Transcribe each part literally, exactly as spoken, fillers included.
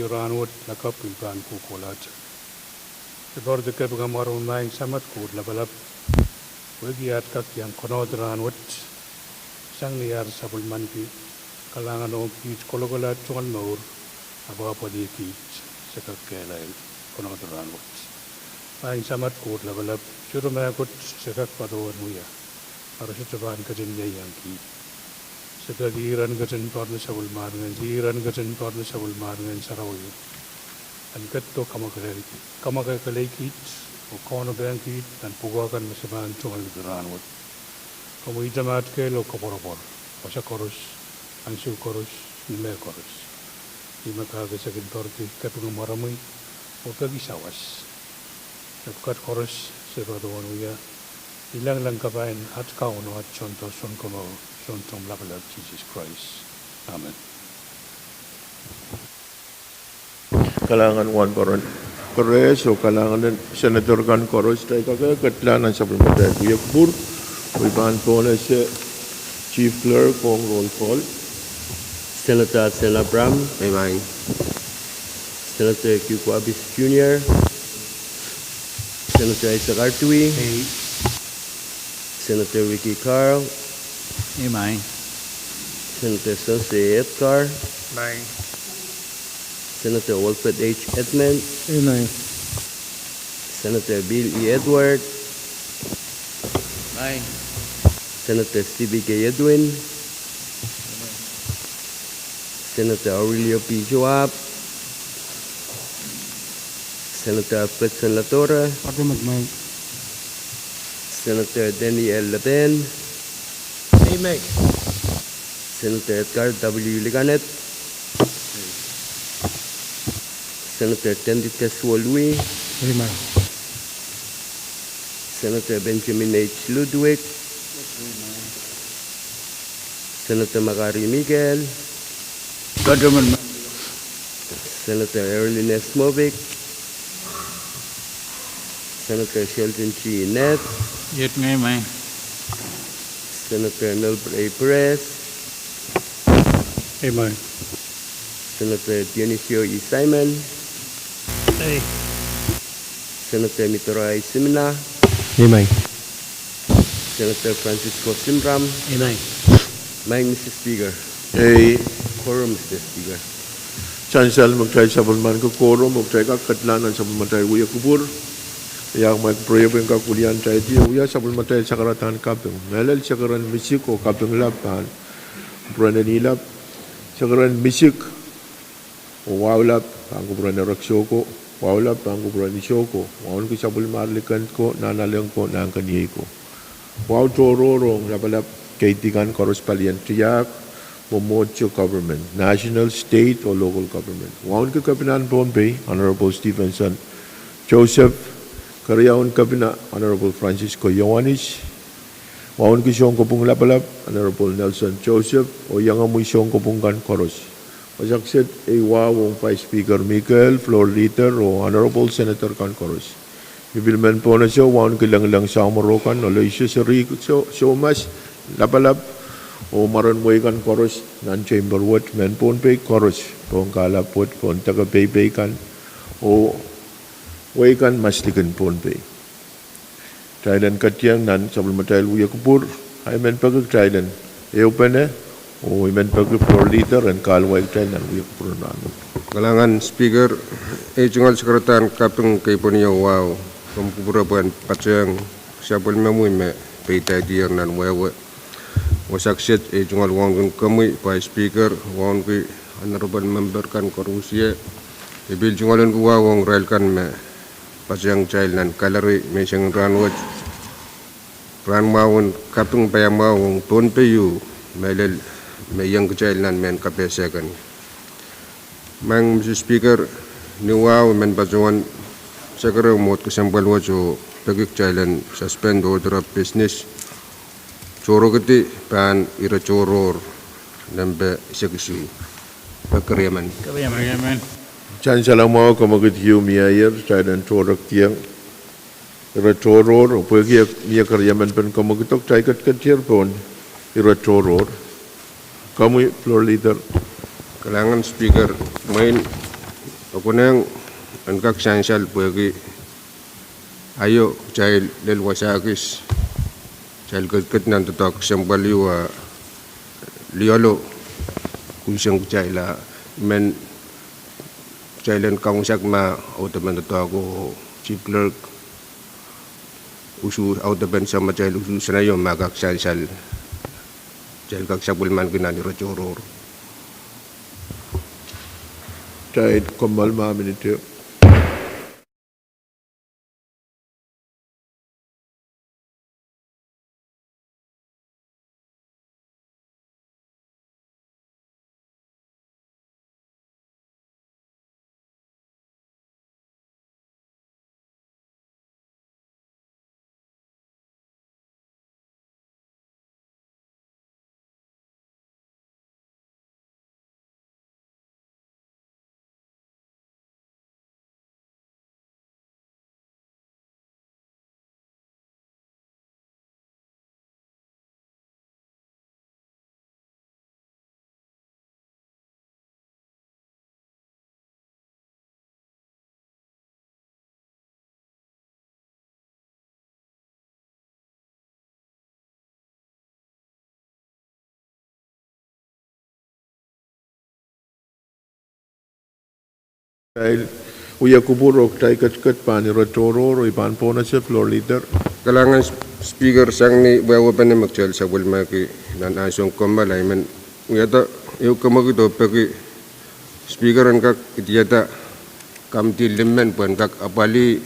Rahnwet lakapw pil pahn kohkohlahte. Ripoht de kapinga mwaromwi, Maing Samat Koht Lapalap, pwehki aht kak iang konehdi rahnwet, sang ni aht sapwellimaniki, kalahngan ong kiht kolokola tungoal mour, ahpw apwalih kiht se kak kehlail konehdi rahnwet. Maing Samat Koht Lapalap, sohte mehkot se kak patohwan wia, ma re sohte pahn ketin ieiang kiht. Se peki ih ren ketin poaridi sapwellimomwi, ih ren ketin poaridi sapwellimomwi sarawi, en ketido kamwakelei, kamwakelei kiht, oh kaunopehiong kiht nan pwukoa kan me se pahn tungoal ni rahnwet. Komwi ihte maht kehl oh koapworopwor, wasa koaros, ansou koaros, ni mehkoaros. Ih me kahrepen se kin poaridi kapinga mwaromwi, oh peki sawas. Pwukat koaros se patohwan wia, ni lengleng kapai en aht Kaun oh aht Sounkomour, Sountomw Lapalap Sises Krais. Amen. Kalahngan wahnpoaron Kores oh kalahngan en senator kan koaros, kitail kak ketlahng nan sapwellimatail wia kupwur, oh I pahn pohnese Chief Clerk ong roll call. Senator Sen Abraham. Amen. Senator Q Kuapis Junior. Senator Isaac Artui. Aye. Senator Ricky Carl. Amen. Senator Sose Edgar. Amen. Senator Wilfred H. Edmund. Amen. Senator Bill E. Edward. Amen. Senator Stevie K. Edwin. Senator Aurelio P. Joab. Senator Alfredson Ladora. Amen. Senator Denny L. Lapen. Amen. Senator Edgar W. Liganet. Senator Tendikes Wolwi. Amen. Senator Benjamin H. Ludwig. Senator Makari Mikael. Senator Erlin Esmovik. Senator Sheldon G. Ned. Amen. Senator Nelbert A. Perez. Amen. Senator Dionisio E. Simon. Aye. Senator Mitoro I. Simina. Amen. Senator Francisco Simram. Amen. Maing Mister Speaker. Aye. Quorum, Mister Speaker. Sansal me kitail sapwellimaniki quorum, oh kitail kak ketlahng nan sapwellimatail wia kupwur. Iei ahmwail kupwure pwe en kak wiliandi wia sapwellimatail sakaradahn kaping. Mehlel sakaradahn misik oh kaping lap pahn kupwuren en ilap. Sakaradahn misik oh wahu lap pahn kupwuren erek soko, wahu lap pahn kupwuren soko, wauneki sapwellimomwi liken ko, nanalek ko, nahnkeniei ko. Wahu tohrohr ong lapalap keidi kan koaros palien tiahk, mwomwohdiso government, national, state oh local government. Wauneki Kepinahn Pohnpei, Honorable Stephenson Joseph, keriaun Kepina, Honorable Francisco Ioanis, wauneki sounkopwung lapalap, Honorable Nelson Joseph, oh iengomwi sounkopwung kan koaros. Wasa kiset ei wahu ong Vice Speaker Mikael, Floor Leader, oh Honorable Senator kan koaros. I pil men pohnese wauneki lengleng samworo kan, oh leisho seri so, soumas lapalap, oh mwaren wehi kan koaros nan chamber wet, mehn Pohnpei koaros, pohn kahlap wet, pohn deke peipei kan, oh wehi kan maslikin Pohnpei. Kitail en ketieng nan sapwellimatail wia kupwur, ahi men peki kitail en ehupene, oh I men peki Floor Leader en kahluwa kitail nan wia kupwur en rahn. Kalahngan Speaker, ei tungoal sakaradahn kaping kei pwonio wahu, komw kupwure pwehn patehng sapwellimomwi me peidaidier nan wehwe. Wasa kiset ei tungoal wauneki komwi Vice Speaker, wauneki honorable member kan koaros. I pil tungoal en kupwure wahu ong irail kan me patehng kitail nan gallery me seng en rahn wet. Rahn mwahu en kaping paiamwahu ong Pohnpei, mehlel me iang kitail nan mehn kapehse kan. Maing Mister Speaker, ni wahu I men patohwan sakere mwomwohd kesempwal wet oh peki kitail en suspend order of business, tohrokedi pahn ire tohrohr nempe isekisiu. Peki riemen. Sansal mwahu, kemwekid ieu mieier, kitail en tohrohrkiong ire tohrohr, oh pwehki mie keriemen pen kemwekido, kitail ketiketier pohn ire tohrohr. Komwi Floor Leader. Kalahngan Speaker, mwein Konehng en kak sansal pwehki aio kitail lel wasa kis, kitail ketiket nan doadoahk kesempwal ieu a liolo kunseng kitail a men kitail en kaunsak ma audepen doadoahko, Chief Clerk, usu audepen samatail usu sanaio ma kak sansal, kitail kak sapwellimanki nan ire tohrohr. Kitail kommoal ma minit ehu. Kitail wia kupwur oh kitail ketiket pahn ire tohrohr oh I pahn pohnese, Floor Leader. Kalahngan Speaker, sang ni wehwehpen me kitail sapwellimaki nan ansou en kommoal, I men wiahda ehu kemwekid oh peki Speaker en kak idiada komiti limmen pwehn kak apwalih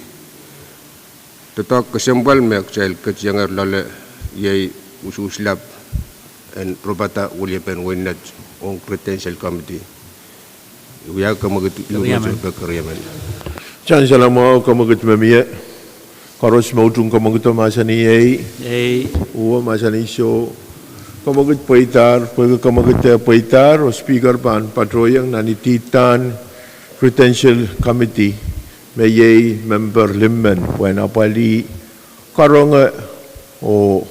doadoahk kesempwal me kitail ketiengehr loale, iei usuhs lap en Ropada William Penn Wainet ong Credential Committee. I wia kemwekid me kitail pek keriemen. Sansal mwahu, kemwekid me mie. Koaros me utung kemwekido mahsanih ei. Ei. Uwe mahsanih soh. Kemwekid pweidahr, pwehki kemwekid pweidahr oh Speaker pahn patohiong nan ididahn Credential Committee me iei memper limmen pwehn apwalih karonge oh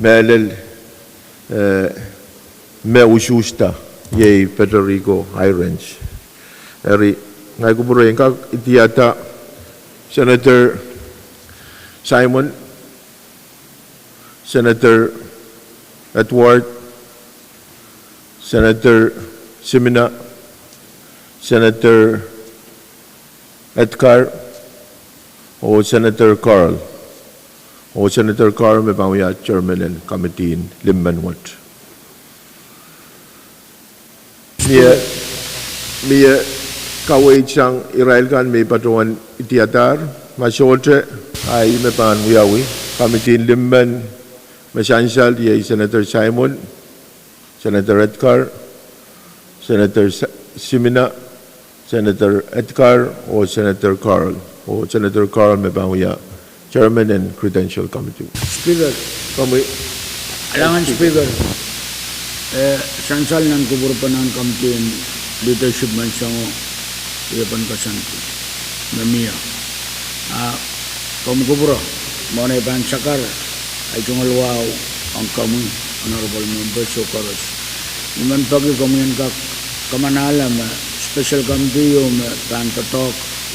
mehlel, eh, me usuhsda, iei Federico Heirens. Eri, ngehi kupwure en kak idiada Senator Simon, Senator Edward, Senator Simina, Senator Edgar, oh Senator Carl, oh Senator Carl me pahn wia chairman en komiti en limmen wet. Mie, mie kaweid sang irail kan me I patohwan idiadahr. Ma sohte, ahi me pahn wiawi. Komiti en limmen me sansal iei Senator Simon, Senator Edgar, Senator Sa-, Simina, Senator Edgar, oh Senator Carl, oh Senator Carl me pahn wia chairman en Credential Committee. Speaker. Komwi. Kalahngan Speaker. Eh, sansal nan kupwurpen komiti en leadership men soangen wiepen koasoandi me mie. Ah, komw kupwure, mwohn ei pahn sakar, ei tungoal wahu ong komwi, honorable members oh koaros. I men peki komwi en kak kamanahla me special committee ieu me pahn doadoahk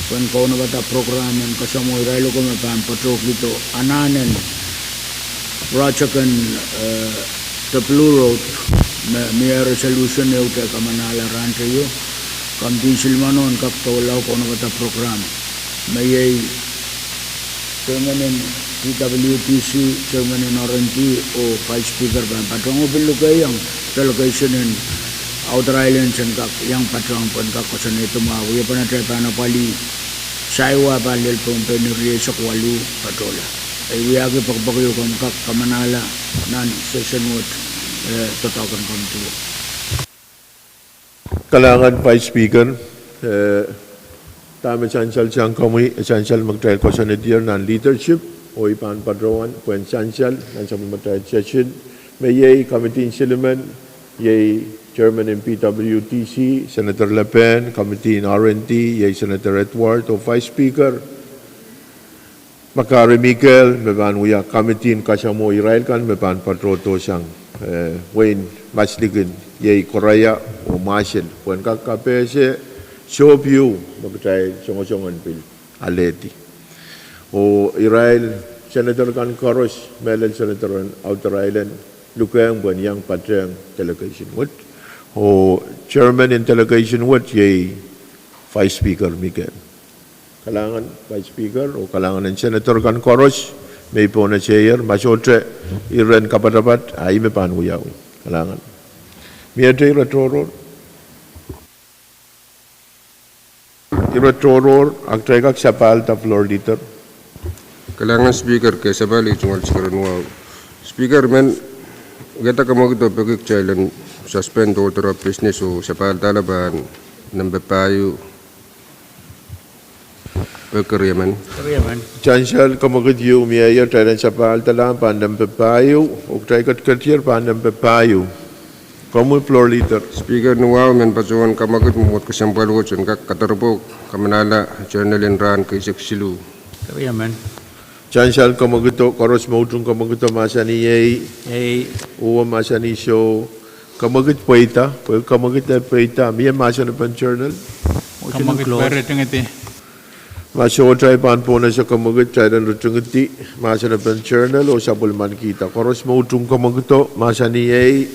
pwehn kaunopada program en kasamwo irail oko me pahn patohkihdo anahn en project en, eh, W Road me mie resolution ehute kamanahla rahnteio. Komiti en silimeno en kak doula kaunopada program me iei chairman en P W D C, chairman en R and D, oh Vice Speaker pahn patohwan pil lukehiong delegation en Outer Islands en kak iang patohwan pwehn kak koasoanehdi mwahu, wiepen atail pahn apwalih Saiwa pahn lel Pohnpei ni rieisek waluh patohla. I wiahki pekipeki komw kak kamanahla nan session wet, eh, doadoahk en komiti. Kalahngan Vice Speaker, eh, dahme sansal sang komwi, sansal me kitail koasoanehdier nan leadership, oh I pahn patohwan pwehn sansal nan sapwellimatail session, me iei komiti en silimen, iei chairman en P W D C, Senator Lepehn, komiti en R and D, iei Senator Edward, oh Vice Speaker Makari Mikel, me pahn wia komiti en kasamwo irail kan me pahn patohdo sang, eh, wehin Maslikin, iei Korea oh Mwahsel, pwehn kak kapehse sohp ieu me kitail songosong en pil alehdi. Oh irail senator kan koaros, mehlel senator en Outer Island, lukehiong pwehn iang patehng delegation wet. Oh chairman en delegation wet iei Vice Speaker Mike. Kalahngan Vice Speaker, oh kalahngan en senator kan koaros me I pohnese ier, ma sohte iren kapatapat, a I me pahn wiawi. Kalahngan. Miehte ire tohrohr? Ire tohrohr, a kitail kak sapahlda Floor Leader. Kalahngan Speaker, ke sapahl ei tungoal sikarenwahu. Speaker, men wiahda kamwekid oh peki kitail en suspend order of business oh sapahlda pahn nempe pahieu. Peki riemen. Sansal kamwekid ieu mie, kitail en sapahlda pahn nempe pahieu, oh kitail ketiketier pahn nempe pahieu. Komwi Floor Leader. Speaker, ni wahu men patohwan kamwekid mwomwohd kesempwal wet en kak kadaropoh kamanahla journal en rahn keisek siluh. Sansal kamwekido, koaros me utung kamwekido mahsanih ei. Uhwong mahsanih soh. Kamwekid pweida, pwe kamwekid e pweida, mie mahsen pen journal. Ma sohte pahn pohnese kamwekid, kitail en ritingidi mahsen pen journal oh sapwellimanikihda. Koaros me utung kamwekido mahsanih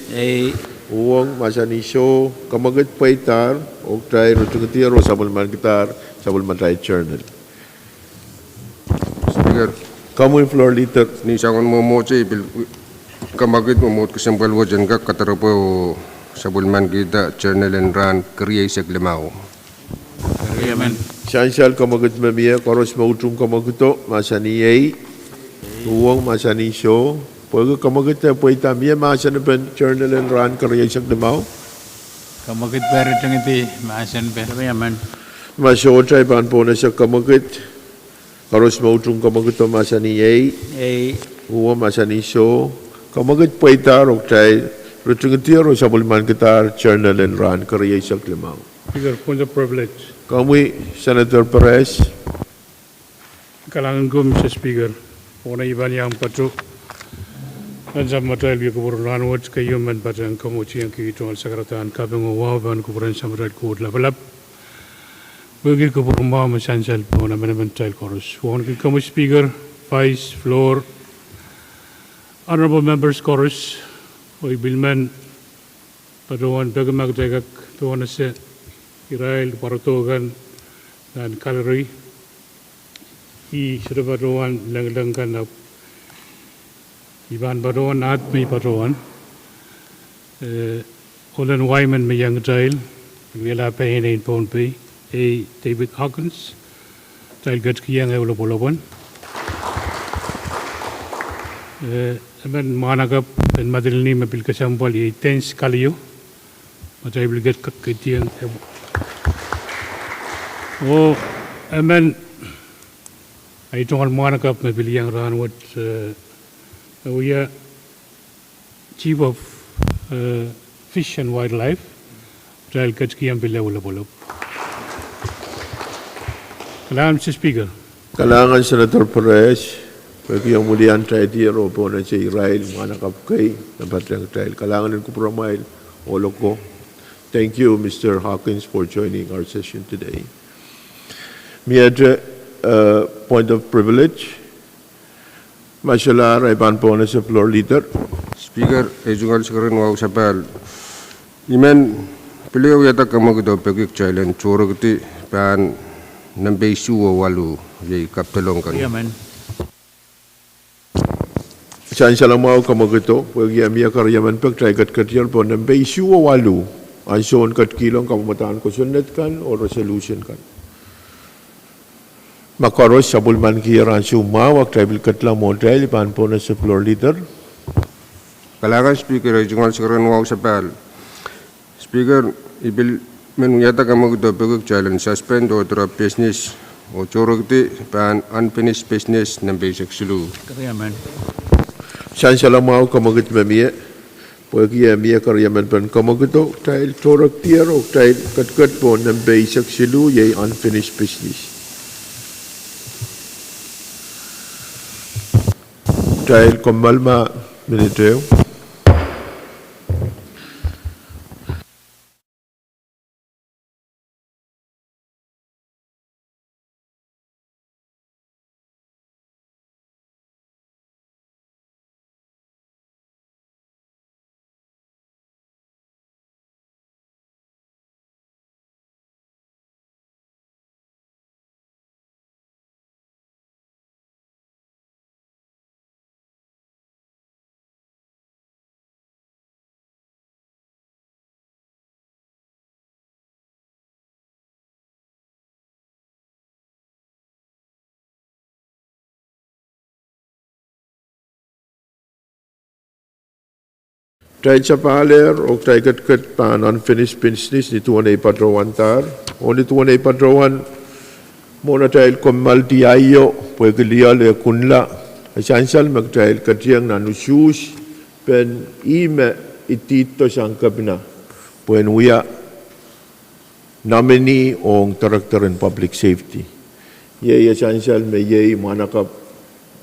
ei. Uhwong mahsanih soh. Kamwekid pweidahr, oh kitail ritingidier oh sapwellimanikidahr sapwellimatail journal. Speaker, komwi Floor Leader. Ni soangen mwomwohdiso I pil kamwekid mwomwohd kesempwal wet en kak kadaropoh oh sapwellimanikihda journal en rahn kerieisek limau. Sansal kamwekid me mie, koaros me utung kamwekido mahsanih ei. Uhwong mahsanih soh. Pwehki kamwekid e pweida, mie mahsen pen journal en rahn kerieisek limau. Ma sohte pahn pohnese kamwekid, koaros me utung kamwekido mahsanih ei. Uhwong mahsanih soh. Kamwekid pweidahr, oh kitail ritingidier oh sapwellimanikidahr journal en rahn kerieisek limau. Komwi Senator Perez. Kalahngan ko Mr Speaker, pwehki I pahn iang patoh nan Samatail wia kupwuren rahn wet, keieu men patehng kamwetehki tungoal sakaradahn kaping oh wahu pahn kupwuren Samatail Koht Lapalap, pwehki kupwur mwahu me sansal pohn emenemen kitail koaros. Wauneki komwi Speaker, Vice, Floor, Honorable Members koaros, oh I pil men patohwan peki ma kitail kak pohnese irail pwarodo kan nan gallery. I sohte patohwan lengileng kan, ahpw I pahn patohwan ahd me I patohwan, eh, ohlen wai men me iang kitail, wiahla pein en Pohnpei, ei David Hawkins, kitail ketikihong ehu lopwolopwon. Eh, emen mwahnakapw en Madolenihmw me pil kesempwal iei Dennis Kalio, ma kitail pil ket-, ketidihong ehu. Oh emen, ei tungoal mwahnakapw me pil iang rahn wet, eh, e wia Chief of, eh, Fish and Wildlife, kitail ketikihong pil ehu lopwolopw. Kalahngan Mr Speaker. Kalahngan Senator Perez, pwehki omw wiliandi oh pohnese irail mwahnakapw kei me patehng kitail. Kalahngan en kupwuramwail ohl oko. Thank you, Mr Hawkins, for joining our session today. Miehte, eh, point of privilege. Ma solahr, I pahn pohnese Floor Leader. Speaker, ei tungoal sakaradahn wahu sapahl. I men pil wiahda kamwekid oh peki kitail en tohrohrkidi pahn nempe isuh oh waluh, iei kapdelong kan. Sansal mwahu kamwekido, pwehki e mie keriemen pwe kitail ketiketier pohn nempe isuh oh waluh, ansoun ketikihong kapwaiadahn kosonned kan oh resolution kan. Ma koaros sapwellimanikier ansou mwahu, a kitail pil ketla mwohtail, I pahn pohnese Floor Leader. Kalahngan Speaker, ei tungoal sakaradahn wahu sapahl. Speaker, I pil men wiahda kamwekid oh peki kitail en suspend order of business oh tohrohrkidi pahn unfinished business nempe eisek siluh. Sansal mwahu kamwekid me mie, pwehki e mie keriemen pahn kamwekido, kitail tohrohrkedier oh kitail ketiket pohn nempe eisek siluh, iei unfinished business. Kitail kommoal ma minit ehu. Kitail sapahl ehr oh kitail ketiket pahn unfinished business ni duwen ei patohwan dahr. Oh ni duwen ei patohwan mwohn atail kommoaldi aio, pwehki lioal e kunla, e sansal me kitail ketieng nan usuhs, pen ih me idihdo sang kepina, pwehn wia nominee ong Director en Public Safety. Iei e sansal me iei mwahnakapw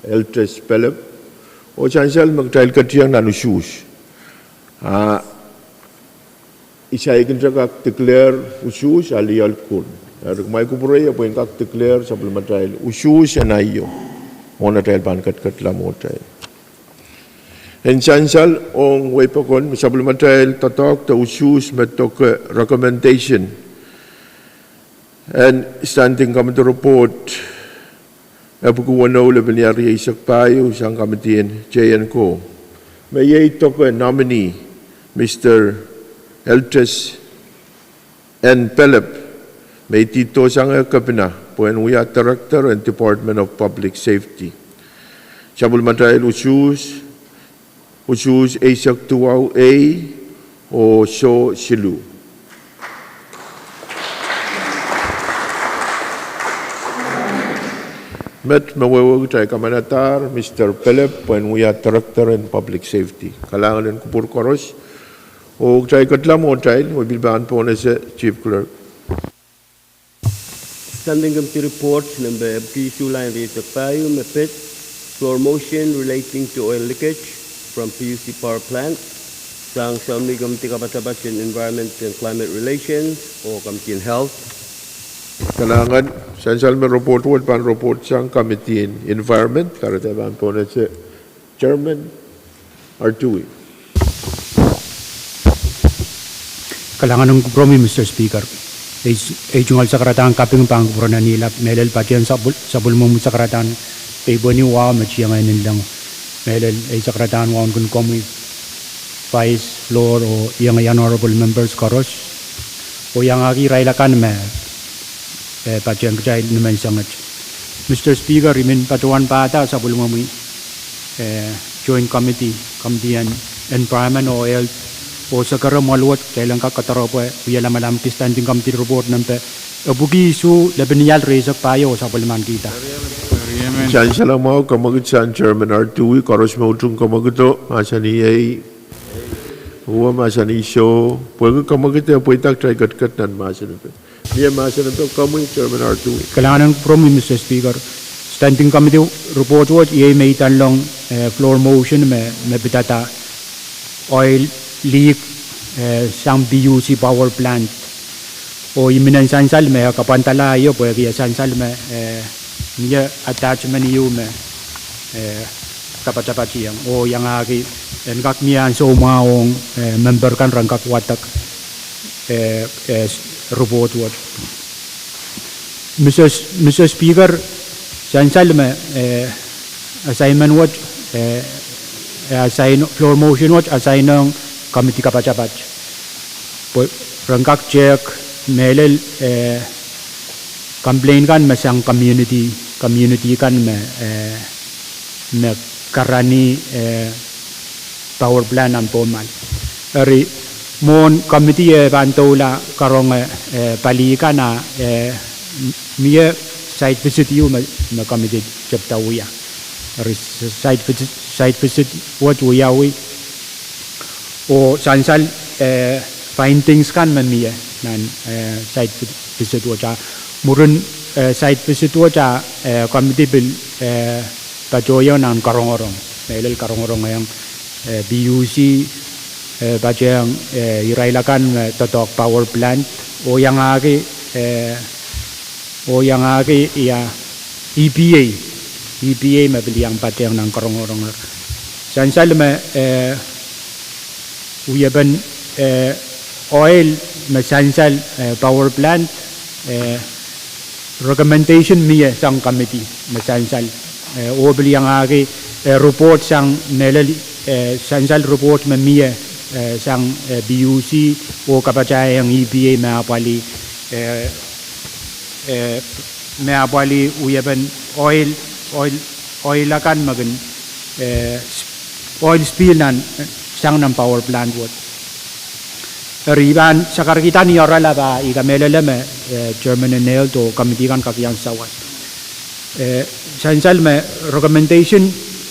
Eltres Pelep, oh sansal me kitail ketieng nan usuhs. A, I saikinte kak declare usuhs a lioal kun. Eri kumwail kupwurei e pwehn kak declare sapwellimatail usuhs en aio, mwohn atail pahn ketiket lamwohtail. En sansal ong wehi pokon, sapwellimatail doadoahk de usuhs me doke recommendation en Standing Committee Report epwiki weneu, lepin ial rieisek pahieu, sang committee en J N Co. Me iei doke nominee, Mister Eltres N. Pelep, me idihdo sang eh kepina, pwehn wia Director en Department of Public Safety. Sapwellimatail usuhs, usuhs eisek duwau A oh soh siluh. Met me wehwehki kitail kamanadahr Mister Pelep pwehn wia Director en Public Safety. Kalahngan en kupwur koaros. Oh kitail ketla mwohtail, oh pil pahn pohnese Chief Clerk. Standing Committee Report nempe epwiki isuh, lain rieisek pahieu, me pid floor motion relating to oil leakage from P U C power plant, sang Subcommittee Kapatapat en Environment and Climate Relations oh Committee en Health. Kalahngan, sansal me report wet pahn report sang Committee en Environment, kahrehda pahn pohnese Chairman Artui. Kalahngan en kupwuromwi, Mister Speaker. Ei, ei tungoal sakaradahn kaping pahn kupwuren en ilap, mehlel patehng sapwel-, sapwellimomwi sakaradahn peipweni wahu me tiengehn inleng. Mehlel ei sakaradahn wauneki komwi Vice, Floor oh iengei Honorable Members koaros, oh iangahki irail akan me eh, patehng kitail ni menseng wet. Mister Speaker, I men patohwan pahda sapwellimomwi, eh, Joint Committee, Committee en Environment oh Health, oh sekere mwoal wet kitail en kak kadaropwe wie lamalamki Standing Committee Report nempe epwiki isuh, lepin ial rieisek pahieu, oh sapwellimanikihda. Sansal mwahu, kamwekid sang Chairman Artui, koaros me utung kamwekido, mahsanih ei, uwe mahsanih soh, pwehki kamwekid e pweida kitail ketiket nan mahsen epe. Mie mahsen epe, komwi Chairman Artui. Kalahngan en kupwuromwi, Mister Speaker. Standing Committee Report wet iei me idanlong, eh, floor motion me, me pidada oil leak, eh, sang P U C power plant. Oh I men en sansal me e kapwandala aio pwehki e sansal me, eh, mie attachment ieu me, eh, kapatapatieng. Oh iangahki en kak mie ansou mwahu ong, eh, member kan ren kak wadek, eh, eh, report wet. Mister S-, Mister Speaker, sansal me, eh, assignment wet, eh, eh, assign, floor motion wet assign ong committee kapatapat. Pwe ren kak tehk mehlel, eh, complain kan me sang community, community kan me, eh, me karani, eh, power plant nan Pohnmal. Eri mwohn committee e pahn doula karonge, eh, pali kan a, eh, mie site visit ieu me, me committee tepda wia. Eri site visit, site visit wet wiawi. Oh sansal, eh, findings kan me mie nan, eh, site vi-, visit wet a. Mwurin, eh, site visit wet a, eh, committee pil, eh, patohieng nan karongorong. Mehlel karongorong ong, eh, P U C, eh, patehng, eh, irail akan me doadoahk power plant. Oh iangahki, eh, oh iangahki ia E P A, E P A me pil iang patehng nan karongorong. Sansal me, eh, wiepen, eh, oil me sansal, eh, power plant, eh, recommendation mie sang committee me sansal, eh, oh pil iangahki, eh, report sang mehlel, eh, sansal report me mie, eh, sang, eh, P U C oh kapatahieng E P A me apwalih, eh, eh, me apwalih wiepen oil, oil, oil akan me kin, eh, oil spill nan, eh, sang nan power plant wet. Eri I pahn sakarkihda ni oaralap ah I kamehlele me, eh, Chairman Neild oh committee kan kak iang sawas. Eh, sansal me recommendation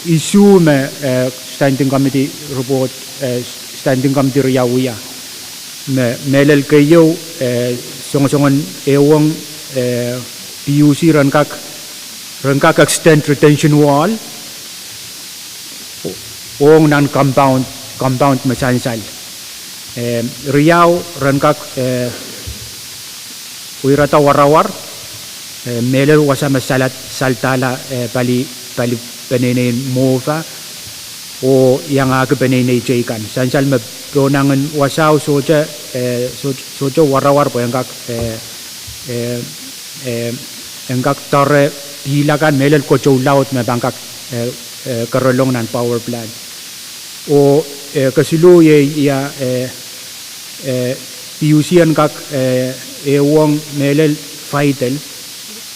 isuh me, eh, standing committee report, eh, standing committee riau wia. Me, mehlel keieu, eh, songosongen ehuong, eh, P U C ren kak, ren kak extend retention wall ong nan compound, compound me sansal. Eh, riau ren kak, eh, weirada warawar, eh, mehlel wasa me salat, saldahla, eh, pali, pali peneinei mwohwa, oh iangahki peneinei teikan. Sansal me pohnangin wasao sohte, eh, soh-, sohte warawar pwe en kak, eh, eh, eh, en kak doare pihl akan mehlel kotou laud me pahn kak, eh, eh, kerelong nan power plant. Oh, eh, kesiluh iei ia, eh, eh, P U C en kak, eh, ehuong mehlel faidel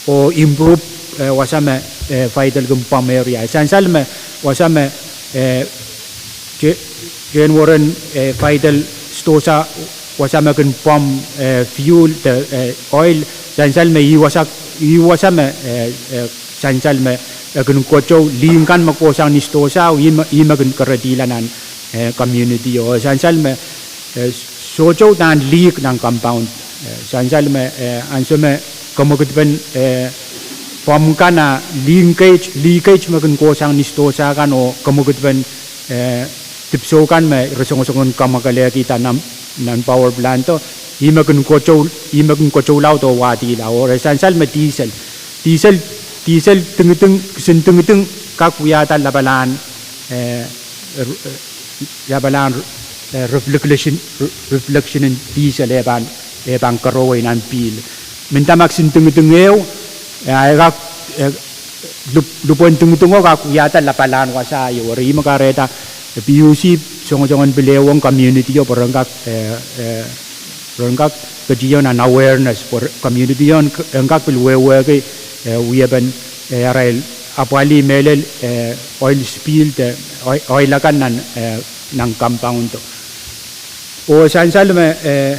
oh improve, eh, wasa me, eh, faidel kin pwamw area. Sansal me wasa me, eh, te-, tehnweren, eh, faidel sidohsa wasa me kin pwamw, eh, fuel de, eh, oil. Sansal me ih wasa, ih wasa me, eh, eh, sansal me, eh, kin kotou lihk kan me kohsang ni sidohsa, ih me, ih me kin keredihla nan, eh, community o. Sansal me, eh, sohte uhdahn lihk nan compound. Eh, sansal me, eh, ansou me kemwekidpen, eh, pwamw kan a lihk eit, lihk eit me kin kohsang ni sidohsa kan oh kemwekidpen, eh, dipwisou kan me re songosongen kamwakelehkihda nan, nan power plant o, ih me kin kotou, ih me kin kotou laud oh wadihla. Oh re sansal me diesel. Diesel, diesel tingiding, kisin tingiding kak wiahda lapalahn, eh, lapalahn, eh, reflection, re-, reflection en diesel e pahn, e pahn kerewei nan pihl. Mendahte ma kisin tingiding ehu, eh, e kak, eh, lip-, lipwen tingiding o kak wiahda lapalahn wasa ieu. Eri ih me kahrehda P U C songosongen pil ehuong community o pwe ren kak, eh, eh, ren kak ketin nan awareness pwe community o en kak pil wehwehki, eh, wiepen, eh, arail apwalih mehlel, eh, oil spill de, oil, oil akan nan, eh, nan compound o. Oh sansal me, eh,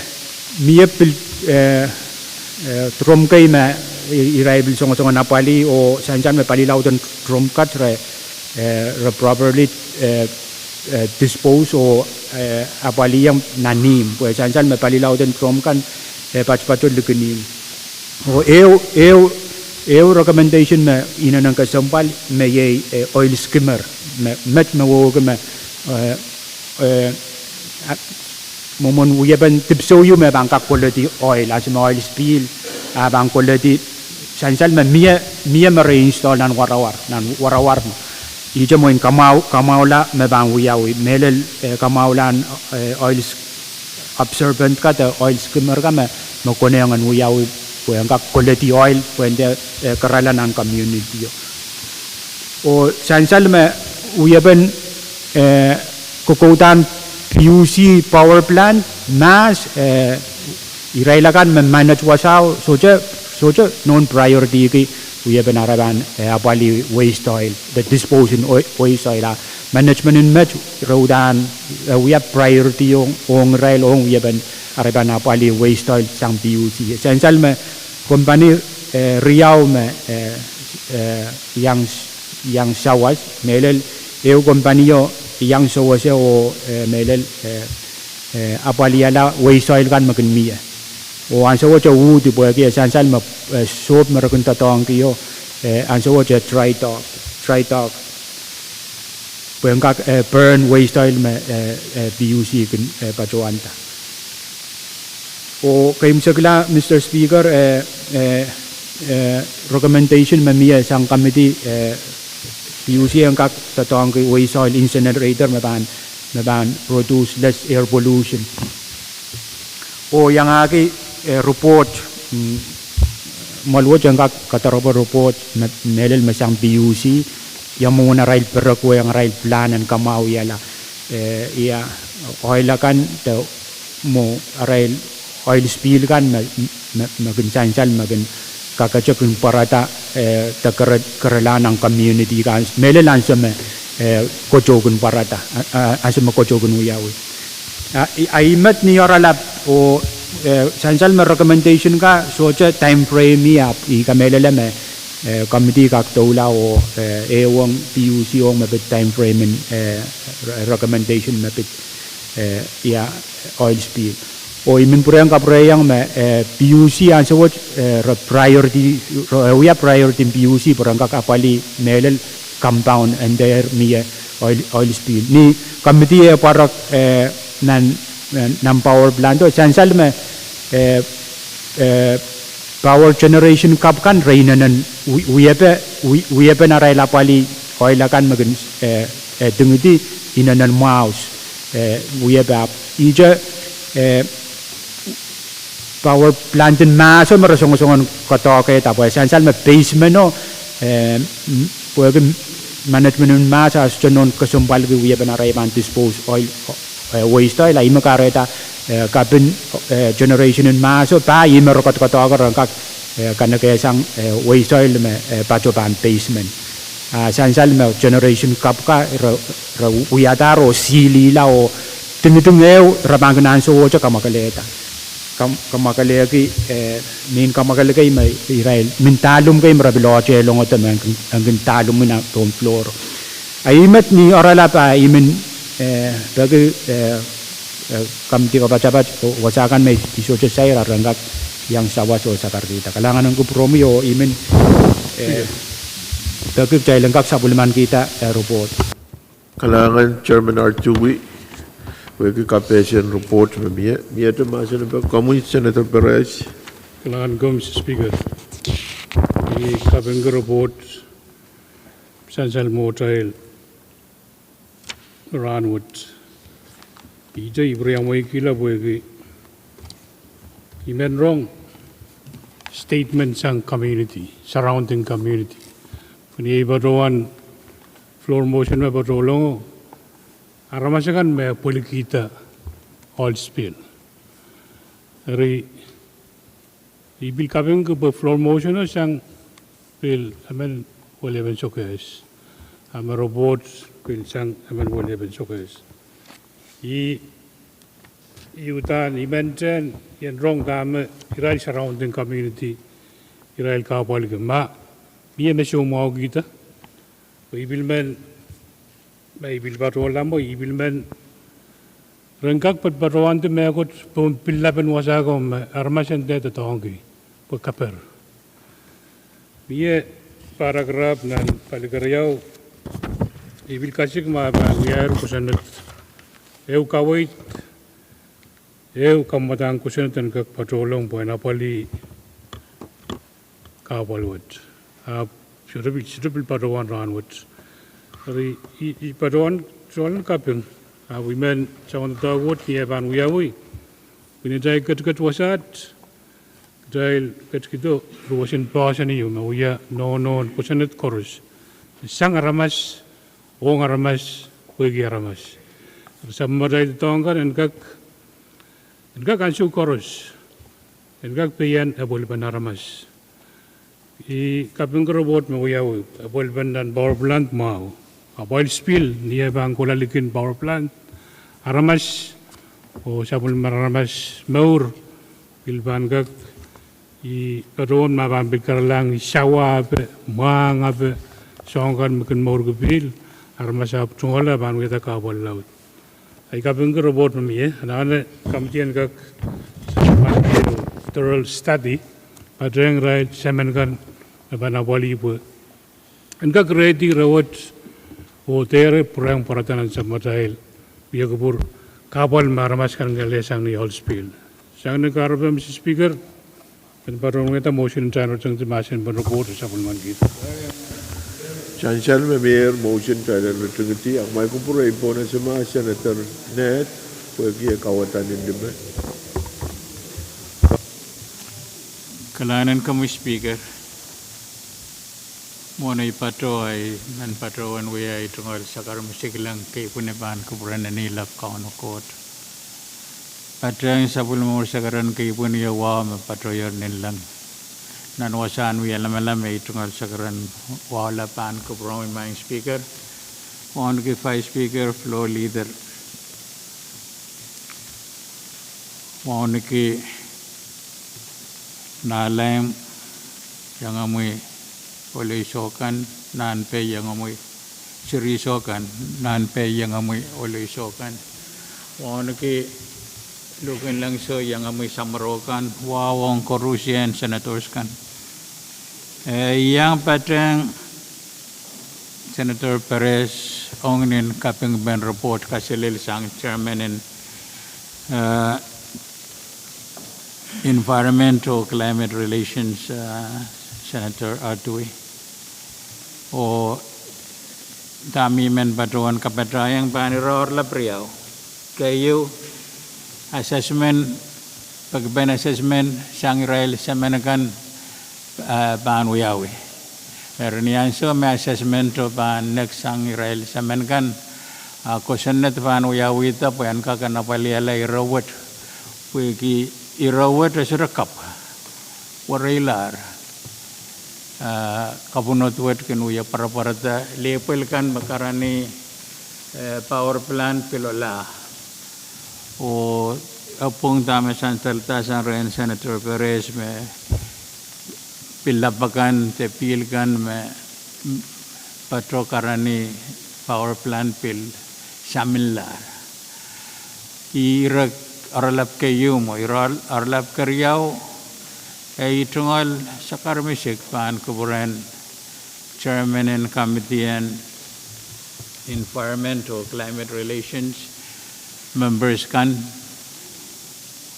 mie pil, eh, eh, drum kei me i-, irail pil songosongen apwalih oh sansal me palilauden drum kat re, eh, re properly, eh, eh, dispose oh, eh, apwalih nan ihmw. Pwe sansal me palilauden drum kan, eh, patopato likin ihmw. Oh ehu, ehu, ehu recommendation me inenen kesempwal me iei, eh, oil skimmer. Me, met me wehwehki me, eh, eh, a, mwomwen wiepen dipwisou ieu me pahn kak koledi oil, ansou me oil spill, a pahn koledi sansal me mie, mie me re install nan warawar, nan warawar. Ihte mwein kamwahu-, kamwahula me pahn wiawi, mehlel, eh, kamwahulahn, eh, oil s-, absorbent ka de oil skimmer ka me, me konehng en wiawi, pwe en kak koledi oil, pwe en de, eh, kerala nan community o. Oh sansal me wiepen, eh, kokoudahn P U C power plant, mahs, eh, irail akan me manage wasao, sohte, sohte nohn priority ki wiepen arail pahn, eh, apwalih waste oil, de dispose en oi-, waste oil a. Management en met re uhdahn, eh, wia priority ong, ong irail ong wiepen arail pahn apwalih waste oil sang P U C. Sansal me kompani, eh, riau me, eh, eh, iang, iang sawas, mehlel ehu kompani o iang sewese oh, eh, mehlel, eh, eh, apwalihala waste oil kan me kin mie. Oh ansou wet e uhdi pwehki e sansal me, eh, sohp me re kin doadoahngki o, eh, ansou wet e dry dock, dry dock. Pwe en kak, eh, burn waste oil me, eh, eh, P U C kin, eh, patohwanda. Oh keimwseklahng, Mister Speaker, eh, eh, eh, recommendation me mie sang committee, eh, P U C en kak doadoahngki waste oil incinerator me pahn, me pahn produce less air pollution. Oh iangahki, eh, report, mm, mwoaluwet en kak kadarope report me, mehlel me sang P U C, ia mwomwen arail perekuwehng arail plan en kamwahuiala, eh, ia oil akan de mwo arail oil spill kan me, me, me kin sansal me kin kakete kin pwarada, eh, de kere-, kerelahng nan community kan, mehlel ansou me, eh, koasokoasoia pwarada, a, a, ansou me koasokoasoia wiawi. A, i, a I met ni oaralap oh, eh, sansal me recommendation ka sohte time frame-i, ahpw I kamehlele me, eh, committee kak doula oh, eh, ehuong P U C ong me pid time frame en, eh, re-, recommendation me pid, eh, ia, oil spill. Oh I men pwurehng kapwurehiong me, eh, P U C ansou wet, eh, re priority, re, eh, wia priority en P U C pwe ren kak apwalih mehlel compound enter mie oil, oil spill. Ni committee e pwarek, eh, nan, eh, nan power plant o, sansal me, eh, eh, power generation kapw kan re inenen wi-, wiepe, wi-, wiepen arail apwalih oil akan me kin, eh, eh, dingidi inenen mwahu, eh, wiepe ahpw ihte, eh, power plant en mahso me re songosongen koadoahkehda pwe sansal me basement o, eh, m-, pwehki management en mahso a sohte nohn kesempwalki wiepen arail pahn dispose oil, eh, waste oil, a ih me kahrehda, eh, kapin, eh, generation en mahso, pwe ih me re koadokoadoahki ren kak, eh, kanekehsang, eh, waste oil me, eh, patohwan basement. A sansal me generation kapw ka re, re wiadahr oh silihla oh dingiding ehu re pahn kin ansowohte kamwakelehda. Kam-, kamwakelehki, eh, mehn kamwakel kei me irail, mehn dahlum kei me re pil ohtehlongodo me en kin, en kin dahlumwi nan pohn floor. A I met ni oaralap a I men, eh, peki, eh, eh, committee kapatapat, oh, wasa kan me I sohte sair a ren kak iang sawas oh sakarkihda. Kalahngan en kupwuromwi oh I men, eh, peki kitail en kak sapwellimanikihda, eh, report. Kalahngan Chairman Artui, pwehki kapehse en report me mie, miehte mahsen en peki komwi Senator Perez. Kalahngan komwi Speaker. I kapingki report sansal mwohtail rahnwet. Ihte I pwuriamweikihla pwehki I men rong statement sang community, surrounding community. Pwe ni ei patohwan floor motion me patohlongo, aramas akan me pwelikihda oil spill. Eri I pil kapingki pwe floor motion o sang pil emen weliepen sokehs. A me report pil sang emen weliepen sokehs. I, I uhdahn, I men teh en rong dahme irail surrounding community irail kahpwalki ma mie me soumwahukihda. Pwe I pil men, ma I pil patohla mwo, I pil men ren kak patohwan de mehkot pohn pil lapen wasa ko me aramas en dehr doadoahngki pwe keper. Mie paragraph nan pali keriau, I pil kasik ma pahn wiahier kosonned, ehu kaweid, ehu kamwadang kosonned en kak patohlong pwehn apwalih kahpwal wet. Ahpw sohte pil, sohte pil patohwan rahnwet. Eri I, I patohwan, sohte kaping. Ahpw I men soangen doadoahk wet ni eh pahn wiawi. Pwe ni atail ketiket wasaht, kitail ketikihdo ruwesin poahsoan ieu me wia nohnohn kosonned koaros. Sang aramas, ong aramas, pwehki aramas. Eri sapwellimatail doadoahk kan en kak, en kak ansou koaros, en kak pehian apwalipen aramas. I kapingki report me wiawi, apwalipen nan power plant mwahu. Ahpw oil spill, ni eh pahn kohla likin power plant, aramas, oh sapwellimen aramas mour, pil pahn kak, I patohwan ma pahn pil kerelahng sawa ape, mwahng ape, soahng kan me kin mourki pihl, aramas ahpw tungoal pahn wiahda kahpwal laud. I kapingki report me mie, anahne committee en kak thorough study, patehng irail semen kan me pahn apwalih pwe en kak ready re wet, oh dehr pwurehng pwarada nan sapwellimatail, wia kupwur kahpwal me aramas kan kelehsang ni oil spill. Sang ni kahrepe, Mister Speaker, en patohwan wehwehda motion en atail ritingdi mahsen en pahn report sapwellimankihda. Sansal me mie motion en atail ritingdi, ahpw ma I kupwure I pwunod mahsen en Senator Ned, pwehki e kawada ni lime. Kalahngan en komwi Speaker. Mwohn ei patoh, I men patohwan wia ei tungoal sakaramwahu siklang kei pwihn pahn kupwuren en ilap Kauno Koht. Patehng sapwellime sakaran kei pwihn ie wahu me patohier ninleng. Nan wasahn wia lamalam ei tungoal sakaran wahu lap pahn kupwuromwi Maing Speaker. Wauneki Vice Speaker, Floor Leader. Wauneki Nahleim, iengomwi oleisou kan, Nahnpei, iengomwi siriso kan, Nahnpei, iengomwi oleisou kan. Wauneki Luhk en Lengso, iengomwi samworo kan, wahu ong koarusie Senators kan. Eh, I iang patehng Senator Perez ong ni kapingpen report kaselel sang Chairman en, eh, Environment oh Climate Relations, eh, Senator Artui. Oh dahme I men patohwan kapatahieng pahn ire oaralap riau. Keieu, assessment, pekipen assessment sang irail semen kan, eh, pahn wiawi. Eri ni ansou me assessment o pahn nek sang irail semen kan, a kosonned pahn wiawihda pwe en kak en apwalihala ire wet. Pwehki ire wet e sohte kapw, wereilahr, ah, kapwunod wet kin wie pwarapwarada lehpwel kan me karanih, eh, power plant pil ola. Oh e pwung dahme sansalda sang rehn Senator Perez me pil lap akan de pihl kan me patoh karanih power plant pil saminlahr. Ih ire oaralap keieu mwo. Ire oaralap keriau, e tungoal sakaramesik pahn kupwuren Chairman en Committee en Environment oh Climate Relations, members kan,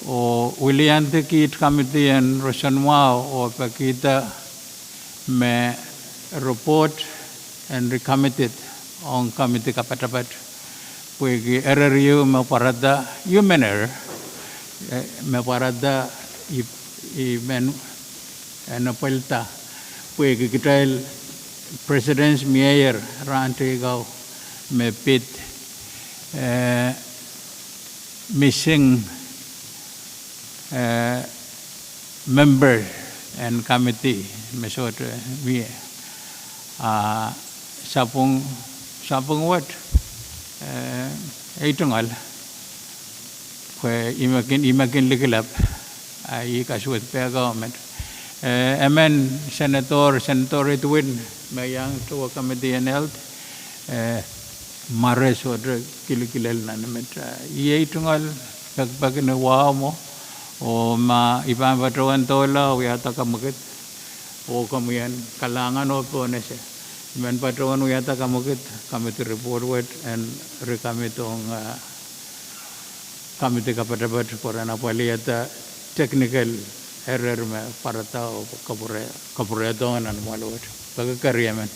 oh wiliandi kiht committee en roson mwahu oh pekihda me report en recommit ong committee kapatapat. Pwehki erehr ieu me pwarada, human error, eh, me pwarada I, I men, eh, nepwelda. Pwehki kitail presidents mieier rahn teikan me pid, eh, missing, eh, member en committee me sohte mie. Ah, sapwung, sapwung wet, eh, e tungoal. Pwe I men kin, I men kin likilap, ah, I kasuwed pehkohng met. Eh, emen Senator, Senator Edwin me iang towe Committee en Health, eh, mware sohte kilkilel nan met. Ah, I e tungoal pekipek ni wahu mwo, oh ma I pahn patohwan doula wiahda kamwekid, oh komwi en kalahngan oh pohnese. I men patohwan wiahda kamwekid, committee report wet en recommit ong, ah, committee kapatapat pwe ren apwalihada technical error me pwarada oh kapwure, kapwurehdohng nan mwoahl wet. Peki keriemen.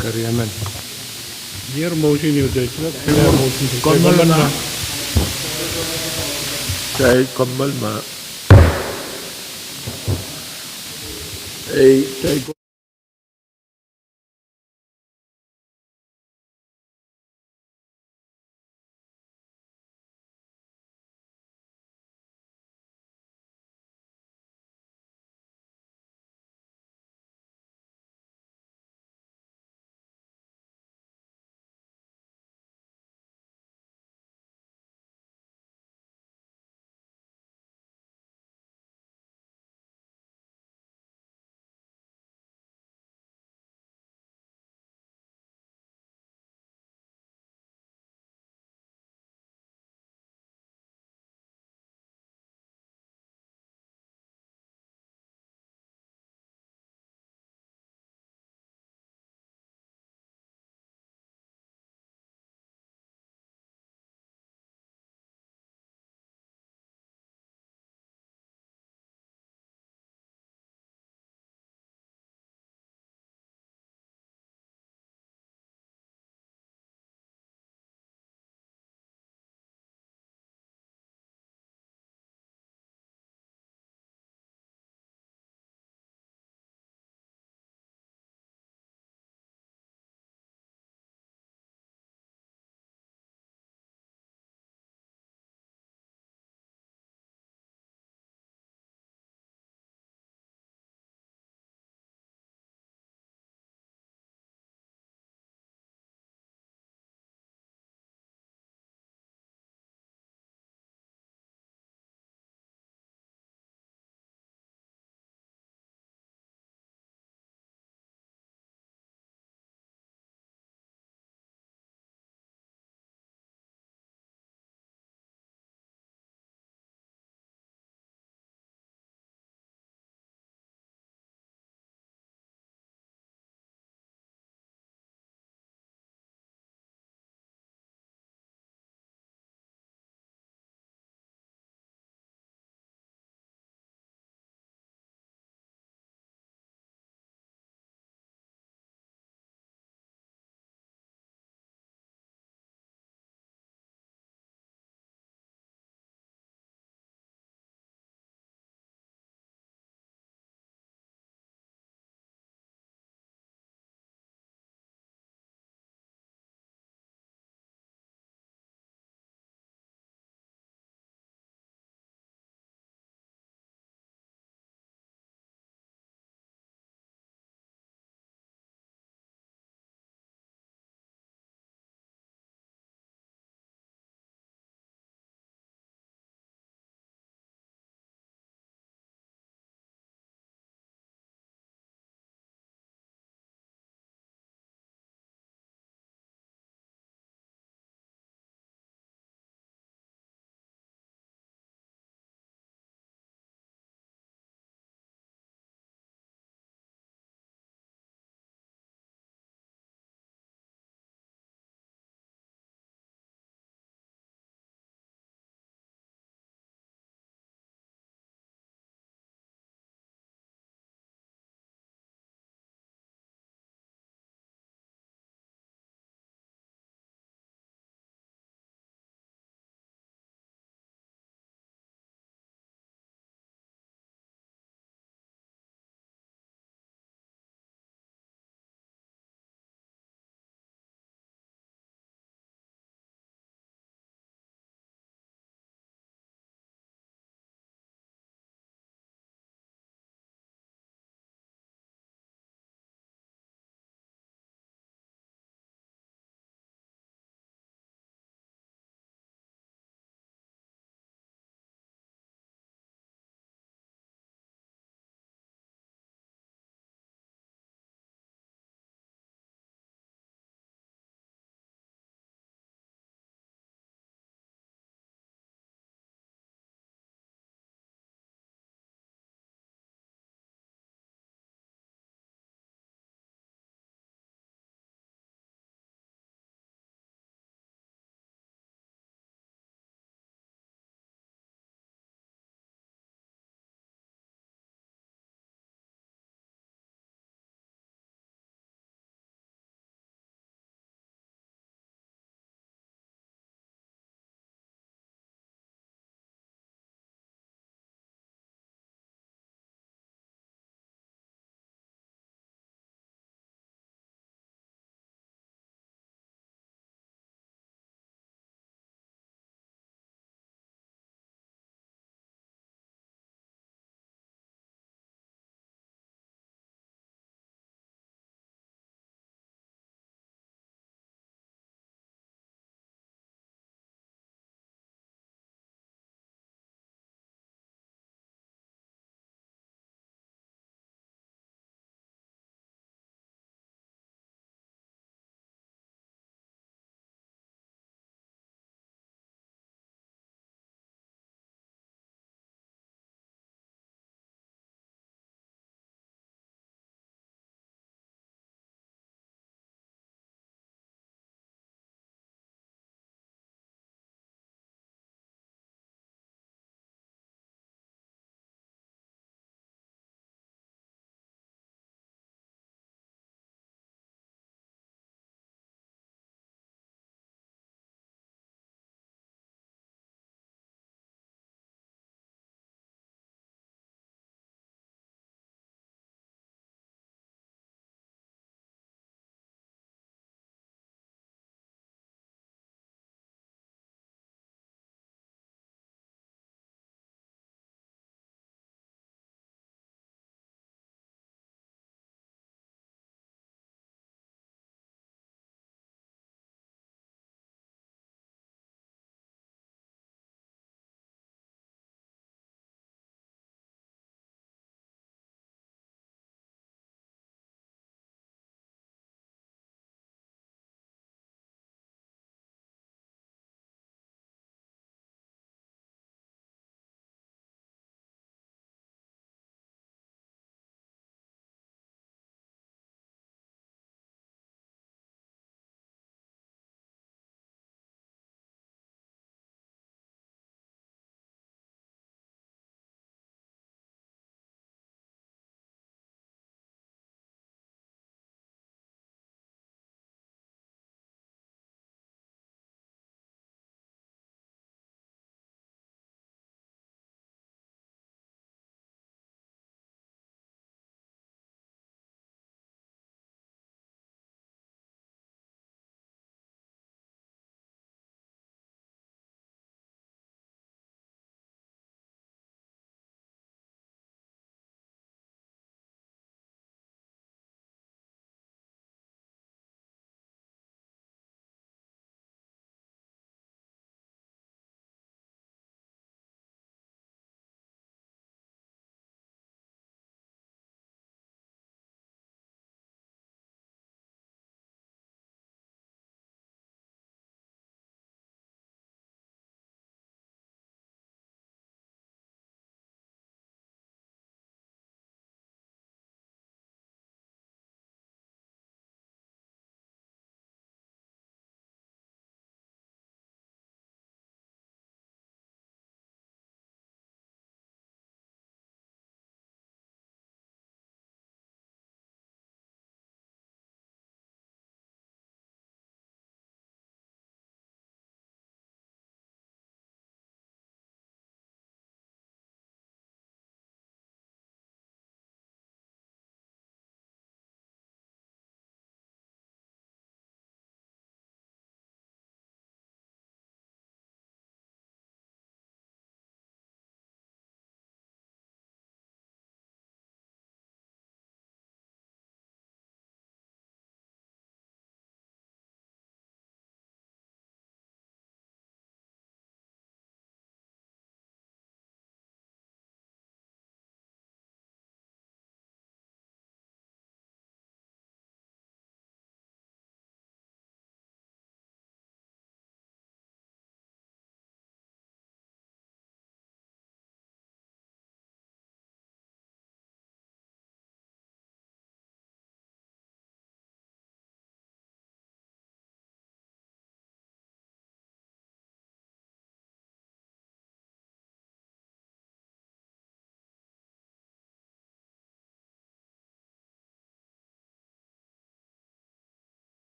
Keriemen. Ier motion ieu de, ier motion de. Kommoal ma. Kitail kommoal ma. Ei, kitail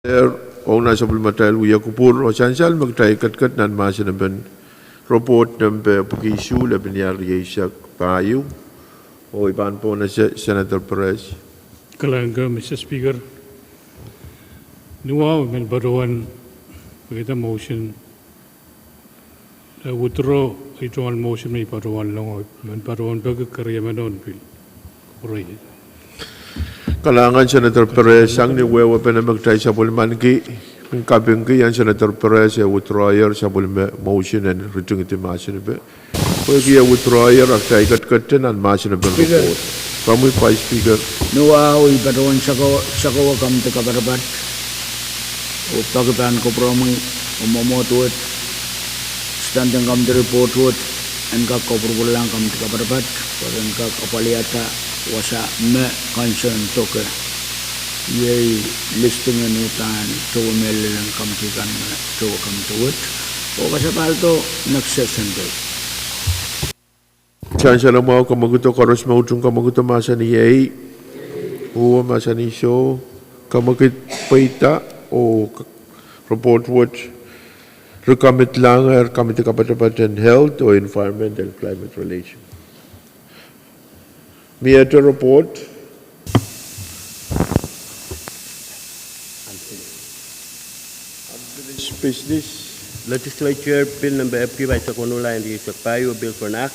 Ong nan sapwellimatail wia kupwur oh sansal me kitail ketiket nan mahsen en report nempe pwuhk isuh lepin iar rieisek pahieu. Oh I pahn pohnese Senator Perez. Kalahngan, Mister Speaker. Ni wahu men patohwan pwehda motion eh, withdraw ei tungoal motion me I patohwan loango, men patohwan peki keriemen en pil. Kupwure. Kalahngan Senator Perez, sang ni wehwehpen me kitail sapwellimaniki, kapingki en Senator Perez eh withdrawer sapwellime motion en ritingidi mahsen epe. Pwehki eh withdrawer, a kitail ketiket nan mahsen epen report. Komwi Vice Speaker. Ni wahu I patohwan sako, sakowa committee kapatapat oh peki pahn kupwuromwi oh mwomwohd wet, standing committee report wet, en kak kopwurupwurlahng committee kapatapat, pwe en kak apwalihada wasa me concern doke. Iei listing en uhdahn towe mehlel en committee kan me towe committee wet. Oh kasapahldo next session de. Sansal mwahu, kamwekid koaros me utung kamwekid mahsanih ei, uwe mahsanih soh, kamwekid pweida oh report wet ri kamidlahng er committee kapatapat en Health oh Environment and Climate Relation. Miehte report. Unfinished business. Legislature Bill nempe epwiki pahisek weneu, lap rieisek pahieu, Bill for an Act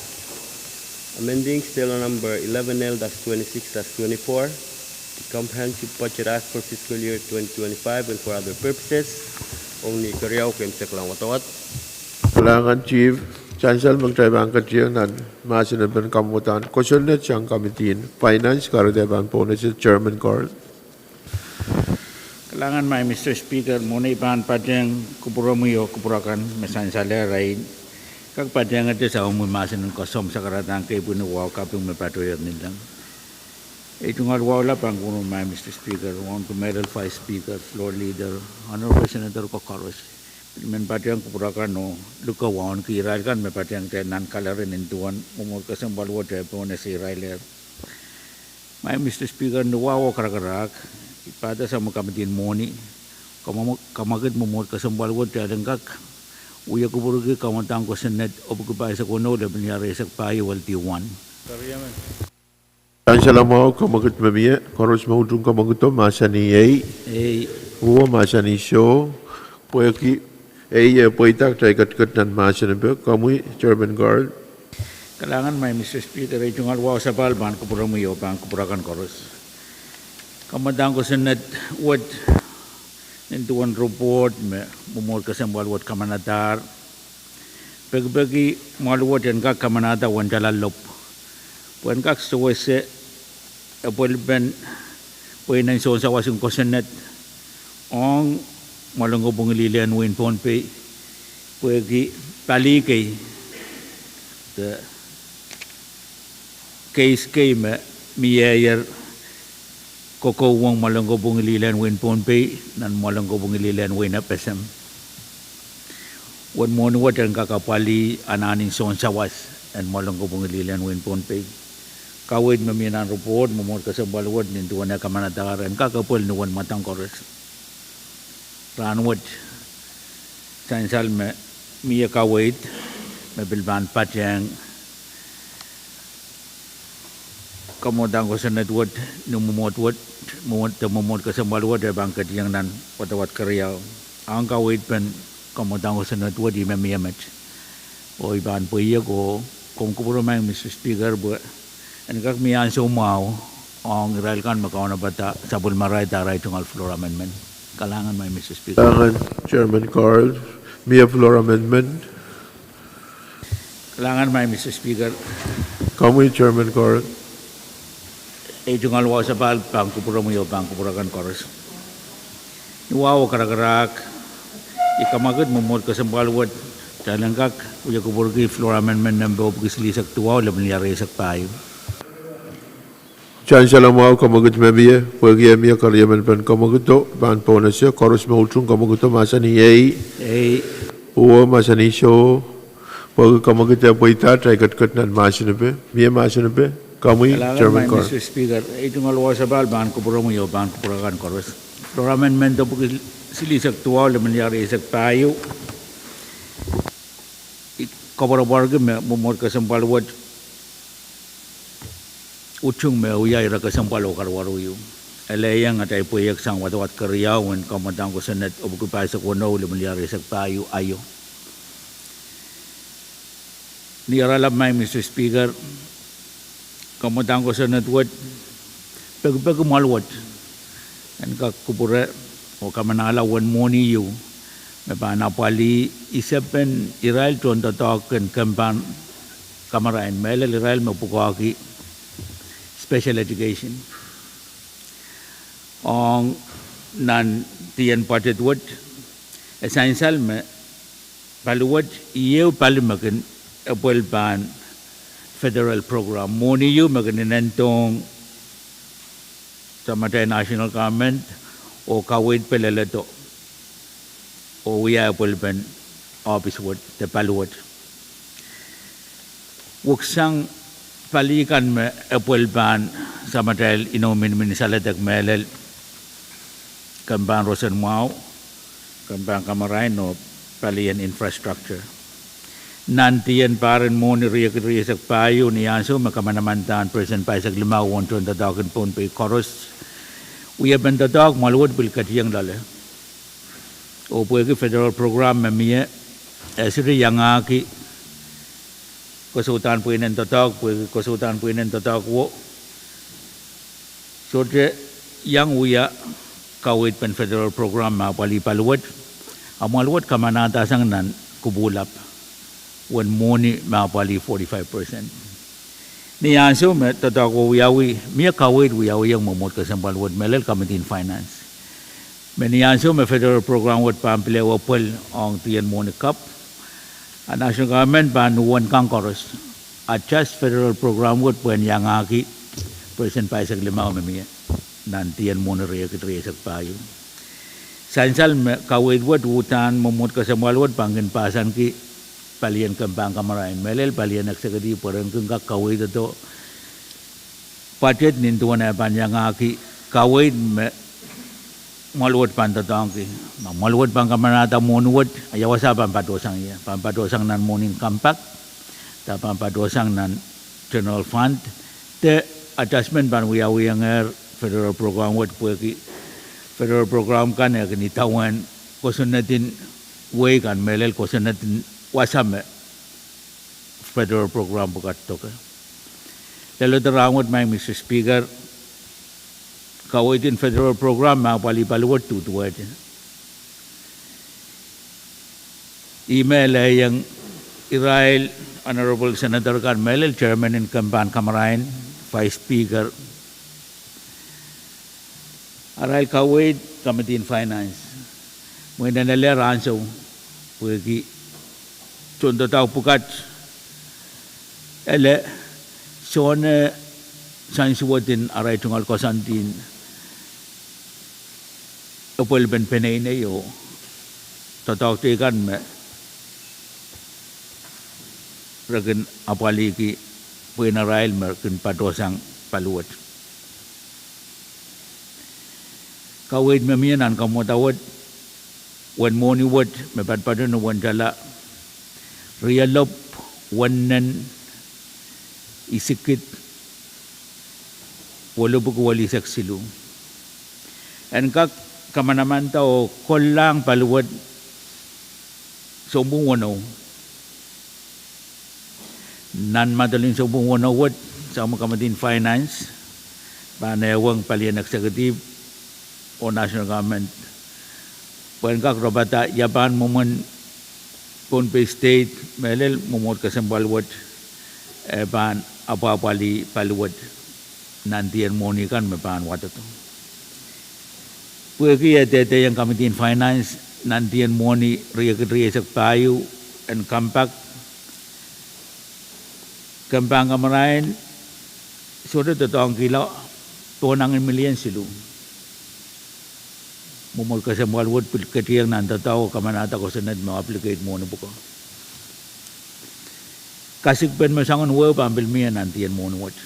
amending Stella number eleven L dash twenty-six dash twenty-four, the Comprehensive Budget Act for fiscal year twenty twenty-five and for other purposes. Ong ni keriau keimwseklahn wadawad. Kalahngan Chief, sansal me kitail pahn ketiong nan mahsen epen kamwadahn kosonned sang committee en Finance, kahrehda pahn pohnese Chairman Carl. Kalahngan, Maing Mister Speaker, mwohn ei pahn patehng kupwuromwi oh kupwur akan me sansalehr, I kak patehngete sapwellimomwi mahsen en koasoandi sakaradahn kepwin wahu kaping me patohier nindeng. Ei tungoal wahu lap pahn kupwuromwi Maing Mister Speaker, wauneki mehlel Vice Speaker, Floor Leader, Honorable Senator ko koaros. Pil men patehng kupwur akan oh likou wauneki irail kan me patehng kitail nan kaleren nin duwen mwomwohd kesempwal wet eh pohnese irailehr. Maing Mister Speaker, ni wahu oh karakarahk, I pahda sapwellime committee en mwohni, kamwekid mwomwohd kesempwal wet kitail en kak wia kupwurki kamwadahn kosonned epwiki pahisek weneu, lap rieisek pahieu, L D one. Sansal mwahu, kamwekid me mie, koaros me utung kamwekido mahsanih ei, uwe mahsanih soh, pwehki ei eh pweida, kitail ketiket nan mahsen epe. Komwi Chairman Carl. Kalahngan Maing Mister Speaker, ei tungoal wahu sapahl pahn kupwuromwi oh pahn kupwur akan koaros. Kamwadahn kosonned wet nin duwen report me mwomwohd kesempwal wet kamanadahr, pekipeki mwahl wet en kak kamanada uwen tala lop, pwe en kak sewese epwelipen pweinen sounsawas en kosonned ong mwoalen kopwung lih lehn wehin Pohnpei, pwehki pali kei de keis kei me mieier kokohwong mwoalen kopwung lih lehn wehin Pohnpei nan mwoalen kopwung lih lehn wehin FSM. Uwen mwohni wet en kak apwalih anahn en sounsawas en mwoalen kopwung lih lehn wehin Pohnpei. Kaweid me mie nan report, mwomwohd kesempwal wet nin duwen eh kamanadahr, en kak epwel ni uwen mwadang koaros. Rahnwet, sansal me mie kaweid me pil pahn patehng kamwadahn kosonned wet ni mwomwohd wet, mwomwohd, mwomwohd kesempwal wet eh pahn ketiong nan wadawad keriau. Ahng kaweid pen kamwadahn kosonned wet ih me mie met. Oh I pahn pweiek oh komw kupwure Maing Mister Speaker pwe en kak mie ansou mwahu ong irail kan me kaunopada sapwellimarail de arail tungoal floor amendment. Kalahngan Maing Mister Speaker. Kalahngan Chairman Carl. Mie floor amendment? Kalahngan Maing Mister Speaker. Komwi Chairman Carl. Ei tungoal wahu sapahl pahn kupwuromwi oh pahn kupwur akan koaros. Ni wahu oh karakarahk, I kamwekid mwomwohd kesempwal wet kitail en kak wia kupwurki floor amendment nempe epwiki silihsek duwau, lap rieisek pahieu. Sansal mwahu, kamwekid me mie, pwehki eh mie keriemen pen kamwekido, pahn pohnese, koaros me utung kamwekido mahsanih ei, uwe mahsanih soh, pwehki kamwekid eh pweida, kitail ketiket nan mahsen epe. Mie mahsen epe? Komwi Chairman Carl. Mister Speaker, ei tungoal wahu sapahl pahn kupwuromwi oh pahn kupwur akan koaros. Ror amendment epwiki silihsek duwau, limeliari eisek pahieu. I koapworopworki me mwomwohd kesempwal wet utung me wia ire kesempwal oh karuwaru ieu. Ele iang atail pweiek sang wadawad keriau en kamwadang kosonned epwiki pahisek weneu, limeliari eisek pahieu aio. Ni oaralap, Maing Mister Speaker, kamwadang kosonned wet pekipeki mwahl wet en kak kupwure oh kamanahla uwen mwohni ieu me pahn apwalih isepen irail tohndoadoahk en kempan kamarain, mehlel irail me pwukoahki special education. Ong nan dien budget wet, e sansal me pali wet ieu pali me kin epwel pahn federal program. Mwohni ieu me kin inendohng samatail national government oh kaweid peleledo oh wia epwelpen ohpis wet de pali wet. Weksang pali kan me epwel pahn samatail inou miniminisaled, mehlel kempan roson mwahu, kempan kamarain oh palien infrastructure. Nan dien pahren mwohni riekid rieisek pahieu, ni ansou me kamanamandan President pahisek limau uwen tohndoadoahk en Pohnpei koaros, wiepen doadoahk mwahl wet pil ketieng loale. Oh pwehki federal program me mie, e sohte iangahki kosoudahn pweinen doadoahk, pwehki kosoudahn pweinen doadoahk wo sohte iang wia kaweidpen federal program me apwalih pali wet, a mwahl wet kamanahdasang nan kupwuhlap uwen mwohni me apwalih forty-five percent. Ni ansou me doadoahk wo wiawi, mie kaweid wiawiong mwomwohd kesempwal wet, mehlel Committee on Finance, me ni ansou me federal program wet pahn pil ehu epwel ong dien mwohni kapw, a national government pahn uwen kan koaros adjust federal program wet pwehn iangahki President pahisek limau me mie nan dien mwohni riekid rieisek pahieu. Sansal me kaweid wet uhdahn mwomwohd kesempwal wet pahn kin pahsanki palien kempan kamarain, mehlel palien executive, pwe ren kin kak kaweidodo budget nin duwen eh pahn iangahki kaweid me mwahl wet pahn doadoahngki. Ma mwahl wet pahn kamanahda mwohni wet, a ia wasa pahn patohsang ie? Pahn patohsang nan mwohnin compact, de pahn patohsang nan general fund, de adjustment pahn wiawiongehr federal program wet, pwehki federal program kan e kin idawehn kosonnedin wehi kan, mehlel kosonnedin wasa me federal program pwukat doke. Leloda rahnwet, Maing Mister Speaker, kaweid en federal program me apwalih pali wet duduwehte. Ihme e lelohng irail honorable senator kan, mehlel chairman en kempan kamarain, vice speaker, arail kaweid Committee on Finance, mwein e lel ansou pwehki tohndoadoahk pwukat, ele sohte sansuwedin arail tungoal koasoandi en epwelpen peneinei oh doadoahk teikan me re kin apwalihki pweinen irail me kin patohsang pali wet. Kaweid me mie nan kamwada wet, uwen mwohni wet me patpatohng uwen tala rielopw wennen isikid welipwiki welisek siluh, en kak kamanamanda oh kollahng pali wet sounpwong weneu. Nan madalin sounpwong weneu wet, Southwest Committee on Finance pahn ehuong palien executive oh national government pwehn kak rapada ia pahn mwomwen Pohnpei State, mehlel mwomwohd kesempwal wet, e pahn apwapwalih pali wet nan dien mwohni kan me pahn wadodo. Pwehki e dehdehiong Committee on Finance, nan dien mwohni riekid rieisek pahieu en compact, kempan kamarain sohte doadoahngkihla pohnangin million siluh. Mwomwohd kesempwal wet pil ketieng nan doadoahk oh kamanahda kosonned me obligate mwohni pwuko. Kasikpen me soangen wehi pahn pil mie nan dien mwohni wet,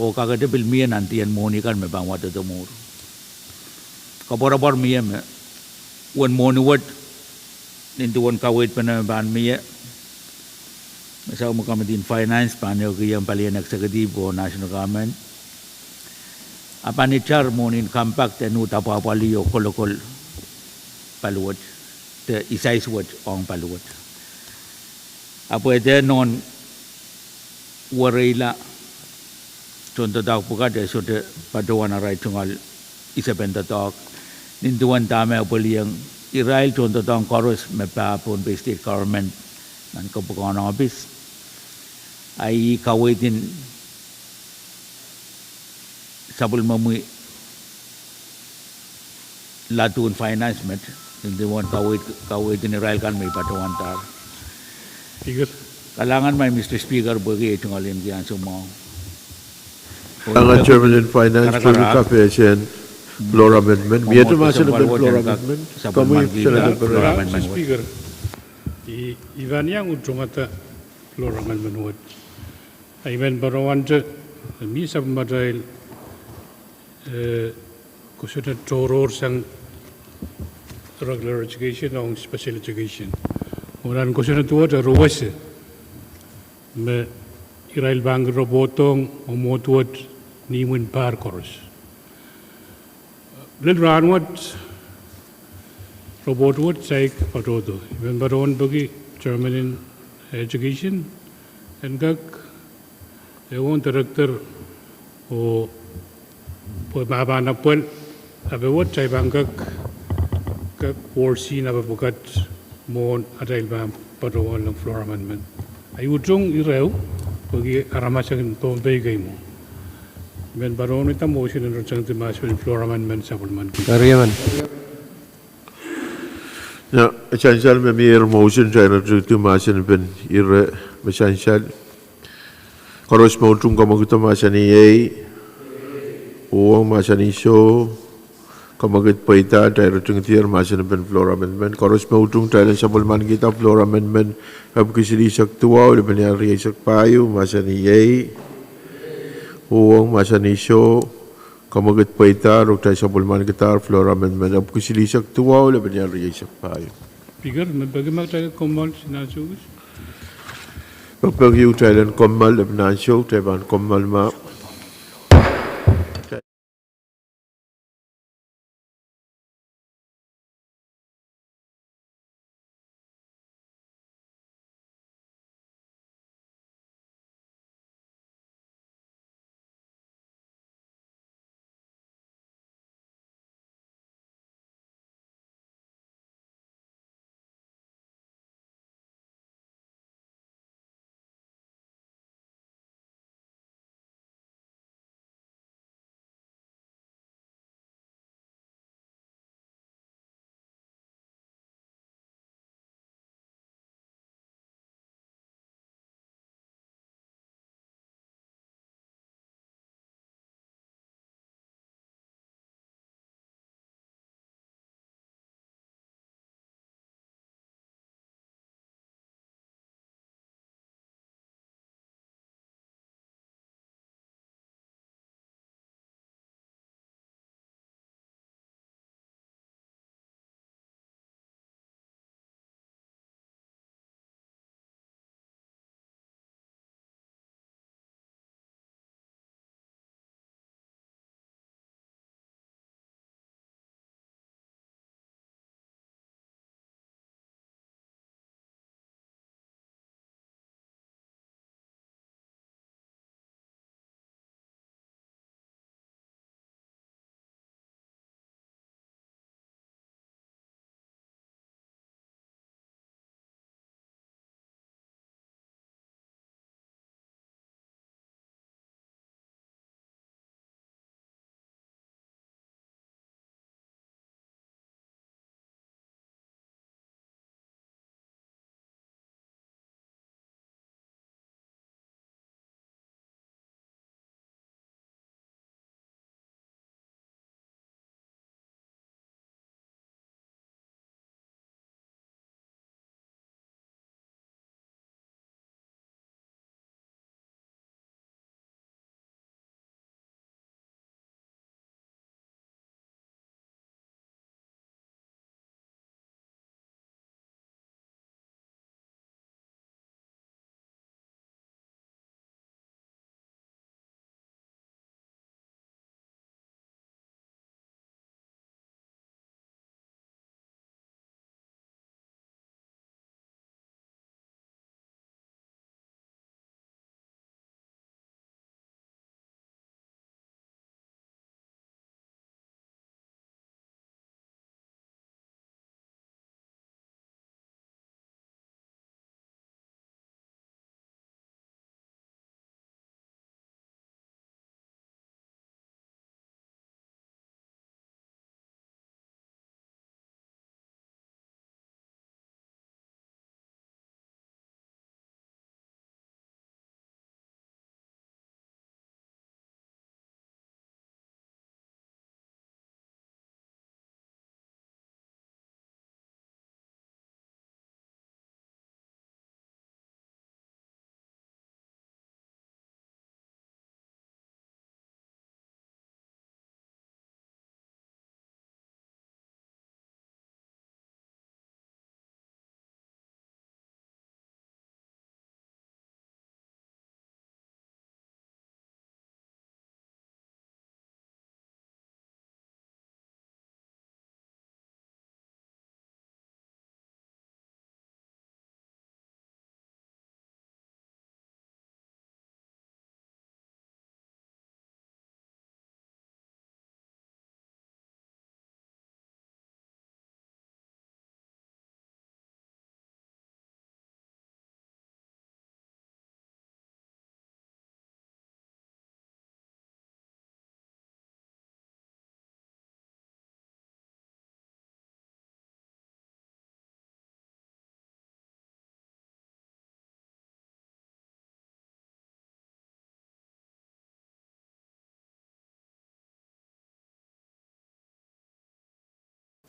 oh kakete pil mie nan dien mwohni kan me pahn wadodo mwuhr. koapworopwor mie me uwen mwohni wet, nin duwen kaweid pene me pahn mie, me sapwellime Committee on Finance pahn ehukihong palien executive oh national government, a pahn itar mwohnin compact en uhd apwahpwalih oh kolokol paliwet, de isais wet ong paliwet. Ahpw e de nohn wereila tohndoadoahk pwukat e sohte patohwan arail tungoal isepen doadoahk, nin duwen dahme e pwilieng irail tohndoadoahk koaros me pahn Pohnpei State Government nan kapwukoahn ohpis, a ih kaweid en sapwellimomwi ladun finance met, nin duwen kaweid, kaweid en irail kan me I patohwandahr. Kalahngan, Mister Speaker, pwehki ei tungoal limki ansou mwahu. Kalahngan Chairman en Finance, pwehki kapehsen floor amendment. Miehte mahsen en floor amendment, komwi Senator Perera. Mister Speaker, I, I pahn iang utungada floor amendment wet. I men patohwante, mi sapwellimatail, eh, kosonned tohrohr sang regular education ong special education. Oh nan kosonned wet e rewese me irail pahn kin report ong mwomwohd wet ni imwin pahr koaros. Lel rahnwet, report wet saik patohdo. I men patohwan peki Chairman en Education en kak, eh, ong Director oh pwe ma pahn apwal, ape wet kitail pahn kak, kak worsen ape pwukat mwohn atail pahn patohwan long floor amendment. Ahi utung ire pwehki aramas en Pohnpei kei mwo. I men patohwan ida motion en rohtangdi mahsen en floor amendment sapwellimaniki. Eri emen. Nan sansal me mier motion, kitail rohtangdi mahsen en pen ire me sansal. Koaros me utung kamwekid mahsanih iei. Uhwong mahsanih soh. Kamwekid pweida, kitail rohtangdier mahsen en pen floor amendment. Koaros me utung, kitail en sapwellimanikihda floor amendment epwiki silihsek duwau, lepin riesek pahieu, mahsanih iei. Uhwong mahsanih soh. Kamwekid pweida, oh kitail sapwellimanikidahr floor amendment epwiki silihsek duwau, lepin riesek pahieu. Speaker, me peki ma kitail kommoal nan ansou kis? Pekipeki kitail en kommoal lepin ansou, kitail pahn kommoal mwahu.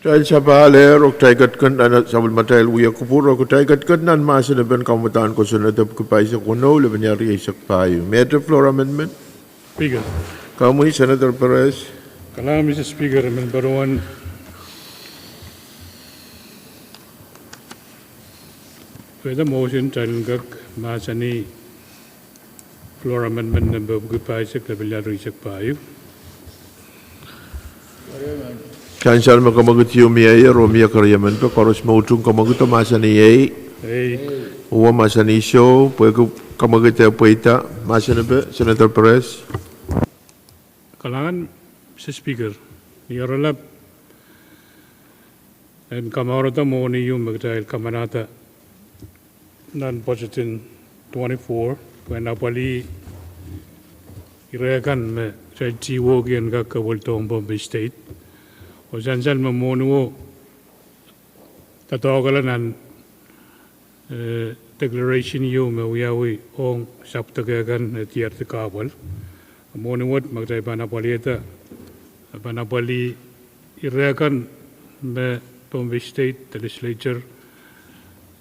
Kitail sapahl ehr oh kitail ketiket nan sapwellimatail wia kupwur oh kitail ketiket nan mahsen en kamwadahn kosonned epwiki pahisek weneu, lepin ehr rieisek pahieu. Mehte floor amendment? Speaker. Komwi Senator Perez. Kalahngan Mister Speaker, I men patohwan pwehda motion kitail en kak mahsanih floor amendment nempe epwiki pahisek, lepin ehr rieisek pahieu. Sansal me kemwekid ieu mieier oh mie keriemen pe, koaros me utung kemwekido mahsanih ei. Ei. Uwe mahsanih soh, pwehki kemwekid eh pweida mahsen pe, Senator Perez. Kalahngan Mister Speaker, ni oaralap en kamourada mwohni ieu me kitail kamanada nan budget en twenty-four, pwehn apwalih ire kan me kitail tihwehki en kak kepweldohng Pohnpei State. Oh sansal me mwohni wet doadoahkala nan, eh, declaration ieu me wiawi ong sapwdekehkan, eh, diardi kahpwal. Mwohni wet me kitail pahn apwalihda, pahn apwalih ire kan me Pohnpei State Legislature,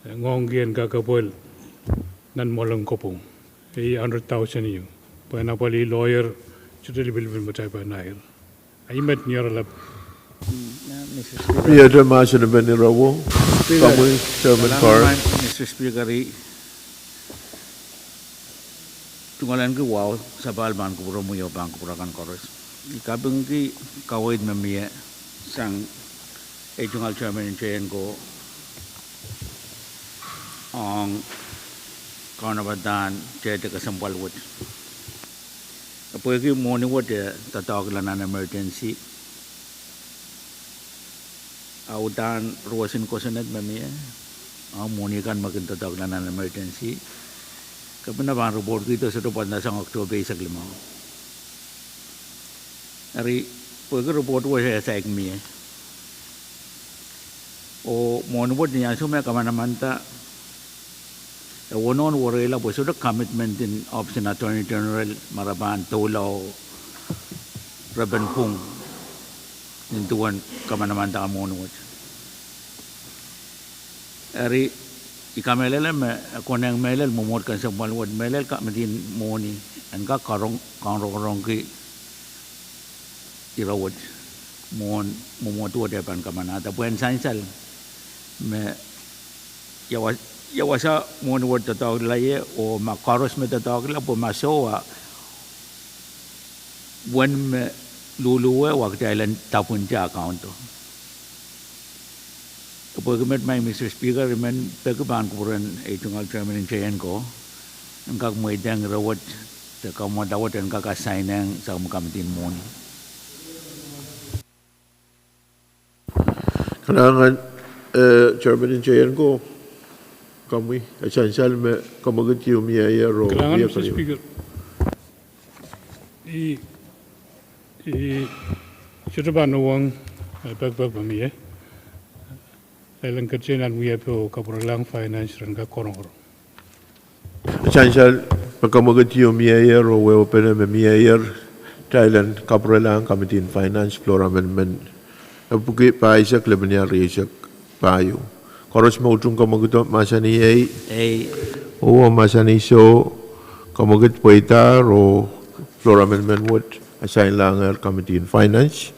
eh, ngoangki en kak kepwel nan mwoalen kopwung. Ei hundred thousand ieu. Pwehn apwalih lawyer, sohte lipilipil me kitail pahn air. Ahi met ni oaralap. Mie mahsen en peni rawo. Speaker. Komwi Chairman Carl. Mister Speaker, I tungoalenki wahu sapahl pahn kupwuromwi oh pahn kupwur akan koaros. I kapingki kaweid me mie sang ei tungoal Chairman en J N ko ong kaunopadahn tehte kesempwal wet. Pwehki mwohni wet e doadoahkla nan emergency, a udahn ruwesin kosonned me mie, a mwohni kan me kin doadoahkla nan emergency, kepina pahn report kihdo sohte pwarada sang October eisek limau. Eri, pwehki report wet e saik mie, oh mwohni wet ni ansou me kamanamanda, e wonohn wereila pwe sohte commitment en Office en Attorney General me re pahn doula oh re pahn pwung nin duwen kamanamanda mwohni wet. Eri, I kamehlele me e konehng mehlel mwomwohd kesempwal wet, mehlel kamidin mwohni en kak kaun-, kaunrongorongki ire wet mwohn mwomwohd wet e pahn kamanada pwehn sansal me ia wa-, ia wasa mwohni wet doadoahkla ie, oh ma koaros me doadoahkla, pwe ma soh a wen me luluwe wa kitail en dapwinte a kaunto. Pwehki met, Madam Mister Speaker, I men peki pahn kupwuren ei tungoal Chairman en J N ko en kak mweidehng ire wet de kamwadahn wet en kak assign-ehng sang me kamidin mwohni. Kalahngan, eh, Chairman en J N ko, komwi, e sansal me kemwekid ieu mieier oh mie keriemen. I, i, sohte pahn uhwong, eh, pekipek me mie. Kitail en ketin wiepe oh kapwurelahng finance ren kak kaunrongorong. Sansal me kemwekid ieu mieier oh wehwehpene me mieier, kitail en kapwurelahng kamidin finance floor amendment epwiki pahisek, lepin ehr rieisek pahieu. Koaros me utung kemwekido mahsanih ei. Ei. Uwe mahsanih soh, kemwekid pweidahr oh floor amendment wet assign-lahngehr kamidin finance.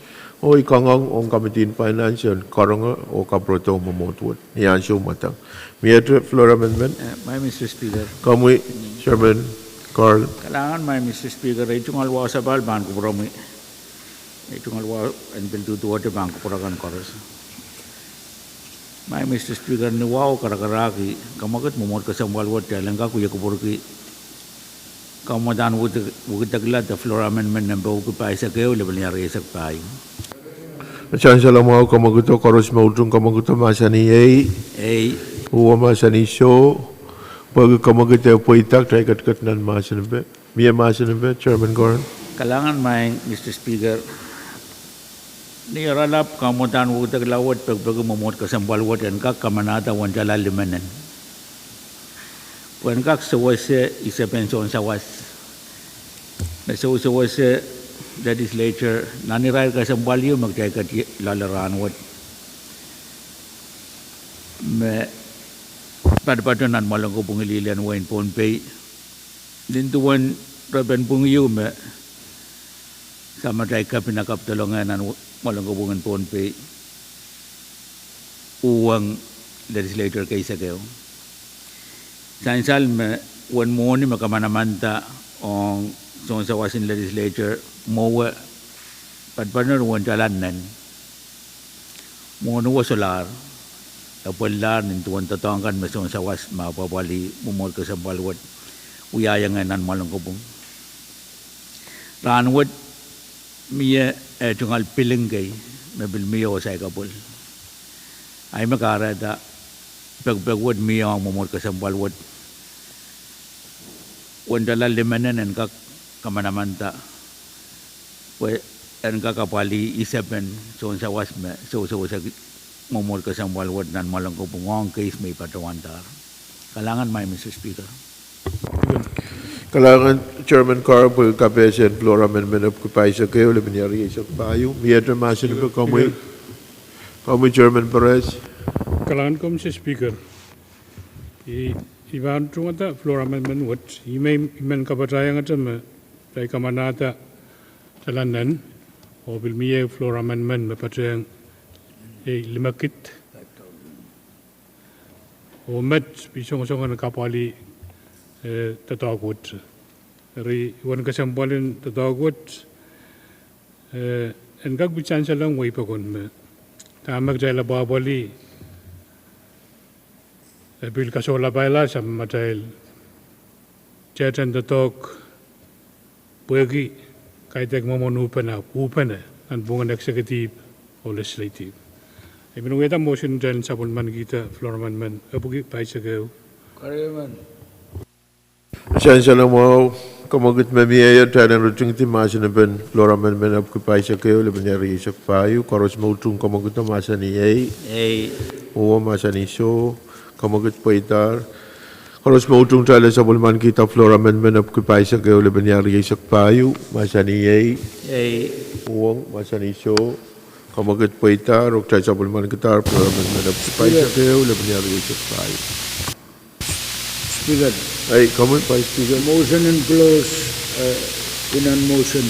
Oh I kangoang ong kamidin finance en karonge oh kapwuredo mwomwohd wet ni ansou mwadang. Miehte floor amendment? Eh, Madam Mister Speaker. Komwi, Chairman Carl. Kalahngan, Madam Mister Speaker, ei tungoal wahu sapahl pahn kupwuromwi. Ei tungoal wahu en pil duduwehte pahn kupwur akan koaros. Madam Mister Speaker, ni wahu karakarahki, kemwekid mwomwohd kesempwal wet kitail en kak wie kupwurki kamwadahn wukidek-, wukidekla de floor amendment nempe epwiki pahisek ehu, lepin ehr rieisek pahieu. Sansal me wahu kemwekido, koaros me utung kemwekido mahsanih ei. Ei. Uwe mahsanih soh, pwehki kemwekid e pweida, kitail ketiket nan mahsen en pe. Mie mahsen en pe, Chairman Goren. Kalahngan, Madam Mister Speaker. Ni oaralap, kamwadahn wukidekla wet pekipeki mwomwohd kesempwal wet en kak kamanada wendala limenen. Pwehn kak sewese isepen sounsawas me sewesewese legislature nan irair kesempwal ieu me kitail ketiket loale rahnwet. me patopato nan mwoalen kopwung lihli en wehin Pohnpei. Nin duwen repen pwung ieu me samatail kapinga kapw dolonge nan mwoalen kopwung en Pohnpei, uhwong legislature kei sekeu. Sansal me wen mwohni me kamanamanada ong sounsawas en legislature mwowe patopato wen tala nen mwohni wet solahr, e pwelalahr nin duwen doadoahk kan me sounsawas me apwapwalih mwomwohd kesempwal wet wiahiong nan mwoalen kopwung. Rahnwet mie eh tungoal piling kei me pil mie oh saikapwil. Ahi me kahrehda pekipek wet mie ong mwomwohd kesempwal wet. Wen tala limenen en kak kamanamanada pwe en kak apwalih isepen sounsawas me seweseweseki mwomwohd kesempwal wet nan mwoalen kopwung ong keis me I patohwandahr. Kalahngan, Madam Speaker. Kalahngan Chairman Carr pwe kapehse en floor amendment epwiki pahisek ehu lepin iar rieisek pahieu. Miehte mahsen pwe komwi, komwi Chairman Perez. Kalahngan komwi Speaker. I, I pahn tungada floor amendment wet, I men, I men kapatahiongete me kitail kamanahda tala nen, oh pil mie floor amendment me patehng ei limekid oh met pil songosong en kapwalih eh doadoahk wet. Eri wen kesempwal en doadoahk wet eh en kak pil sansalohng wehi pokon me dahme kitail apwapwalih e pil kasohla pailas a me atail tehten doadoahk pwehki kaidehk mwomwen uhpene, uhpene nan pwungen executive oh legislative. I men wiahda motion en sapwellimanikihda floor amendment epwiki pahisek ehu. Sansalohng mwahu, kamwekid me mieier, kitail en ritingdi mahsen en floor amendment epwiki pahisek ehu lepin iar rieisek pahieu. Koaros me utung kamwekido mahsanih ei. Uhwong mahsanih soh. Kamwekid pweidahr. Koaros me utung kitail en sapwellimanikihda floor amendment epwiki pahisek ehu lepin iar rieisek pahieu mahsanih ei. Uhwong mahsanih soh. Kamwekid pweidahr oh kitail sapwellimanikihdahr floor amendment epwiki pahisek ehu lepin iar rieisek pahieu. Speaker. Ei, komwi Vice Speaker. Motion en close, eh, inan motion.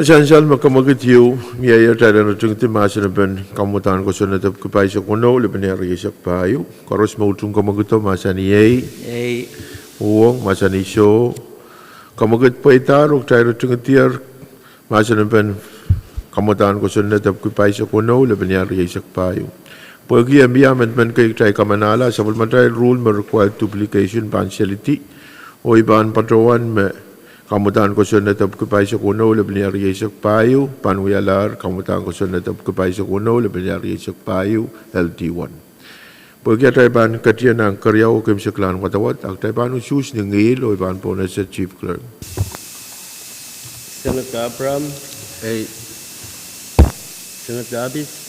Sansal me kamwekid ieu mieier, kitail en ritingdi mahsen en kamwadahn kosonned epwiki pahisek weneu lepin iar rieisek pahieu. Koaros me utung kamwekido mahsanih ei. Uhwong mahsanih soh. Kamwekid pweidahr oh kitail ritingdier mahsen en kamwadahn kosonned epwiki pahisek weneu lepin iar rieisek pahieu. Pwehki e mie amendment kei kitail kamanahla, sapwellimatail rule me require duplication pahn selidi, oh I pahn patohwan me kamwadahn kosonned epwiki pahisek weneu lepin iar rieisek pahieu pahn wialahr kamwadahn kosonned epwiki pahisek weneu lepin iar rieisek pahieu, L D one. Pwehki atail pahn ketien ahn keriau oh keimwseklahn wadawad, a kitail pahn usuhs ni ngihl oh I pahn pohnese Chief Clerk. Senator Abraham. Ei. Senator Abis.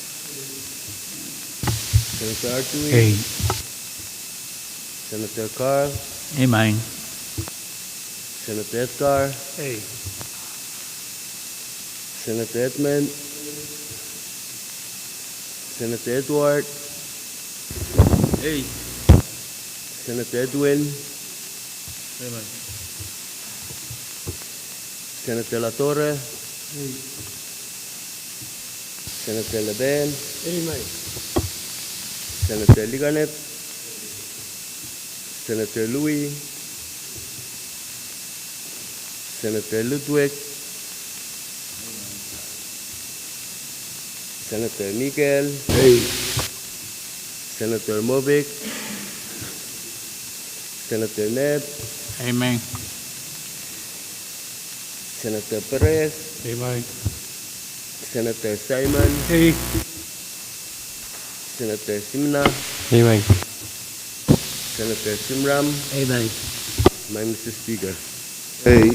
Senator Artui. Ei. Senator Carl. Ei, maing. Senator Edgar. Ei. Senator Edmund. Senator Edward. Ei. Senator Edwin. Ei, maing. Senator Latore. Ei. Senator Leben. Ei, maing. Senator Liganet. Senator Louis. Senator Ludwig. Senator Miguel. Ei. Senator Mobik. Senator Ned. Ei, maing. Senator Perez. Ei, maing. Senator Simon. Ei. Senator Simna. Ei, maing. Senator Simram. Ei, maing. Maing, Mister Speaker. Ei.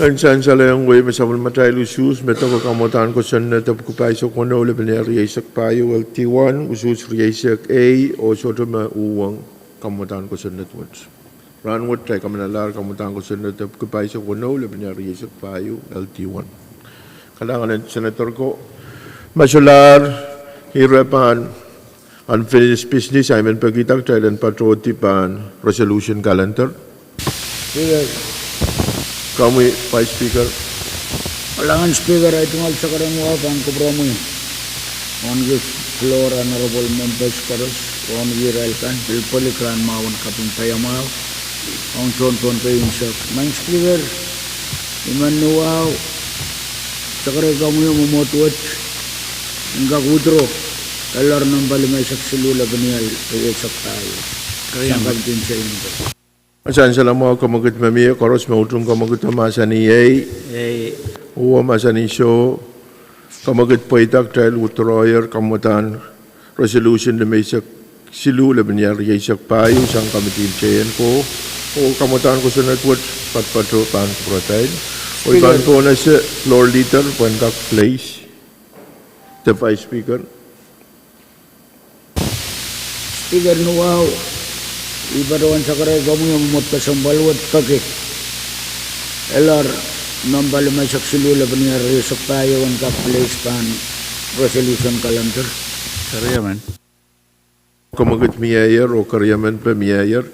Ken sansal ong wei me sapwellimatail usuhs me doke kamwadahn kosonned epwiki pahisek weneu, lepin ehr rieisek pahieu, L D one, usuhs rieisek A, oh sohte me uhwong kamwadahn kosonned wet. Rahnwet kitail kamanalahr kamwadahn kosonned epwiki pahisek weneu, lepin ehr rieisek pahieu, L D one. Kalahngan en Senator ko. Ma solahr, ire pahn unfinished business, I men pekihda kitail en patohdi pahn resolution calendar. Speaker. Komwi Vice Speaker. Kalahngan Speaker, ahi tungoal sakareng wau pahn kupwuromwi. Ohniki floor honorable members koaros, ohniki irail kan, pil pwelek rahn mwahu en kaping paiamwahu ong tohn Pohnpei unsek. Madam Speaker, I men nuwau, sakarei komwi mwomwohd wet, en kak withdraw, elar nempe limeisek siluh, lepin ehr rieisek pahieu. Sang komiti en seienko. Sansal mwahu, kemwekid me mie koaros me utung kemwekido mahsanih ei. Uwe mahsanih soh. Kemwekid pweida, kitail withdrawyer kamwadahn resolution limeisek siluh, lepin ehr rieisek pahieu, sang komiti en seienko. Oh kamwadahn kosonned wet patopato pahn kupwuratail. Oh I pahn pohnese floor leader pwehn kak place. The Vice Speaker. Speaker nuwau, I patohwan sakarei komwi mwomwohd kesempwal wet peki, elar nempe limeisek siluh, lepin ehr rieisek pahieu en kak place pahn resolution calendar. Kemwekid mieier oh keriemen pwe mieier.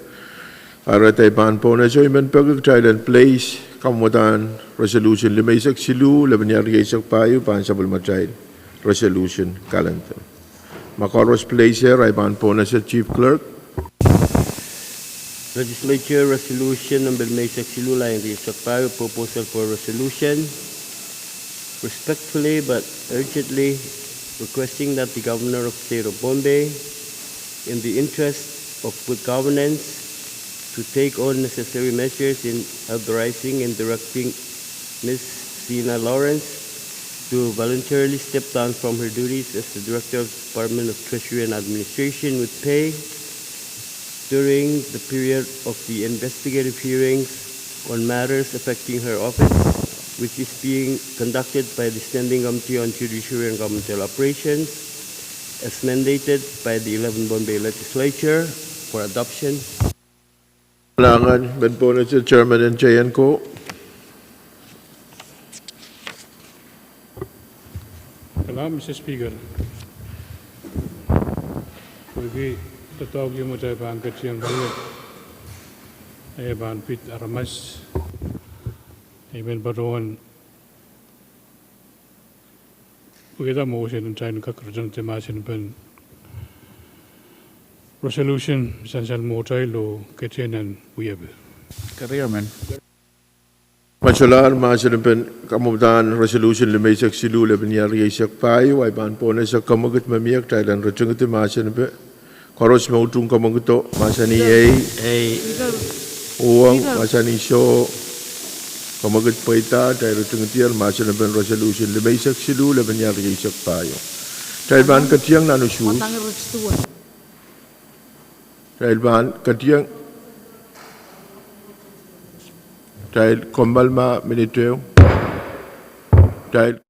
Eri ahi pahn pohnese, I men peki kitail en place kamwadahn resolution limeisek siluh, lepin ehr rieisek pahieu pahn sapwellimatail resolution calendar. Ma koaros place er, ahi pahn pohnese Chief Clerk. Legislature Resolution nempe limeisek siluh, lain rieisek pahieu, proposal for resolution, respectfully but urgently requesting that the Governor of the State of Bombay, in the interest of good governance, to take all necessary measures in authorizing and directing Miss Sina Lawrence to voluntarily step down from her duties as the Director of the Department of Treasury and Administration with pay during the period of the investigative hearings on matters affecting her office, which is being conducted by the Standing Committee on Judiciary and Governmental Operations, as mandated by the eleventh Bombay Legislature for adoption. Kalahngan, men pohnese chairman en J N ko. Kalahngan, Mister Speaker. Pwehki doadoahk ieu me kitail pahn ketin pahn, e pahn pid aramas, I men patohwan pwehki motion en kitail en kak ritingdi mahsen en resolution sansal mwohtail oh ketin en wiepe. Ma solahr, mahsen en kamwadahn resolution limeisek siluh, lepin ehr rieisek pahieu, ahi pahn pohnese, kemwekid me mie kitail en ritingdi mahsen en koaros me utung kemwekido mahsanih ei. Uhwong mahsanih soh. Kemwekid pweida, kitail ritingdier mahsen en resolution limeisek siluh, lepin ehr rieisek pahieu. Kitail pahn ketiong nan usuhs. Kitail pahn ketiong. Kitail kommoal ma minit ehu. Kitail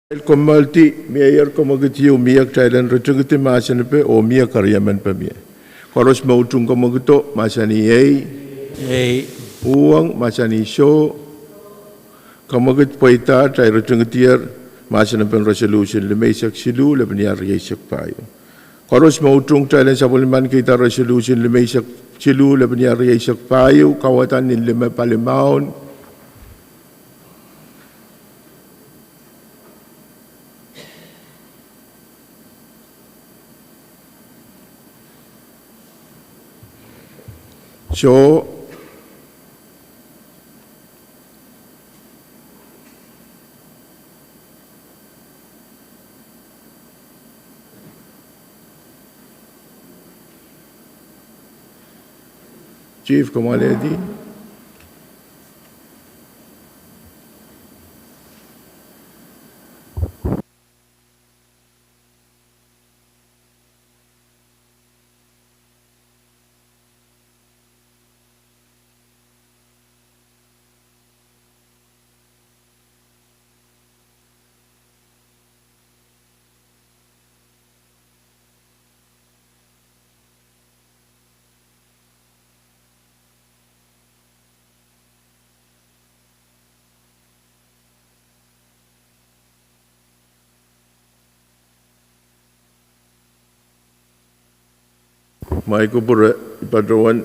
Kommoaldi, mie ehr komwekid ieu mie kitail en ritingidi mahsen epe oh mie keriemen epe mie. Koaros me utung komwekido mahsanih ei. Ei. Uhwong mahsanih soh. Komwekid pweida, kitail ritingidi ehr mahsen epen resolution limeisek siluh lepin ehr rieisek pahieu. Koaros me utung kitail en sapwellimaniki resolution limeisek siluh lepin ehr rieisek pahieu, kauwada ni lime palimaun. Soh. Chief, komw alehdi. Mwahu kupwure, I patohwan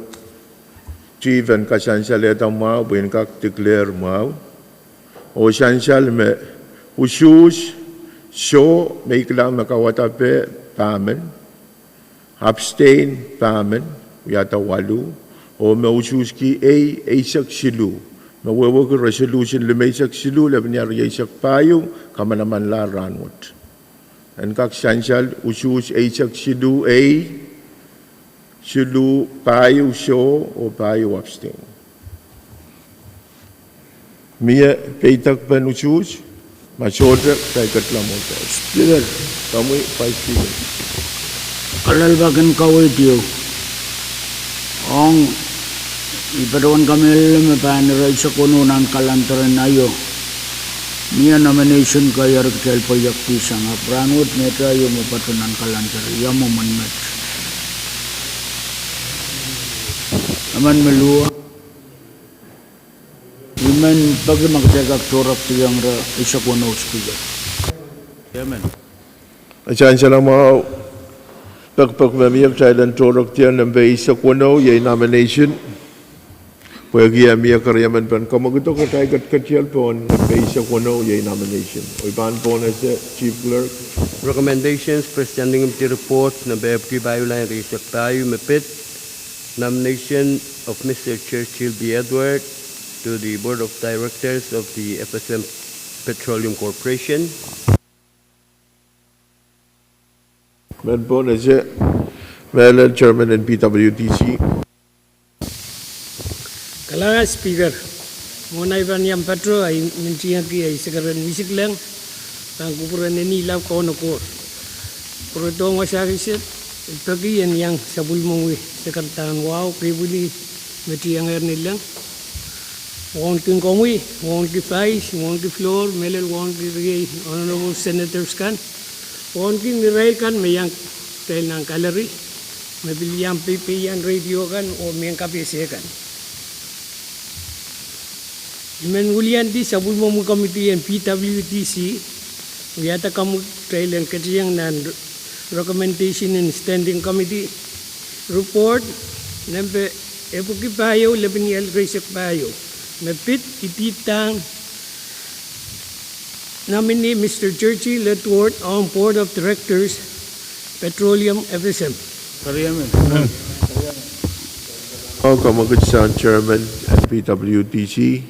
Chief en kasansalehda mwahu pwe en kak declare mwahu. Oh sansal me usuhs, soh, me I kilang me kauwada peh, pahmen. Abstain, pahmen, wiahda waluh. Oh me usuhski ei, eisek siluh. Me wehwehki resolution limeisek siluh lepin ehr rieisek pahieu, kamanamanlahr rahnwet. En kak sansal usuhs eisek siluh ei, siluh pahieu soh, oh pahieu abstain. Mie peidekpen usuhs? Ma sohte, kitail ketin mwohtail. Speaker. Komwi Vice Speaker. Kalelapak en kaweid ieu. Ong, I patohwan kamehlele me pahn irail eisek weneu nan calendar en aio, mie nomination kei eri kitail pweiekdi sang, ahpw rahnwet mehte aio me patoh nan calendar, ia mwomwen met? Emen me luo. I men peki ma kitail kak tohrohrkiong re eisek weneu, Speaker. Amen. Sansal mwahu, pekipek me mie kitail en tohrohrkihong nempe eisek weneu, iei nomination. Pwehki e mie keriemen pen komwekido, kitail ketiketier pohn nempe eisek weneu, iei nomination. Oh I pahn pwonehdi Chief Clerk. Recommendations, Presidential Committee Report, nempe epwiki pahieu, lain rieisek pahieu me pid. Nomination of Mister Churchill B. Edward to the Board of Directors of the F S M Petroleum Corporation. Men pwonehdi mehlel Chairman en P W D C. Kalahngan Speaker, mwohn ahi pahn iang patoh, ahi minitiengki ahi sekeren misikleng, pahn kupwuren eni lap Kauno Koht. Pwurodohng wasa kiset, I peki en iang sapwellimomwi sekeredahn wahu, kepwili me tiengehr ni leng. Wauneki komwi, wauneki Vice, wauneki floor, mehlel wauneki riei Honorable Senators kan, wauneki irail kan me iang kitail nan gallery, me pil iang peipeian radio kan oh mehn kapehse kan. I men wiliandi sapwellimomwi komiti en P W D C, wiahda komwi kitail en ketikihong nan recommendation en Standing Committee Report, nempe epwiki pahieu, lepin ehr rieisek pahieu, me pid ididahng nominee Mister Churchill Edward ong Board of Directors, Petroleum F S M. Amen. Oh, komwekid sang Chairman en P W D C,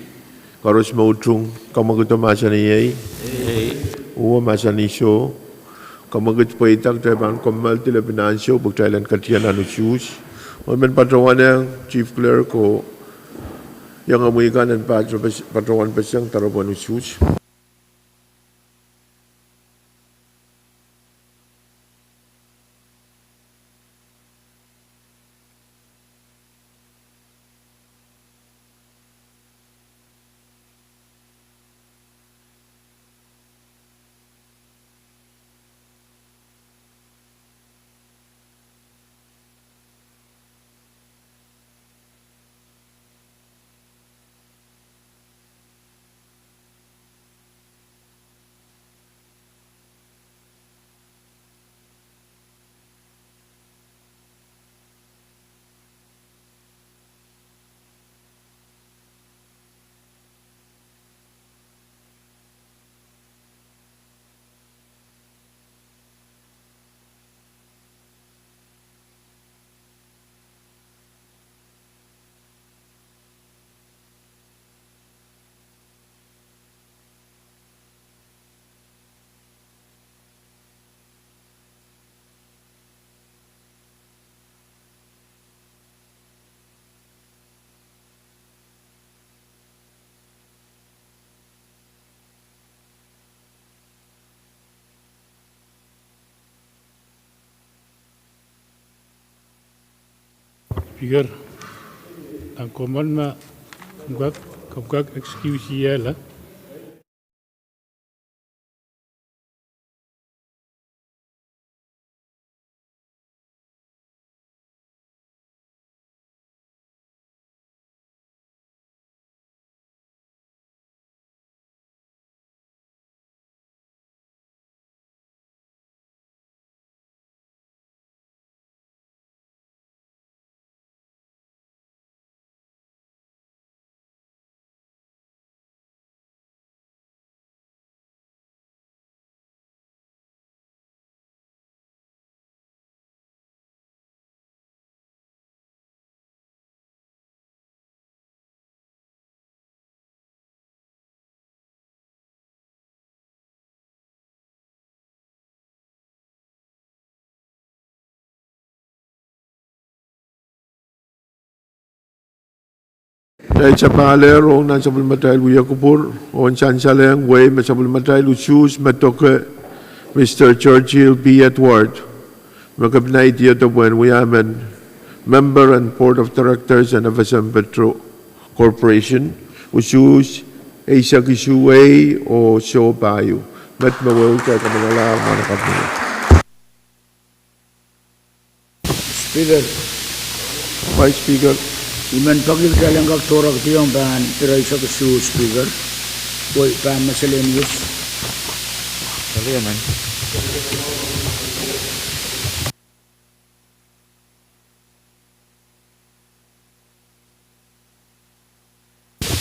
koaros me utung komwekido mahsanih ei. Ei. Uwe mahsanih soh. Komwekid pweida, kitail pahn kommoaldi lepin ansou pwe kitail en ketikihong nan usuhs. Oh I men patohwanehng Chief Clerk oh iengomwi kan en patohwan peseng doaropwen usuhs. Speaker, a komon ma, kak, kak excuse iehla. Kitail sapahl rong nan sapwellimatail wia kupwur, oh sansalehng wehi me sapwellimatail usuhs me doke, Mister Churchill P. Edward, me kepina idiodo pwehn wia emen member en Board of Directors en F S M Petro Corporation, usuhs eisek isuh wehi oh soh pahieu. Met me wehi, kitail kamwomwala mwahnakapw. Speaker. Vice Speaker. I men peki kitail en kak tohrohrkihong pahn ire eisek isuh, Speaker. Pwe pahn mesel en wis.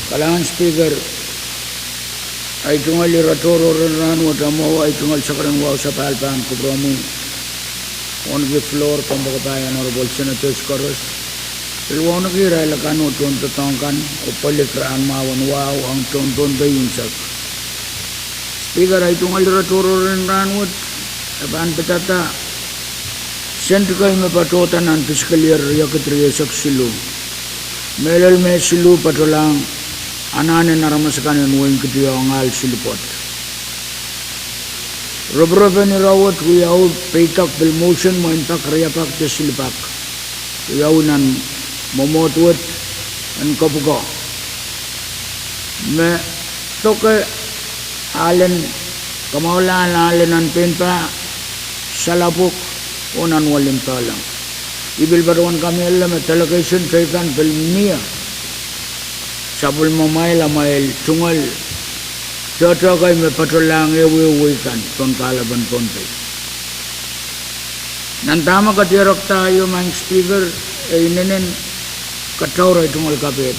Kalahngan Speaker, ahi tungoal ire tohrohr en rahnwet, mwo ahi tungoal sakaradahn wahu sapahl pahn kupwuromwi wauneki floor, kompoakepahi Honorable Senators koaros, pil wauneki irail akan oh tohndoadoahk kan, oh pwelik rahn mwahu en wahu ong tohn Pohnpei unsek. Speaker, ahi tungoal ire tohrohr en rahnwet e pahn pidada sent kei me patohda nan fiscal year riekid rieisek siluh. Mehlel me siluh patohlahng anahn en aramas akan en wehin Kitio ong ahl siluh pwoat. Ropirop en ire wet wiawi, peidek pil motion mwein pak, riapak de silipak, wiawi nan mwomwohd wet en kopwuko me doke ahlen, kamwahulahn ahlen nan pein pah, salapwuk, oh nan welimpehleng. I pil patohwan kamehlele me delegation teikan pil mie sapwellimamwail, amwail tungoal tohtohkei me patohlahng ehuehu wehi kan pohn kahlepen Pohnpei. Nan dahme kadierekda ieu, Madam Speaker, e inenen kataur ahi tungoal kapehd.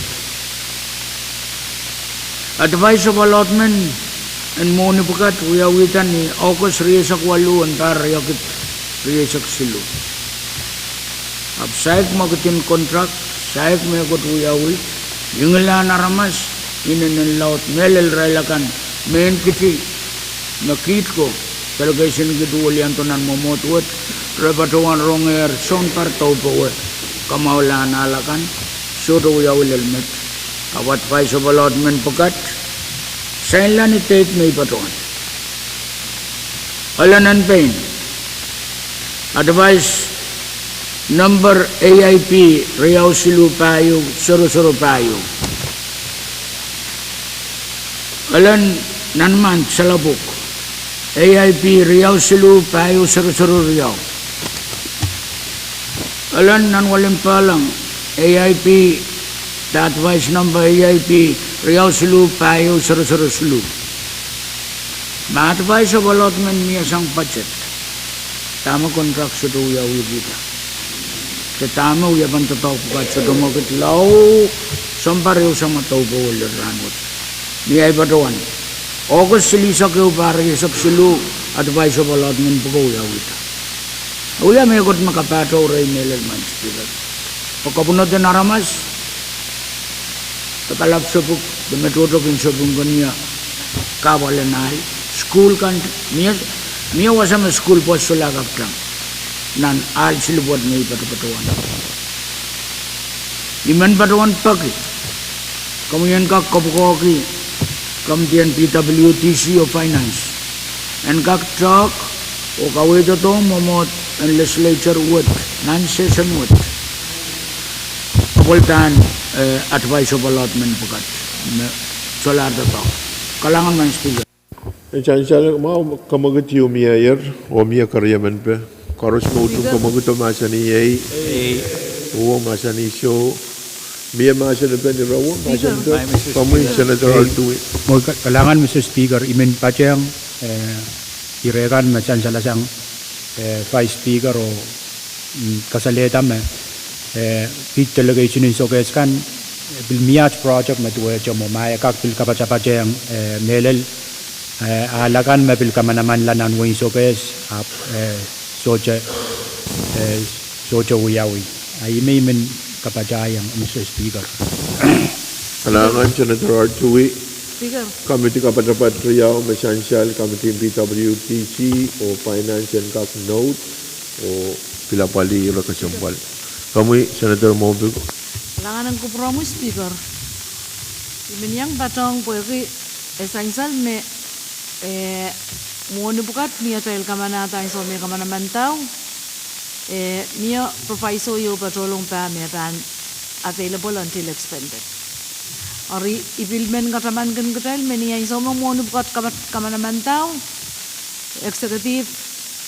Advice of allotment en mwohni pwukat wiawihda ni August rieisek waluh en pahr riekid rieisek siluh. Ahpw saik mwekid en contract, saik mehkot wiawi, ingilen aramas, inenen laud, mehlel irail akan me en kiti me kiht ko, delegation kiht weliando nan mwomwohd wet, re patohwan rongehr sounpar doupowe kamwahulahn ahl akan, sohte wiawi lel met. Ahpw advice of allotment pwukat sainla ni date me I patohwan. Elen en pein, advice number A I P riau siluh pahieu, soarosoaro pahieu. Elen nan mand, salapwuk, A I P riau siluh pahieu, soarosoaro riau. Elen nan welimpehleng, A I P, de advice number A I P riau siluh pahieu, soarosoaro siluh. Ma advice of allotment mie sang budget, dahme contract sohte wiawihkihda? De dahme wiepen doadoahk pwukat sohte mwekid lao sounpar ehu sama doupowe lel rahnwet? Ni ahi patohwan, August silihsek ehu, pahr rieisek siluh, advice of allotment pwuko wiawihda. Wia mehkot me kapahtou rehi mehlel, Madam Speaker. Pwe kapwunod en aramas, de kalap sopwuk, de me tohto kin sopwung kan, ia kahpwal en ahl, sukuhl kan, mie, mie wasa me sukuhl pwoat solahr kak tang nan ahl siluh pwoat me I patopatohwan. I men patohwan peki komwi en kak kapwukoahki komiti en P W D C oh Finance en kak tehk oh kaweidohng mwomwohd en legislature wet nan session wet. Well done, eh, advice of allotment pwukat. Me solahr doadoahk. Kalahngan, Madam Speaker. Sansal mwahu, kemwekid ieu mieier, oh mie keriemen pe. Koaros me utung kemwekido mahsanih ei. Uwo mahsanih soh. Mie mahsen epen ire uwo, mahsen epen. Komwi Senator Artui. Mwo ka-, kalahngan Mister Speaker, I men patehng, eh, ire kan me sansalasang, eh, Vice Speaker oh, mm, kasalehda me, eh, kiht delegation en Sokehs kan, eh, pil mie aht project me duwehte mwo, ma e kak pil kapatapatehng, eh, mehlel, eh, ahl akan me pil kamanamanla nan wehin Sokehs, ahpw, eh, sohte, eh, sohte wiawi. A I men, I men kapatahieng, Mister Speaker. Kalahngan Senator Artui. Speaker. Komiti kapatapat riau me sansal, Komiti en P W D C oh Finance en kak note oh pil apwalih ire kesempwal. Komwi Senator Mopik. Kalahngan en kupwuromwi Speaker. I men iang patohng pwehki e sansal me, eh, mwohni pwukat ni atail kamanahda ansou me kamanaman dau, eh, mie proviso ieu patohlong pah me pahn available until expended. Eri I pil men katamankin kitail me ni ansou me mwohni pwukat kamat-, kamanaman dau, executive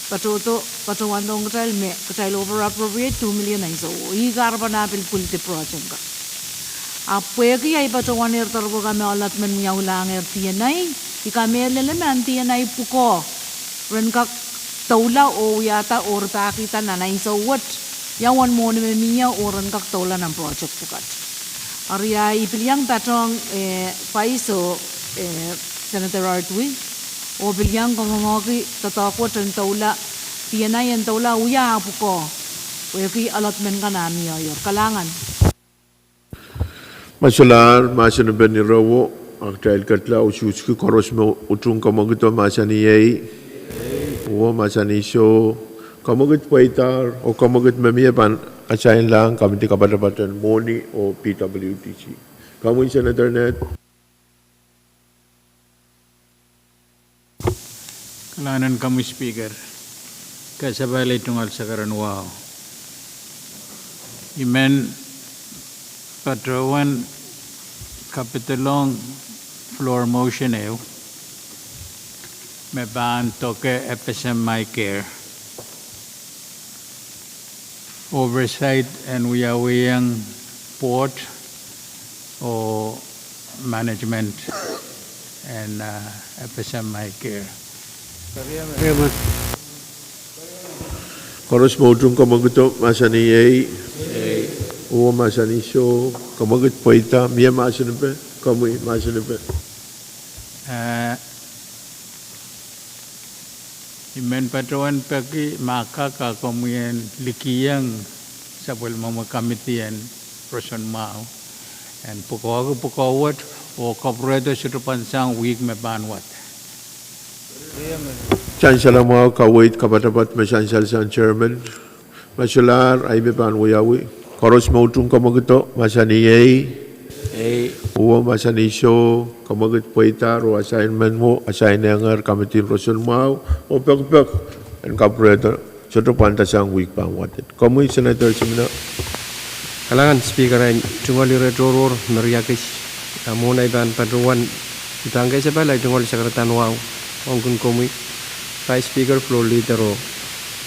patohdo, patohwandohng kitail me kitail over appropriate two million ansou. Ih kahrepen ah pil pwildi project kan. A pwehki ahi patohwanehr doaropwe kan me allotment wiawilahngehr D N I, I kamehlele me ahn D N I pwukoa ren kak doula oh wiahda oh rapahkihda nan ansou wet, ia uwen mwohni me mie oh ren kak doula nan project pwukat. Eri ahi I pil iang patohng, eh, Vice oh, eh, Senator Artui, oh pil iang kangoangehki doadoahk wet en doula, D N I en doula wia ah pwukoa, pwehki allotment kan ah mie. Kalahngan. Me solahr mahsen epen ire uwo, a kitail ketla ususki. Koaros me utung kemwekido mahsanih ei. Uwo mahsanih soh. Kemwekid pweidahr oh kemwekid me mie pahn assignlahng Komiti Kapatapat en Mwohni oh P W D C. Komwi Senator Ned. Kalahngan en komwi Speaker. Kesempwal ei tungoal sakaradahn wahu. I men patohwan kapidolong floor motion ehu me pahn doke F S M I care. Oversight en wiawiong board oh management en, uh, F S M I care. Koaros me utung kemwekido mahsanih ei. Uwo mahsanih soh. Kemwekid pweida, mie mahsen epe, komwi mahsen epe. Eh, I men patohwan peki ma kak, a komwi en likiong sapwellimomwi committee en roson mwahu en pwukoahki pwukoa wet oh kapwurehdo sohte pahn sang wihk me pahn wad. Sansal mwahu, kaweid kapatapat me sansal sang chairman. Me solahr, ahi me pahn wiawi. Koaros me utung kemwekido mahsanih ei. Uwo mahsanih soh. Kemwekid pweida oh assignment mwo, assign-ehngehr committee en roson mwahu oh pekipek en kapwurehdo sohte pahn sang wihk pahn wadek. Komwi Senator Simina. Kalahngan Speaker, ahi tungoal ire tohrohr me riakis. A mwohn ahi pahn patohwan, I pahn kesempwal ahi tungoal sakaradahn wahu ong komwi Vice Speaker, Floor Leader oh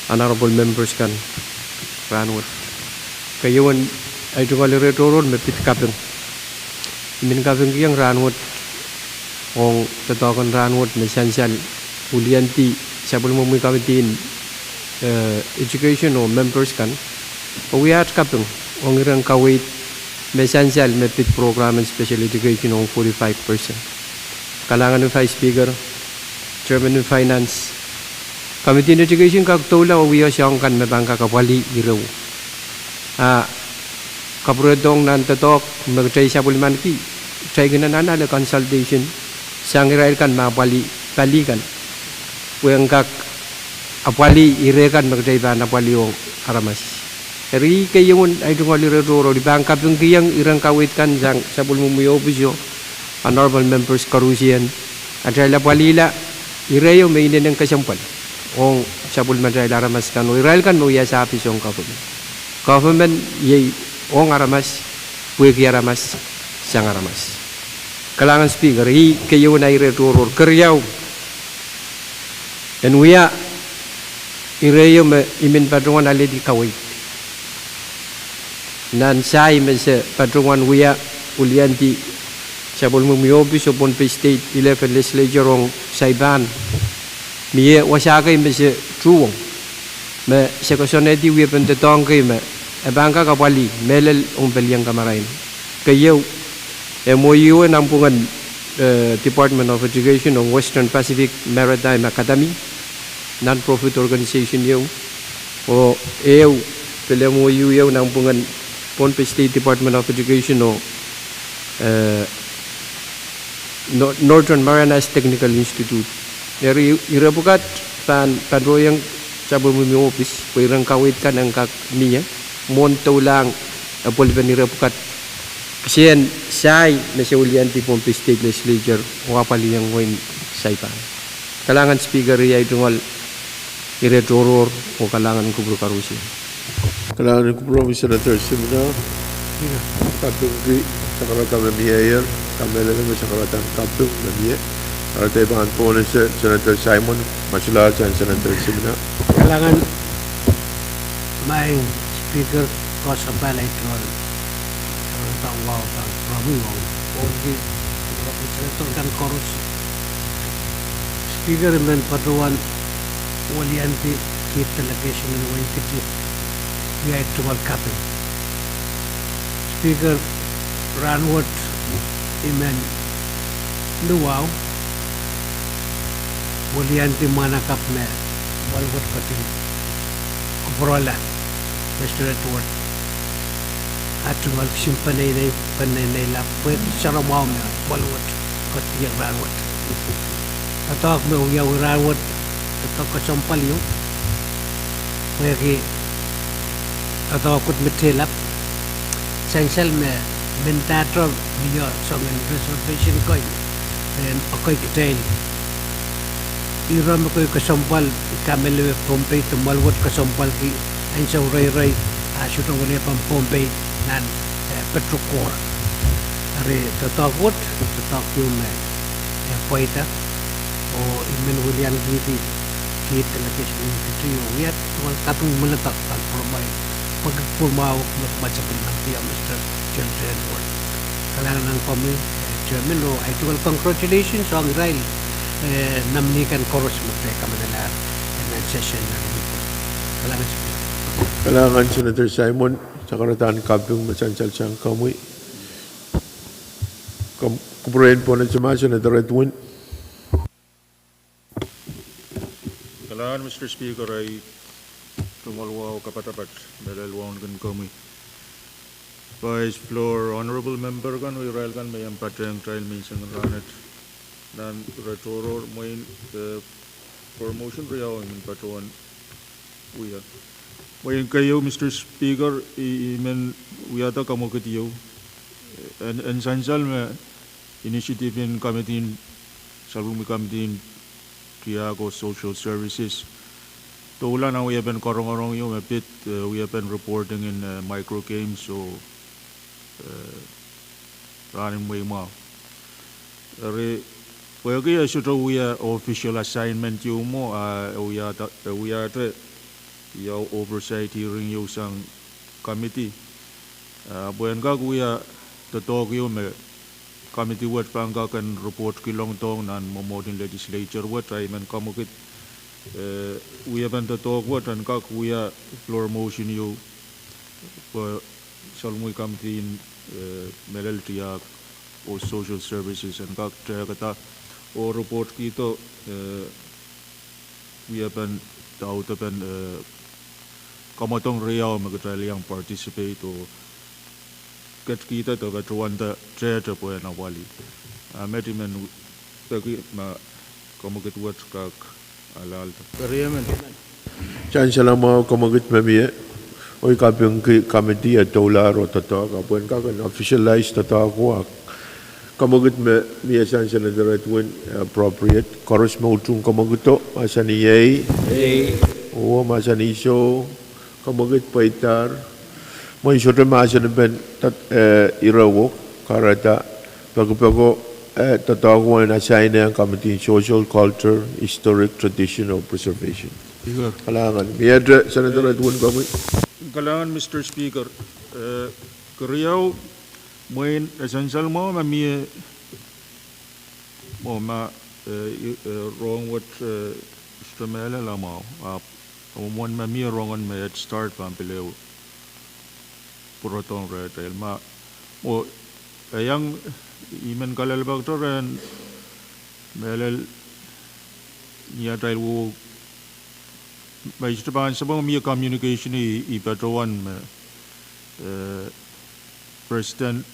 honorable members kan rahnwet. Keieun ahi tungoal ire tohrohr me pid kaping. I men kapingkihong rahnwet ong doadoahk en rahnwet me sansal, wiliandi sapwellimomwi committee en, eh, education oh members kan, oh wia aht kaping ong iren kaweid me sansal me pid program en special education ong forty-five percent. Kalahngan en Vice Speaker, Chairman en Finance, Committee en Education kak doula oh wia soahng kan me pahn kak apwalih ire uwo. A kapwurehdohng nan doadoahk me kitail sapwellimaniki, kitail kin anahne ale consultation sang irail kan me apwalih pali kan, pwehn kak apwalih ire kan me kitail pahn apwalih ong aramas. Eri keieun ahi tungoal ire tohrohr, I pahn kapingkihong iren kaweid kan sang sapwellimomwi ohpis oh honorable members koaros en, atail apwalihla ire ieu me inenen kesempwal ong sapwellimatail aramas kan oh irail kan me wia service ong government. Government iei ong aramas, pwehki aramas sang aramas. Kalahngan Speaker, ih keieun ahi ire tohrohr. Keriau, en wia ire ieu me I men patohwan alehdi kaweid. Nan sahi me se patohwan wia Wohliandi sapwellimomwi ohpis oh Pohnpei State Eleven Legislature ong Saipan, mie wasa kei me se tuhwong, me se koasoanehdi wiepen doadoahk kei me e pahn kak apwalih mehlel ong pelian kamarain. Keieu, M O U nanpwungen, eh, Department of Education ong Western Pacific Maritime Academy, non-profit organization ieu, oh ehu pil M O U ieu nanpwungen Pohnpei State Department of Education oh, eh, Nor-, Northern Marianas Technical Institute. Eri ire pwukat pahn patohiong sapwellimomwi ohpis pwe iren kaweid kan en kak mie mwohn doulahng, eh, pwelpen ire pwukat kisehn sahi me se Wohliandi Pohnpei State Legislature oh apwalih ong wehin Saipan. Kalahngan Speaker, iei ahi tungoal ire tohrohr oh kalahngan kupwur koaros. Kalahngan kupwuromwi Senator Simina. Kapingki sakarada me mieier, kamehlele me sakarada en kaping me mie. Eri I pahn pohnese Senator Simon, masulas sang Senator Simina. Kalahngan Maing Speaker, koasoapahl ahi tungoal sakarada wahu pahn kupwuromwi ong, ong ki, Senator kan koaros. Speaker, I men patohwan Wohliandi kiht delegation en wehin Kiti, wia ahi tungoal kaping. Speaker, rahnwet I men ni wahu Wohliandi mwahnakapw me Mwahl wet ketin kupwurala, Mister Edward, ah tungoal kisin peneinei, peneinei lap pwehki soangen mwahu me Mwahl wet ketin iang rahnwet. Doadoahk me wiawi rahnwet, doadoahk kesempwal ieu, pwehki doadoahk wet me tehlap, sansal me mendahte mie soangen reservation kei, en ekei kitail ire me kei kesempwal, kamehlele me Pohnpei de Mwahl wet kesempwalki ansou reirei, ah sohte wilipen Pohnpei nan, eh, Petro Kor. Eri doadoahk wet, doadoahk ieu me, eh, pweida, oh I men Wohliandi kiht delegation en Kiti oh wia tungoal kaping me ledak pahn pwuromwail, pwehki kupwur mwahu me kumwail sapwellimomwi, Mister Chairman Edward. Kalahngan ong komwi, eh, Chairman, oh ahi tungoal congratulations ong irail, eh, nominee kan koaros me kitail kamanalahr, eh, nan session nan. Kalahngan Speaker. Kalahngan Senator Simon, sakarada en kaping me sansal sang komwi. Kom-, kupwuren pohnese ma Senator Edwin. Kalahngan Mister Speaker, ahi tungoal wahu kapatapat mehlel wauneki komwi. Vice Floor, Honorable Member kan, oh irail kan me iang patehng kitail menseng rahnwet. Nan ire tohrohr mwein, eh, promotion riau I men patohwan wia. Mwein keieu, Mister Speaker, I, I men wiahda kamwekid ieu. En, en sansal me initiative en committee, sapwellimomwi committee en tiahk oh social services, doula nan wiepen karongorong ieu me pid, eh, wiepen reporting en, eh, micro games oh, eh, rahn en mweimwahu. Eri, pwehki e sohte wia official assignment ieu mwo, ah, e wiahda, e wiahte ia oversight hearing ieu sang committee. Ah, pwe en kak wia doadoahk ieu me committee wet pahn kak en report kilongdohng nan mwomwohd en legislature wet, ahi men kamwekid, eh, wiepen doadoahk wet en kak wia floor motion ieu, pwe sapwellimomwi committee en, eh, mehlel tiahk oh social services en kak tehkada oh report kihdo, eh, wiepen, audepen, eh, kamwadong riau me kitail iang participate oh ketkihda de patohwanda tehte pwehn apwalih. Ah, met I men peki ma kamwekid wet kak alahlda. Sansal mwahu kamwekid me mie, oh I kapingki committee e doulahr oh doadoahk, ah pwehn kak en officialize doadoahk wet. Kamwekid me mie sang Senator Edwin, appropriate. Koaros me utung kamwekido, mahsanih iei. Iei. Oh, mahsanih soh. Kamwekid pweidahr. Mwein sohte mahsanipen, eh, ire wet, kahrehda pekipeko, eh, doadoahk wet en assign ong Committee on Social, Culture, Historic, Traditional Preservation. Kalahngan. Miehte Senator Edwin Kamwi. Kalahngan, Mister Speaker. Eh, keriau, mwein e sansal mwahu ma mie mwo ma, eh, i-, eh, rohng wet, eh, Mister Mehlel mwahu, ahpw mwomwen ma mie rongen me Head Start pahn pil ehu pwurodohng rehtail ma, mwo, e iang, I men kalelapak rehn mehlel ni atail wou, ma I sohte pahn sapeng, mie communication I, I patohwan me, eh, President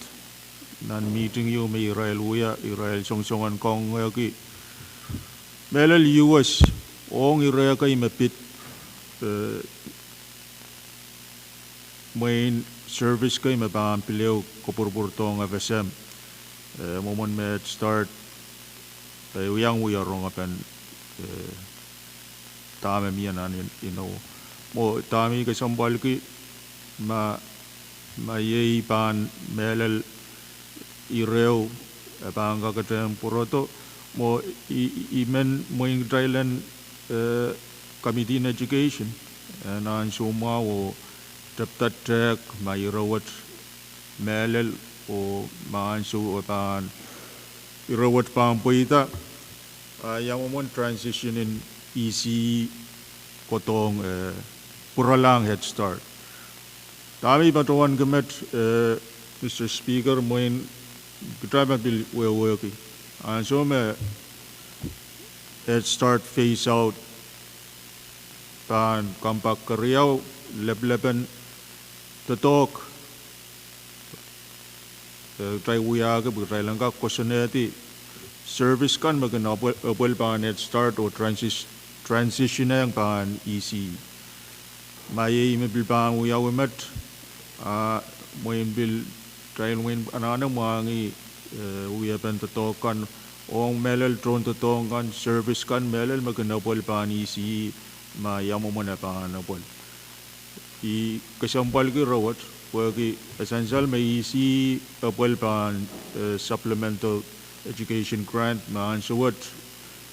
nan meeting ieu me irail wia, irail songosong en kangoangehki mehlel U S ong ire kei me pid, eh, mwein service kei me pahn pil ehu kapwurpwurdohng F S M. Eh, mwomwen me Head Start, eh, iang wia rongepen, eh, dahme mie nan in-, inou. Mwo dahme I kesempwalki ma, ma iei pahn mehlel ire e pahn kakete en pwurodo, mwo I, I, I men mwein kitail en, eh, Committee on Education, eh, nan ansou mwahu oh tepda tehk ma ire wet mehlel oh ma ansou e pahn, ire wet pahn pweida, ah, ia mwomwen transition en E C E kohdohng, eh, pwuralahng Head Start. Dahme I patohwanki met, eh, Mister Speaker, mwein kitail pahn pil wehwehki ansou me Head Start phase out pahn kompoak keriau, leplepen doadoahk, eh, kitail wiahki pwe kitail en kak koasoanehdi service kan me kin epwel, epwel pahn Head Start oh transis-, transition ong pahn E C E. Ma iei me pil pahn wiawi met, ah, mwein pil, kitail mwein anahne mwahngih, eh, wiepen doadoahk kan ong mehlel tohndoadoahk kan, service kan mehlel me kin epwel pahn E C E, ma ia mwomwen e pahn epwel. I kesempwalki ire wet, pwehki e sansal me E C E epwel pahn, eh, Supplemental Education Grant, ma ansou wet,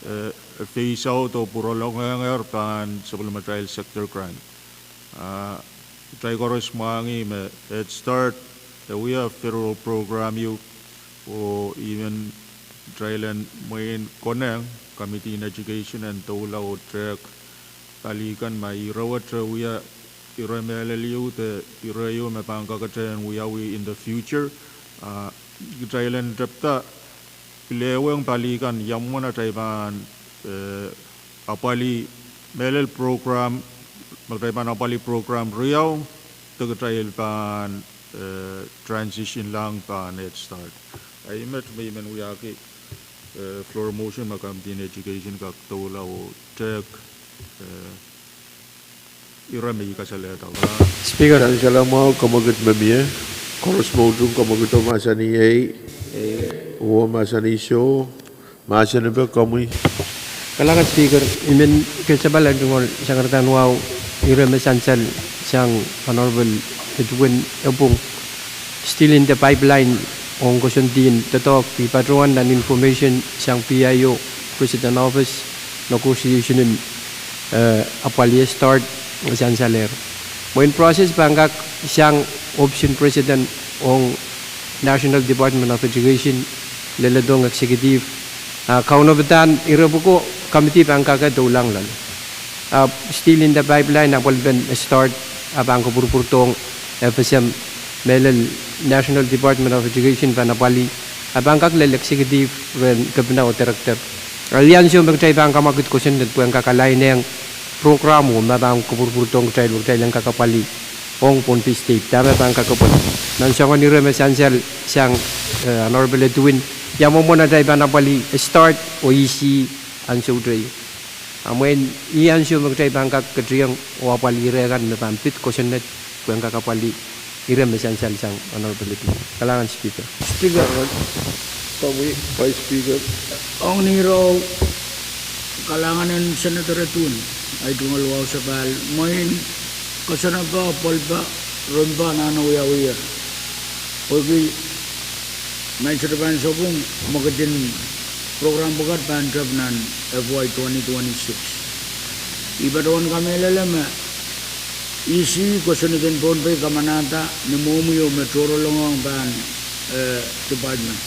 eh, phase out oh pwuralongehr pahn sapwellimatail sector grant. Ah, kitail koaros mwahngih me Head Start, eh, wia federal program ieu, oh I men, kitail en mwein konehng Committee on Education en doula oh tehk pali kan ma ire wet wia ire mehlel ieu de ire ieu me pahn kakete en wiawi in the future. Ah, kitail en tepda pil ehuong pali kan ia mwomwen atail pahn, eh, apwalih mehlel program, ma kitail pahn apwalih program riau, de kitail pahn, eh, transition lahng pahn Head Start. Ahi met me I men wiahki, eh, floor motion ma Committee on Education kak doula oh tehk, eh, ire me I kasalehda. Speaker. Sansal mwahu, kemwekid me mie, koaros me utung kemwekido mahsanih ei, oh mahsanih soh, mahsen epe komwi. Kalahngan Speaker, I men kesempwal en tungoal sangerdan wahu ire me sansal sang Honorable Edwin Epwung, still in the pipeline ong koasoandi en doadoahk, I patohwan nan information sang P I O, President Office, negotiation en, eh, apwalih Head Start sansalehr. Mwein process pahn kak sang ohpis en President ong National Department of Education, leledohng executive, ah, kaunopada ire pwuko committee pahn kak doulahng loale. Ah, still in the pipeline, apwalipen Head Start, ah, pahn kapwurpwurdohng F S M, mehlel National Department of Education pahn apwalih, ah, pahn kak lel executive rehn kepina oh director. Ah, iei ansou me kitail pahn kamwekid kosonned pwehn kak align ong program oh me pahn kapwurpwurdohng kitail, kitail en kak apwalih ong Pohnpei State, dahme pahn kak apwalih. Nan soangen ire me sansal sang, eh, Honorable Edwin, ia mwomwen atail pahn apwalih Head Start oh E C E ansou teieu. Ah, mwein iei ansou me kitail pahn kak ketiong oh apwalih ire kan me pahn pid kosonned pwehn kak apwalih ire me sansal sang Honorable Edwin. Kalahngan Speaker. Speaker. Komwi Vice Speaker. Ong ni rou, kalahngan en Senator Edwin, ahi tungoal wahu sapahl, mwein koasoanepe, pwelpa, Ronpa anahne wiawiher. Pwehki maing sohte pahn sapwung, mwekid en program pwukat pahn tep nan F Y twenty twenty-six. I patohwan kamehlele me E C kosonned en Pohnpei kamanahda ni mwohmwi o me tohrohrlongohng pahn, eh, department.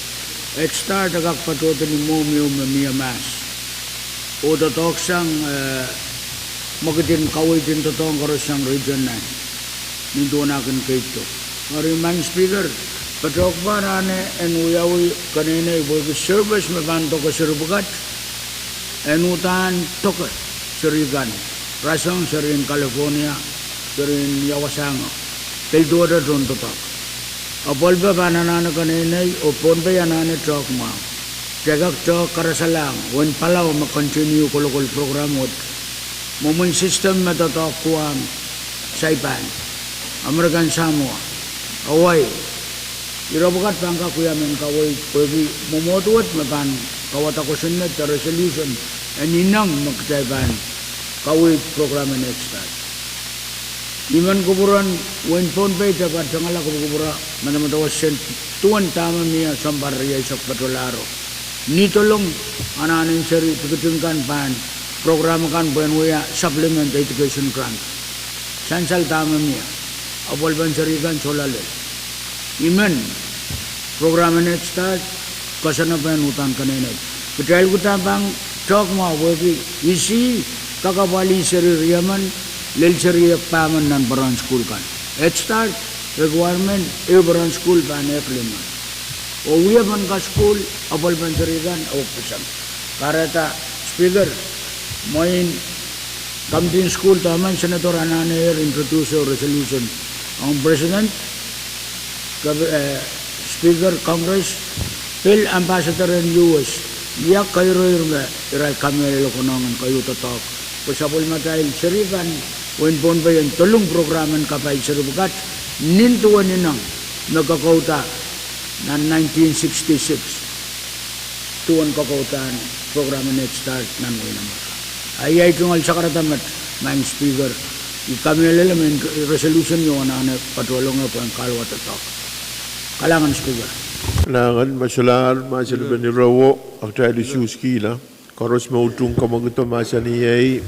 Head Start e kak patohdo ni mwohmwi o me mie mahs. Oh doadoahk sang, eh, mwekid en kaweid en doadoahk koaros sang Region nine. Nin duwen ah kin keid do. Eri Madam Speaker, patohwan anahne en wiawi keneinei pwehki service me pahn doke seri pwukat, en uhdahn doke seri kan, rasehng serien California, serien ia wasahngo, pil duwehte tohn doadoahk. Apwalih pahn anahne keneinei oh Pohnpei anahne tehk mwahu. Kitail kak tehk karasahlahng, wehin Palau me continue kolokol program wet. Mwomwen system me doadoahk kuwahn Saipan, American Samoa, Hawaii. Ire pwukat pahn kak wia mehn kaweid pwehki mwomwohd wet me pahn kawada kosonned de resolution en ineng me kitail pahn kaweid program en Head Start. I men kupwuren wehin Pohnpei de patengala kupwukupwure, medemedewe sent duwen dahme mie sounpar rieisek patohlahro. Ni dolong anahnen seri tikitik kan pahn program kan pwehn wia supplement education grant. Sansal dahme mie, apwalipen seri kan sohla lel. I men program en Head Start, koasoane pahn uhdahn keneinei. Kitail uhdahn pahn tehk mwahu pwehki E C kak apwalih seri riemen, lel seri ehk pahmen nan peren sukuhl kan. Head Start requirement ehu peren sukuhl pahn ehk limmen. Oh wiepen kasukuhl, apwalipen seri kan e wekpeseng. Kahrehda Speaker, mwein committee en sukuhl de emen Senator anahnehr introduce ehu resolution ong President, Speaker, Congress, pil Ambassador en U S, ia keireir me irail kamehlele konehng en keieu doadoahk, pwe sapwellimatail seri kan wehin Pohnpei en dolung program en kapai seri pwukat, nin duwen ineng me kokouda nan nineteen sixty-six, duwen kokoudan program en Head Start nan wehin Amerika. A ia ei tungoal sakarada met, Madam Speaker, I kamehlele me resolution ieu anahne patohlongehr pwehn kahluwa doadoahk. Kalahngan Speaker. Kalahngan. Ma solahr mahsen en irewo, a kitail usuhskihla. Koaros me utung kemwekido mahsanih ei,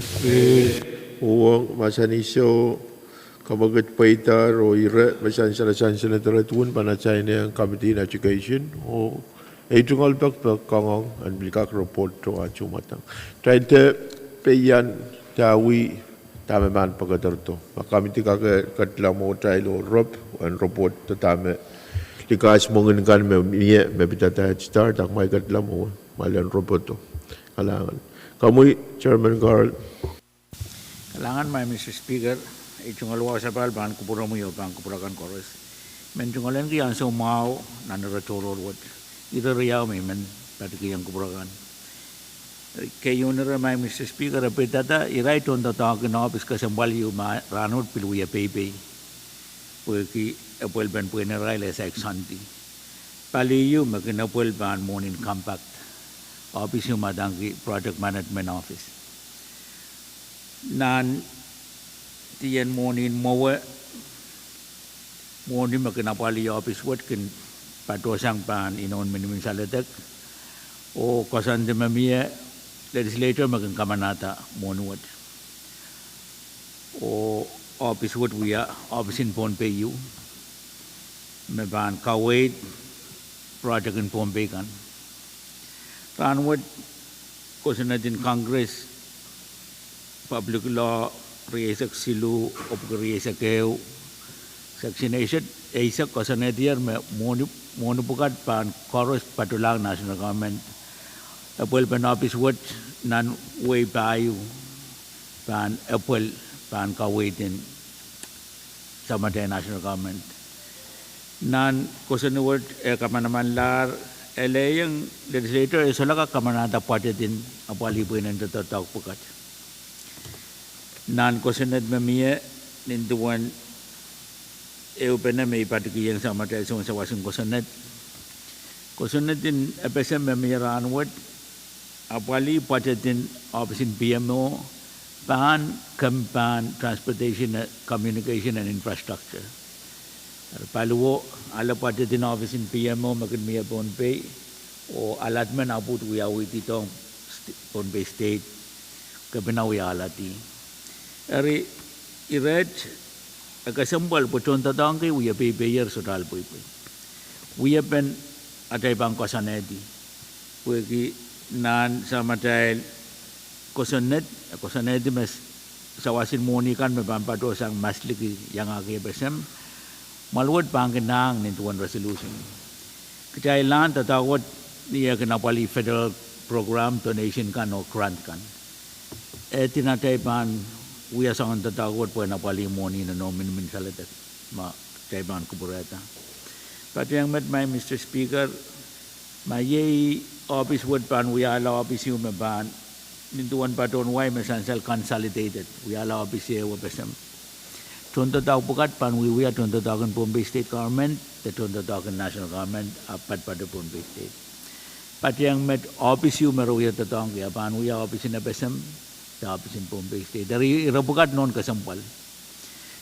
uhwong mahsanih soh, kemwekid pweidahr oh ire me sansal sang Senator Edwin pahn assign-ehng Committee en Education oh ei tungoal pekpek kangoang en pil kak report tohto ah tuhmwadang. Kitail de peian dahme, dahme pahn pekederdo. Ma committee kak ketilomwohtail oh rep, en report de dahme likas mwengin kan me mie me pidada Head Start, a kumwail ketilomwowe, kumwail en reporto. Kalahngan. Komwi Chairman Carl. Kalahngan Madam Speaker, ei tungoal wahu sapahl pahn kupwuromwi oh pahn kupwur akan koaros. Men tungoal ahneki ansou mwahu nan ire tohrohr wet. Ire riau me I men patikihong kupwur akan. Keieun ire Madam Speaker, e pidada irail tohndoadoahk en ohpis kesempwal ieu me rahnwet pil wie peipei, pwehki epwelpen pwehn irail e saik Sunday. Pali ieu me kin epwel pahn mwohnin Compact, ohpis ieu me adaneki Project Management Office. Nan dien mwohnin mwowe, mwohni me kin apwalih ohpis wet kin patohsang pahn inoun minimin saledek, oh koasoandi me mie, legislature me kin kamanahda mwohni wet. Oh ohpis wet wia ohpis en Pohnpei ieu, me pahn kaweid project en Pohnpei kan. Rahnwet kosonned en Congress, Public Law rieisek siluh, ahpw rieisek ehu, Section eisek, eisek koasoanehdier me mwohni, mwohni pwukat pahn koaros patolahng national government. Epwelpen ohpis wet nan wehi pahieu pahn epwel pahn kaweid en samatail national government. Nan kosonned wet e kamanamanlahr, e lelohng legislature e solahr kak kamanahda budget en apwalih pweinen doadoahk pwukat. Nan kosonned me mie, nin duwen ehupene me I patikihong samatail soun sawas en kosonned. Kosonned en FSM me mie rahnwet, apwalih budget en ohpis en PMO, pahn kemp pahn transportation, communication and infrastructure. Paliwar ale pwatet en ohpis en P M O me kin mie Pohnpei, oh allotment ahpw wiawihdiong st-, Pohnpei State, kepina wiahla di. Eri, iret, e kesempwal pwe tohndoadoahk kei wie peipeier sohte ahl pweipwei. Wiepen atail pahn koasoanehdi. Pwehki nan samatail kosonned, e koasoanehdi me s-, sawas en mwohni kan me pahn patohsang masliki iangahki FSM, mwahl wet pahn kin nahng nin duwen resolution. Kitail ahn doadoahk wet ni eh kin apwalih federal program, donation kan oh grant kan. E di atail pahn wia soangen doadoahk wet pwehn apwalih mwohni nan minimin saledek me kitail pahn kupwurehda. Patohwan met, Madam Speaker, ma iei ohpis wet pahn wiahla ohpis ehu me pahn, nin duwen patohwan wai me sansal consolidated, wiahla ohpis ehu FSM. Tohndoadoahk pwukat pahn wiewia tohndoadoahk en Pohnpei State Government, de tohndoadoahk en National Government, ahpw patopato Pohnpei State. Patohwan met ohpis ehu me re wia doadoahngki, a pahn wia ohpis en FSM, de ohpis en Pohnpei State. Eri ire pwukat nohn kesempwal.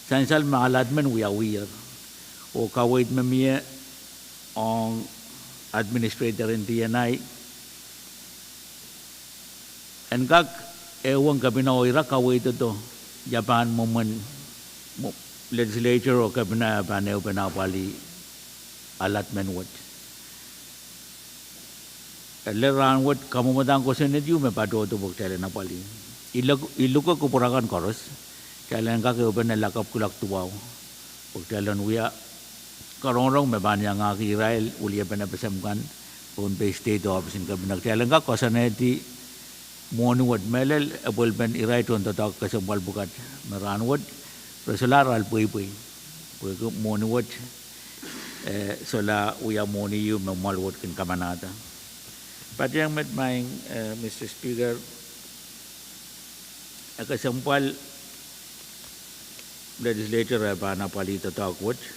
Sansal me allotment wiawiher. Oh kaweid me mie ong administrator en D N I. En kak, e wong kepina oh ira kaweidodo, ia pahn mwomwen, mwo-, legislature oh kepina pahn ehupene apwalih allotment wet. Ele rahn wet kamwomwdahn kosonned ehu me patohdo pwe kitail en apwalih. I luk-, i luke kupwur akan koaros, kitail en kak ehupene lakapw kuloak duwau. Pwe kitail en wia karongorong me pahn iangahki irail, wiliepen FSM kan, Pohnpei State oh ohpis en kepina. Kitail en kak koasoanehdi mwohni wet, mehlel epwelpen irail tohndoadoahk kesempwal pwukat me rahn wet, re solahr ahl pweipwei. Pwehki mwohni wet, eh, solahr wia mwohni ehu me mwahl wet kin kamanahda. Patohwan met, Madam, eh, Madam Speaker, e kesempwal legislature eh pahn apwalih doadoahk wet,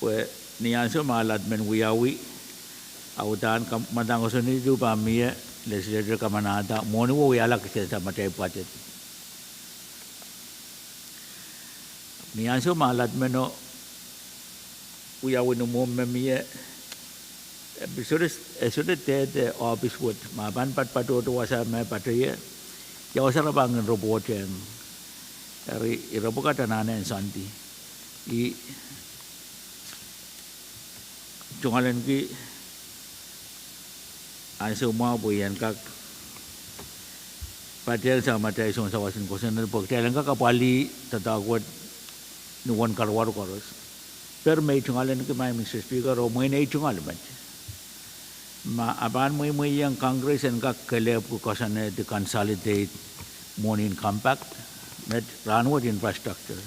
pwe ni ansou me allotment wiawi, a uhdahn kamwomwdahn kosonned ehu pahn mie, legislature kamanahda, mwohni wet wiahla kisehn samatail budget. Ni ansou me allotment o wiawi ni mwo me mie, e sohte, e sohte dehde ohpis wet, ma pahn patopato wasa me patohie, ia wasa re pahn kin report ong. Eri ire pwukat anahne en soandi. I tungoalenki ansou mwahu pwe I en kak patehng samatail soun sawas en kosonned pwe kitail en kak apwalih doadoahk wet ni uwen karuwaru koaros. Pwe me I tungoalenki, Madam Speaker, oh mwein ei tungoal met, ma a pahn mweimweiong Congress en kak kelehpw kosonned, consolidate mwohni en compact, met rahn wet infrastructure.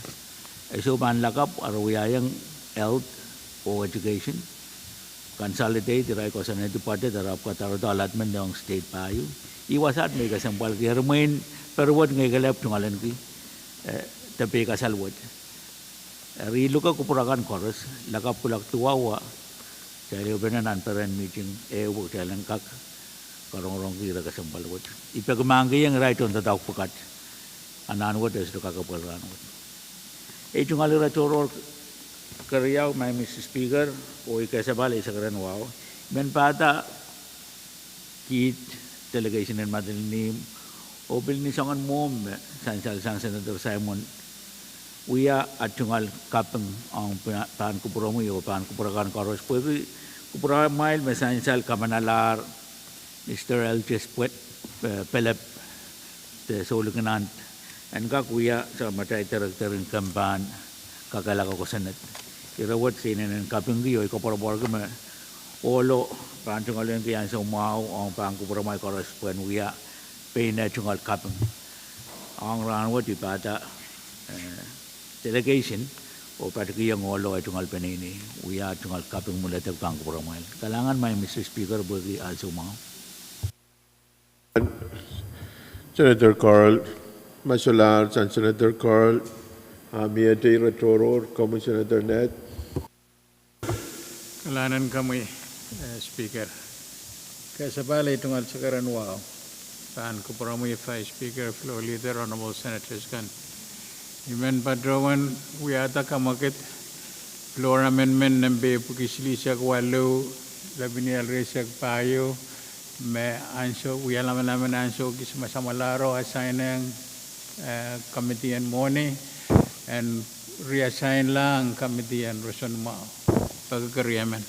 E soh pahn lakapw, a re wiahiong health oh education, consolidate irail kosonned budget, a re ahpw kadarodo allotment ong state pahieu. I wasaht me I kesempwalki, eri mwein pere wet ngehi kelehpw tungoalenki, eh, de peikasal wet. Eri I luke kupwur akan koaros, lakapw kuloak duwau, kitail ehupene nan peren mihting ehu pwe kitail en kak karongorongki ire kesempwal wet. I peki mahkikihong irail tohndoadoahk pwukat, anahn wet e sohte kakapwal rahn wet. Ei tungoal ire tohrohr keriau, Madam Speaker, oh I kesepahl ei sekeren wahu. I men pahda kiht delegation en Madolenihmw, oh pil ni soangen mwohmw me sansal sang Senator Simon wia at tungoal kaping ong pa-, pahn kupwuromwi oh pahn kupwur akan koaros pwehki kupwuramwail me sansal kamanalahr Mister Elges Pwe-, eh, Pelep de Soulikinan, en kak wia samatail director en kempahn kakehlaka kosonned. Ire wet se inenen kapingki oh I koapworopworki me ohlo pahn tungoalenki ansou mwahu ong pahn kupwuromwail koaros pwehn wia pein eh tungoal kaping. Ong rahn wet I pahda, eh, delegation oh patikihong ohlo eh tungoal peneinei wia tungoal kaping mwuledek pahn kupwuromwail. Kalahngan, Madam Speaker, pwehki ansou mwahu. Senator Carl, ma solahr sang Senator Carl, a mie ire tohrohr, komwi Senator Ned. Kalahngan komwi, eh, Speaker. Kesepahl ei tungoal sekeren wahu. Pahn kupwuromwi Vice Speaker, Floor Leader, Honorable Senators kan. I men patohwan wiahda kamwakid Lora men men nempe pwuki silihsek waluh, lepin ial rieisek pahieu, me ansou, wia lamalam en ansou kis me samwalahro asainehng, eh, committee en mwohni, en reassign-lahng committee en roson mwahu. Peki keriemen.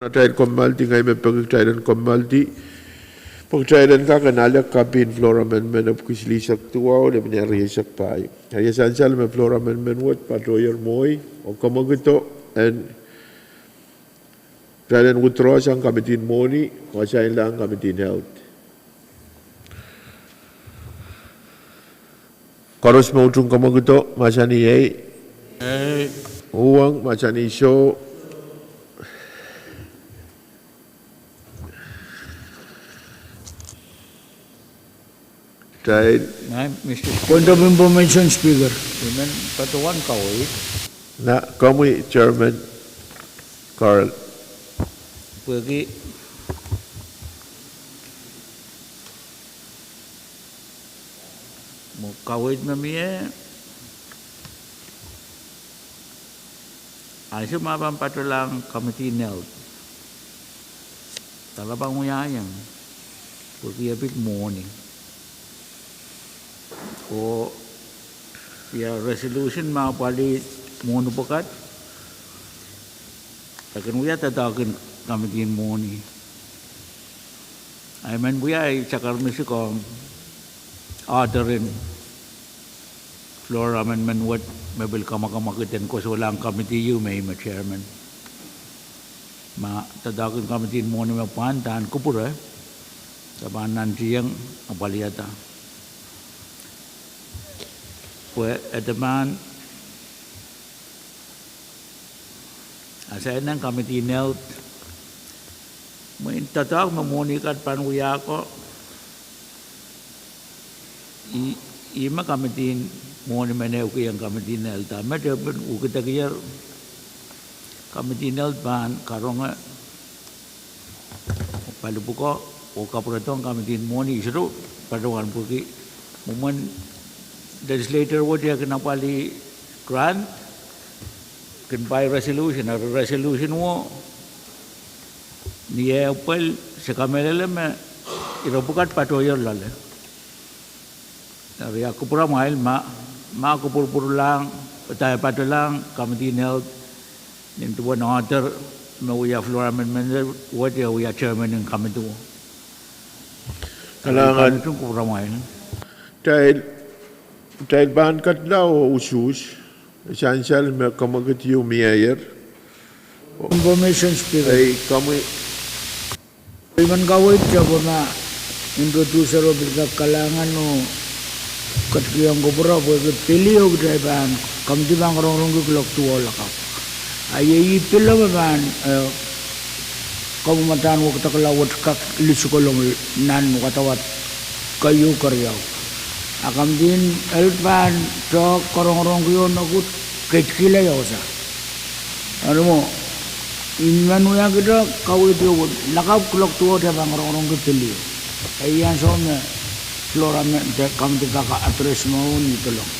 Atail kommoaldi, ngehi me peki kitail en kommoaldi pwe kitail en kak en ale copy en floor amendment epwiki silihsek duwau, lepin rieisek pahieu. Eri e sansal me floor amendment wet patohier mwohi, oh kamwakido en kitail en withdraw sang committee en mwohni, oh assign-lahng committee en health. Koaros me utung kamwakido, mahsanih ei. Uhwong, mahsanih soh. Kitail. Point of information, Speaker. I men patohwan kaweid. Nah, komwi Chairman Carl. Pwehki mwo kaweid me mie, ansou ma pahn patohlahng committee en health, dahla pahn wiahiong? Pwehki e pid mwohni. Oh ia resolution me apwalih mwohni pwukat, e kin wia doadoahk en committee en mwohni. I men wia ei sakar misik ong order en floor amendment wet me pil kamwakamwakid en koasoilahng committee ieu me I me chairman. Ma doadoahk en committee en mwohni me pwand en kupwure, e pahn nantihong apwalihada. Pwe e de pahn assign-ehng committee en health, mwein doadoahk me mwohni kat pahn wia ko, ih, ih me committee en mwohni men ehukihong committee en health. A met e pil uhkidekier, committee en health pahn karonge pali pwukoa oh kapwuredohng committee en mwohni, I sohte patohwan pwehki mwomwen legislator wet e kin apwalih grant, kin pai resolution, eri resolution wo ni eh pwel se kamehlele me ire pwukat patohier loale. Eri a kupwuramwail ma, ma kupwurpwurlahng, da e patohlahng committee en health, nin duwen order me wia floor amendment wet e wia chairman en committee wo. Kalahngan. Kupwuramwail. Kitail, kitail pahn kadla oh usuhs, sansal me kamwakid ieu mieier. Information, Speaker. Ei, komwi. I men kaweid pwe ma introducer o pil kak kalahngan oh ketikihong kupwure pwehki pil ieu kitail pahn, committee pahn rongorongki kuloak duwau lakapw. A iei pil me pahn, eh, kamwamadahn wekidekla wet kak lisikolong nan wadawad keieu keriau. A committee en health pahn tohk rongorongkihong nekuhd ketikihla ia wasa. Eri mwo, I men wiahkihda kaweid ieu, lakapw kuloak duwau kitail pahn rongorongki pil ieu. Ei ansou me floor amendment committee kak address mwahu ni dolong.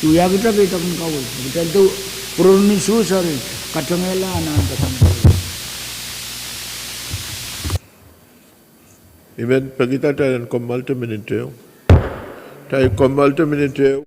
I wiahkihda peidek en kaweid. Kitail de pwurun usuhs eri katengehla anahn pwukoa. I men pekida kitail en kommoaldi minit ehu. Kitail kommoaldi minit ehu.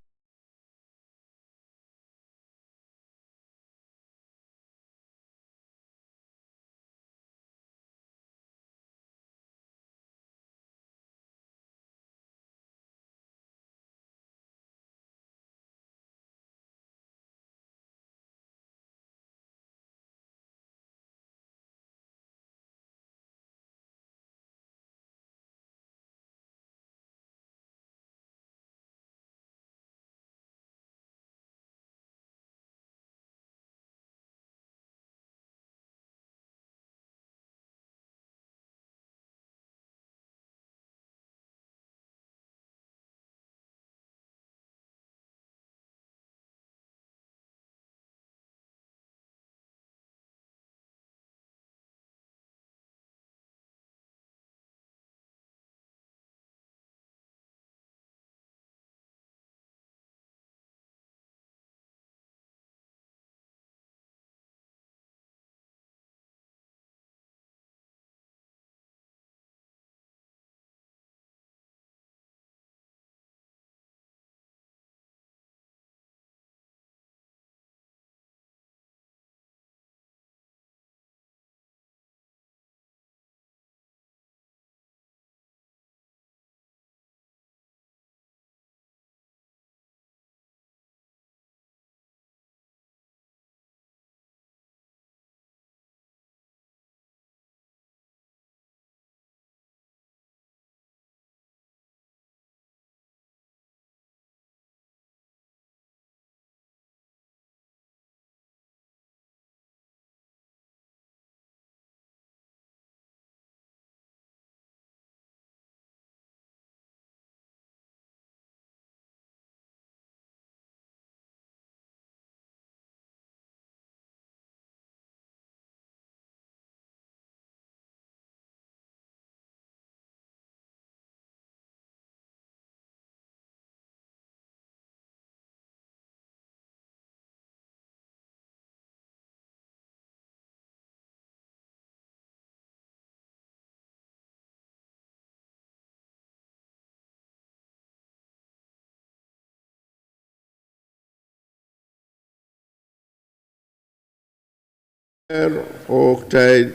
Oh kitail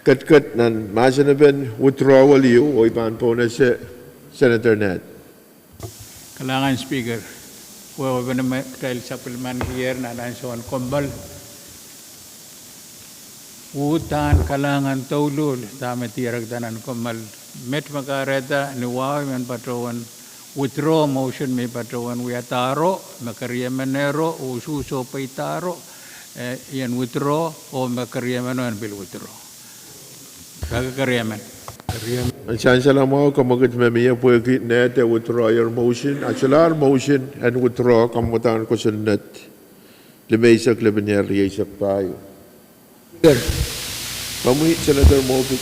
ketiket nan mahsen en withdrawal ieu, oh I pahn pohnese Senator Ned. Kalahngan Speaker, pwe wewen me kitail sapwellimanikier nan ansoun kommoal. Uhdahn kalahngan douluhl dahme dierekda nan kommoal. Met me kahrehda ni wahu I men patohwan withdraw motion me I patohwan wiadahro, me keriemenehro, oh usuhso pweidahro, eh, I en withdraw, oh me keriemeno en pil withdraw. Kak keriemen. Sansal mwahu, kamwekid me mie pwehki Ned e withdraw-ier motion, a solahr motion en withdraw, kamwadahn kosonned limeisek lepin ehu rieisek pahieu. Komwi Senator Moffitt.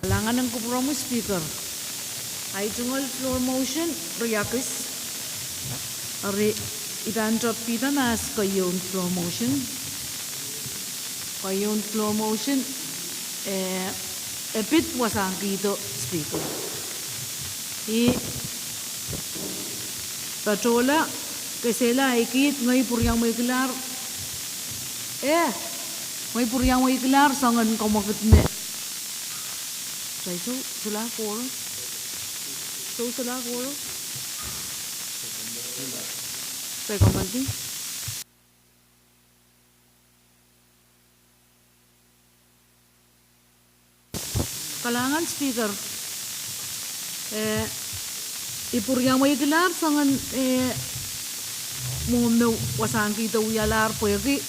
Kalahngan en kupwuromwi Speaker. Ahi tungoal floor motion riakis. Eri I pahn topida mahs keieun floor motion. Keieun floor motion, eh, e pid wasahn kihdo Speaker. I patohla, kesehla ahi kiht, ngehi pwuriamweikilahr, eh, ngehi pwuriamweikilahr soangen kamwekid me. Kitail sou, solahr koro. Sou, solahr koro. Kitail kommoaldi. Kalahngan Speaker, eh, I pwuriamweikilahr soangen, eh, mwohmw me wasahn kihdo wialahr pwehki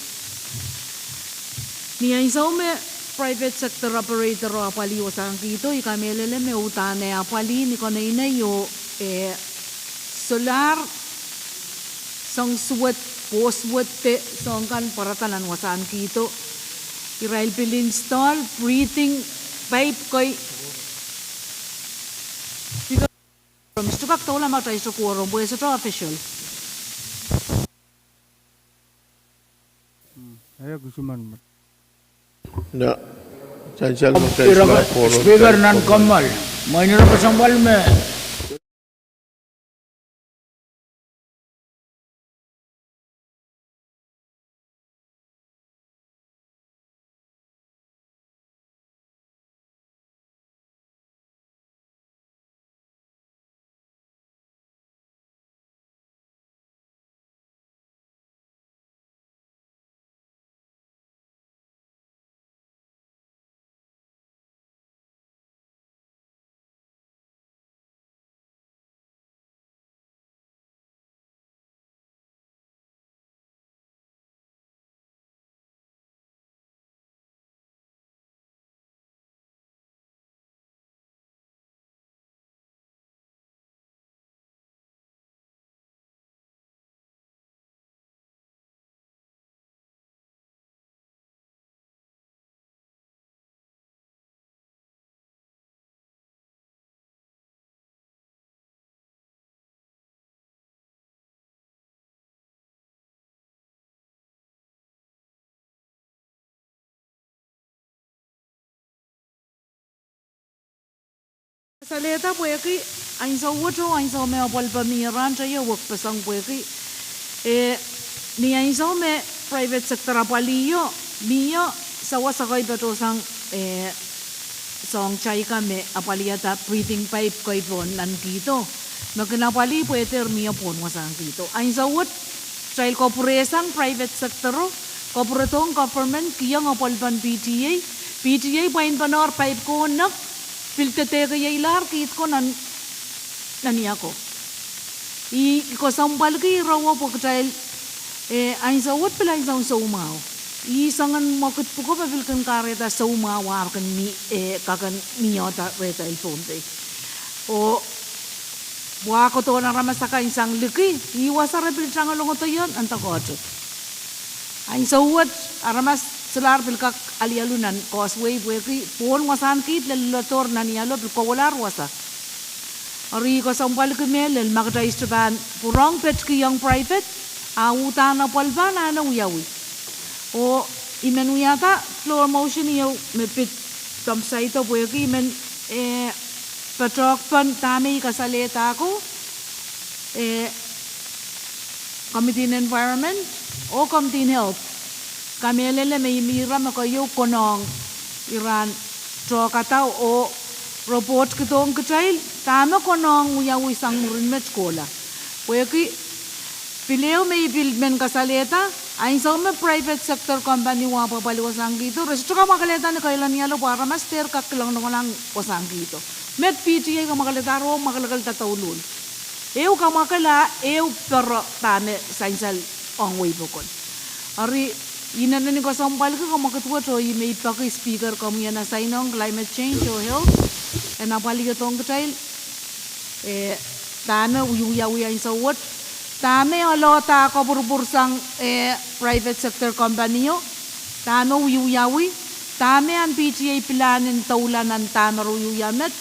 ni ansou me private sector operator o apwalih wasahn kihdo, I kamehlele me uhdahn e apwalih ni konehng ieu, eh, solahr soang suwed, poh suwed de soang kan pwarada nan wasahn kihdo. Irail pil install breathing pipe kei. Speaker, Mister Kak, doula ma kitail sohte quorum, pwe sohte official. Speaker, nan kommoal, mwein ire kesempwal me Kasalehda pwehki ansou wet oh ansou me apwalipen mie rahn teio wekpeseng pwehki, eh, ni ansou me private sector apwalih o, mie sawas kei patohsang, eh, soang taika me apwalihada breathing pipe kei pohn nan kihdo. Me kin apwalih pwe dehr mie pohn wasahn kihdo. Ansou wet kitail kapwurehsang private sector o, kapwuredohng government kihong apwalipen P T A, P T A pwain panohr pipe ko nek, pil dehdehkeieilahr kihdo ko nan, nan ia ko. I kesempwalki ire wet pwe kitail, eh, ansou wet pil ansoun soumwahu. I soangen mwekid pwuko me pil kin kahrehda soumwahu ar kin mie, eh, kak en mie da rehtail Pohnpei. Oh pwe kohdohn aramas akan sang liki, ih wasa re pil tangalong doadoahk nan doadoahk. Ansou wet aramas solahr pil kak alialu nan causeway pwehki pohn wasahn kihdo lel lodohr nan ialo pil kohwalahr wasa. Eri kesempwalki mehlel ma kitail sohte pahn pwurehng petkihong private, a uhdahn apwalipen ahne wiawi. Oh I men wiahda floor motion ieu me pid tomw saido pwehki I men, eh, patohwan dahme I kasalehda ko, eh, Committee on Environment oh Committee on Health. Kamehlele me I mih ira me keieu konehng iren tohkada oh report kidohng kitail dahme konehng wiawi sang mwurin met kohla. Pwehki pil ehu me I pil men kasalehda, ansou me private sector company wahn pwapwalih wasahn kihdo, re sohte kamwakelehda ni kailanialo pwe aramas dehr kak kilang nonglang wasahn kihdo. Met P T A kamwakelehda, re mwakelekel douluhl. Ehu kamwakel a ehu pere dahme sansal ong wehi pokon. Eri, I inenen kesempwalki komwekid wet oh I men peki Speaker, komwi en asain ong climate change oh health, en apwalih dohng kitail, eh, dahme wiawi ansou wet, dahme oalohda kopwurupwur sang, eh, private sector company o, dahme wiawi, dahme ahn P T A pilahn en doula nan dahme re wiawi met,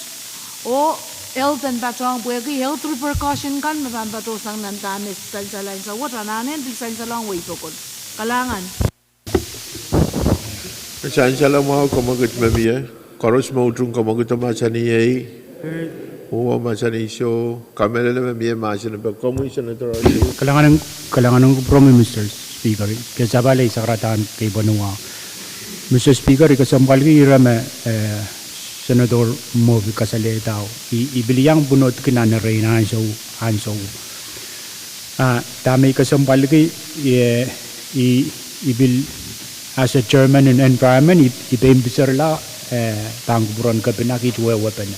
oh health en patohng pwehki health repercussion kan me pahn patohsang nan dahme sansal ansou wet, anahne en pil sansal ong wehi pokon. Kalahngan. Sansal mwahu komwekid me mie, koaros me utung komwekid mahsanih ei, uwen mahsanih soh, kamehlele me mie mahsen en peki komwi Senator Artui. Kalahngan en, kalahngan en kupwuromwi Mister Speaker, ke sapahl ei sakaradahn kei pwenuwa. Mister Speaker, I kesempwalki ira me, eh, Senator Moffitt kasalehda o. I, I pil iang pwunodki nan erein ansou, ansou. Ah, dahme I kesempwalki, eh, I, I pil as a chairman in environment, I, I pein piserla, eh, pahn kupwuren kepina kiht wehwehpene.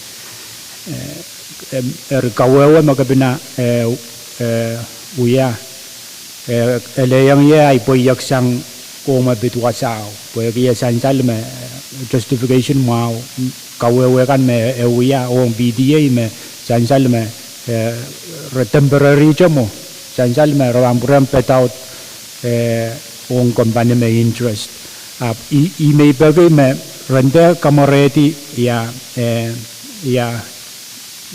Eh, em, eri kawehwe me kepina, eh, eh, wia, eh, elehieng ie ahi pweiek sang ong me pid wasao. Pwehki e sansal me, eh, justification mwahu, kawehwe kan me e wia ong P T A me sansal me, eh, re temporary te mwo, sansal me re pahn pwurehng pid out, eh, ong company me interest. Ahpw I, I men peki me re dehr kamwerehdi ia, eh, ia,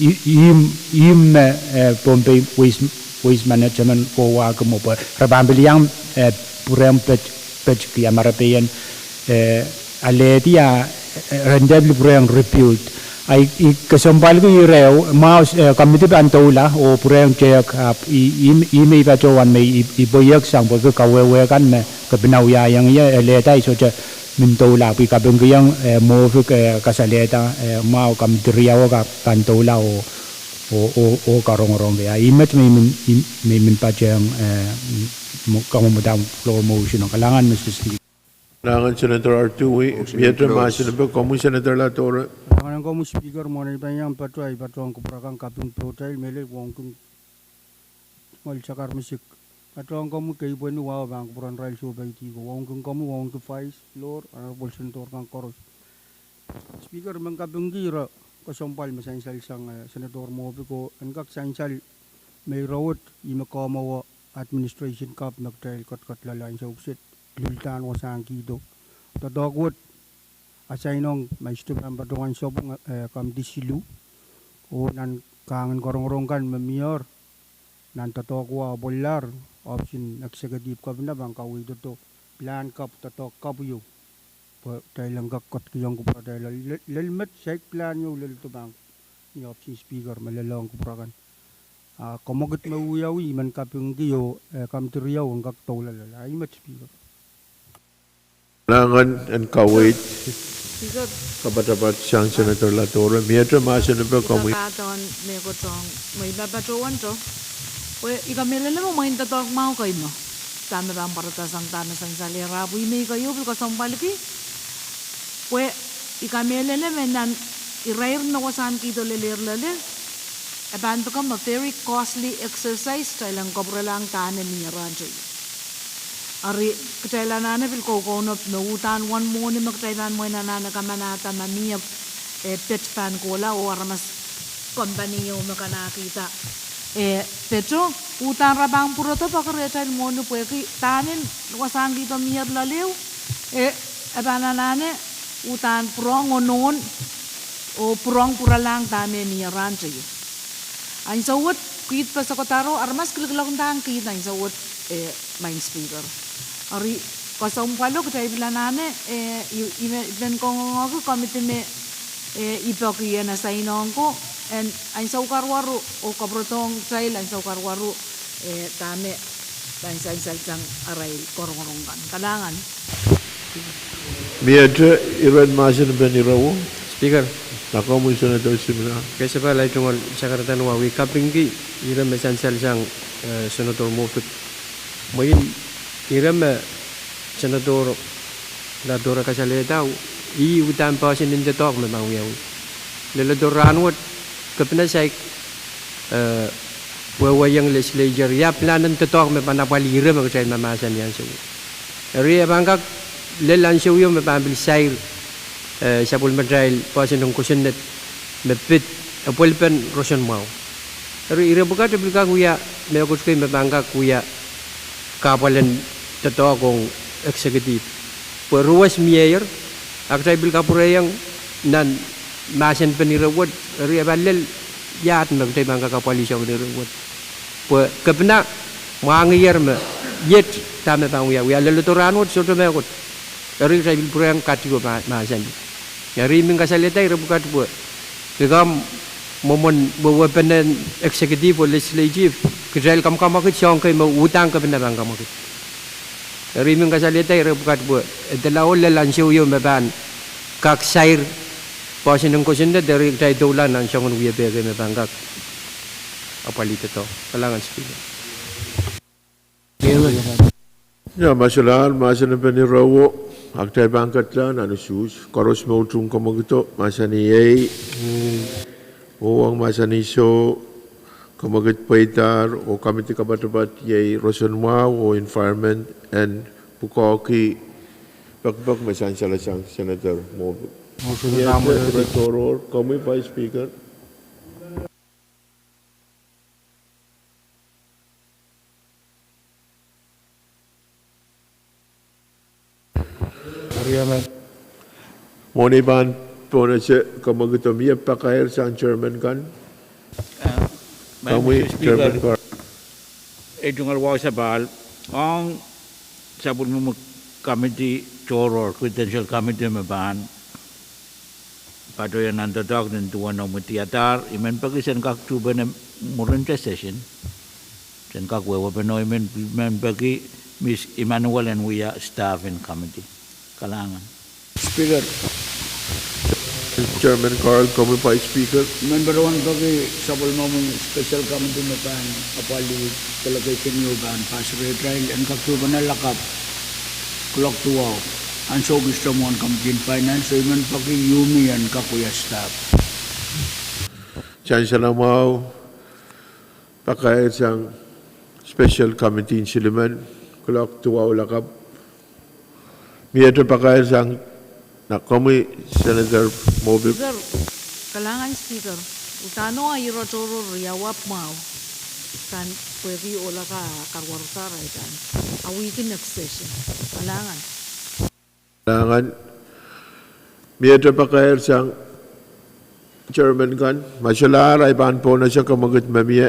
I, ihmw, ihmw me, eh, Pohnpei Waste, Waste Management kohwahki mwo pwe re pahn pil iang, eh, pwurehng pet, pet ia ma re pein, eh, alehdi a, eh, re dehr pil pwurehng rebuild. A I, I kesempwalki ire, mwahu, eh, committee pahn doula oh pwurehng tehk, ahpw I, I, I men patohwan me I, I pweiek sang pwehki kawehwe kan me kepina wiahiong ie, elehda I sohte men doula, ahpw I kapingkihong, eh, Moffitt, eh, kasalehda, eh, mwahu committee riau ka pahn doula oh, oh, oh, oh karongorong. Ia, ih met me I men, I men patohwan, eh, m-, kamwomwada floor motion o. Kalahngan Mister Speaker. Kalahngan Senator Artui, miehte mahsen en peki komwi Senator Ladoro. Kalahngan komwi Speaker, mwohn ei pahn iang patoh, I patohwan kupwurki kaping pohtail mehlel wauneki Ngol Sakar Misik. Patohwan komwi kei pwenuwa oh pahn kupwuren irail sohpeidi ko. Wauneki komwi, wauneki Vice, Lord, Honorable Senator kan koaros. Speaker, I men kapingki ire kesempwal me sansal sang, eh, Senator Moffitt ko en kak sansal me ire wet ih me kamwahu administration kapw me kitail ketiket loale ansou kiset lildahn wasahn kihdo. Doadoahk wet asain ong me I sohte pahn patohwan sapwung, eh, committee siluh. Oh nan kahngen korongorong kan me mier, nan doadoahk wet apwalahr, option executive governor pahn kaweid doadoahk, pilahn kapw, doadoahk kapw ieu. Pwe kitail en kak ketikihong kupwuratail lel, lel met saik pilahn ieu lel doadoahk pahn ni option Speaker me lelohng kupwur akan. A komwekid me wiawi I men kapingki oh, eh, committee riau en kak doula loale. A ih met Speaker. Kalahngan en kaweid. Speaker. Kapatapat sang Senator Ladoro, miehte mahsen en peki komwi. Patohwan mehkot ong, mwein I pahn patohwan to. Pwe I kamehlele me mwein doadoahk mwahu kei me dahme pahn pwarada sang dahme sansal ier, ahpw I men keieu pil kesempwalki. Pwe I kamehlele me nan irair me wasahn kihdo lelehr loale, e pahn become a very costly exercise, kitail en kapwurelahng dahme mie rahn teio. Eri kitail anahne pil koukounop me uhdahn wen mwohni me kitail pahn mwein anahne kamanahda ma mie, eh, pet pahn kohla oh aramas company ieu me kanekehda, eh, peto, uhdahn re pahn pwurodo peki rehtail mwohni pwehki dahme wasahn kihdo mie loale, eh, e pahn anahne uhdahn pwurehng onohn oh pwurehng pwurelahng dahme mie rahn teio. Ansou wet kiht pesekedaro, aramas kilikiloakdahng kiht ansou wet, eh, Madam Speaker. Eri kesempwalo kitail pil anahne, eh, I, I men, I men kangoangehki committee me, eh, I peki en asain ong ko, en ansou karuwaru oh kapwurodohng kitail ansou karuwaru, eh, dahme pahn sansal sang arail korongorong kan. Kalahngan. Miehte iren mahsen en pahn ire wet. Speaker. Nakomwi Senator Simla. Kei sapahl, ei tungoal sakarada wa wi kapingki ire me sansal sang, eh, Senator Moffitt. Mwein ire me Senator Ladora kasalehda, ih uhdahn pwoson en doadoahk me pahn wiawi. Leledo rahnwet, kepina saik, eh, wehwehong legislature, ia pilahn en doadoahk me pahn apwalih ire me kitail mahmahsanih ansou. Eri e pahn kak lel ansou ieu me pahn pil sair, eh, sapwellimatail pwoson en kosonned me pid epwelpen roson mwahu. Eri ire pwukat e pil kak wia mehkot kei me pahn kak wia kahpwal en doadoahk ong executive. Pwe ruwes mieier, a kitail pil kapwurehiong nan mahsen en pahn ire wet, eri e pahn lel iahd me kitail pahn kak apwalih soangen ire wet. Pwe kepina mwahngihier me iet dahme pahn wia, wia leledo rahnwet sohte mehkot. Eri kitail pil pwurehng kadiuwe mahsen. Eri I men kasalehda ire pwukat pwe likamw mwomwen wehwehpenen executive oh legislative, kitail kamwakamwakid soahng kei me uhdahn kepina pahn kamwakid. Eri I men kasalehda ire pwukat pwe e dehr lel ansou ieu me pahn kak sair pwoson en kosonned, eri kitail doula nan soangen wiepe kei me pahn kak apwalih doadoahk. Kalahngan Speaker. Ia, ma solahr mahsen en pahn ire wet, a kitail pahn ketla nan usuhs. Koaros me utung kamwakido, mahsanih iei. Oh ong mahsanih soh, kamwakid pweidahr oh kamidi kapatapat iei roson mwahu oh environment en pwukoahki pekipek me sansal sang Senator Moffitt. Ia, Senator Tohrohr, komwi Vice Speaker. Mwohn ei pahn pohnese kamwakido, mie pakair sang chairman kan? Komwi Chairman Carl. Ei tungoal wahu sapahl, ong sapwellimomwi committee tohrohr, credential committee me pahn patohwan nan doadoahk nin duwen omwi diadahr, I men peki sen kak tuhpene mwurinte session, sen kak wehwehpene, I men, men peki Miss Emmanuel en wia staff en committee. Kalahngan. Speaker. Chairman Carl, komwi Vice Speaker. I men patohwan peki sapwellimomwi special committee me pahn apwalih delegation ieu pahn pass rehtail en kak tuhpene lakapw kuloak duwau, ansou kiset mwohn committee en finance, oh I men peki Yumi en kak wia staff. Sansal mwahu, pakair sang special committee en silimen kuloak duwau lakapw. Miehte pakair sang, na komwi Senator Moffitt. Speaker, kalahngan Speaker, udahn oh ire tohrohr ia wahpw mwahu, pahn pwehki oh laka karwarudahr, I pahn, a week in extension. Kalahngan. Kalahngan. Miehte pakair sang chairman kan, ma solahr ahi pahn pohnese kamwakid me mie,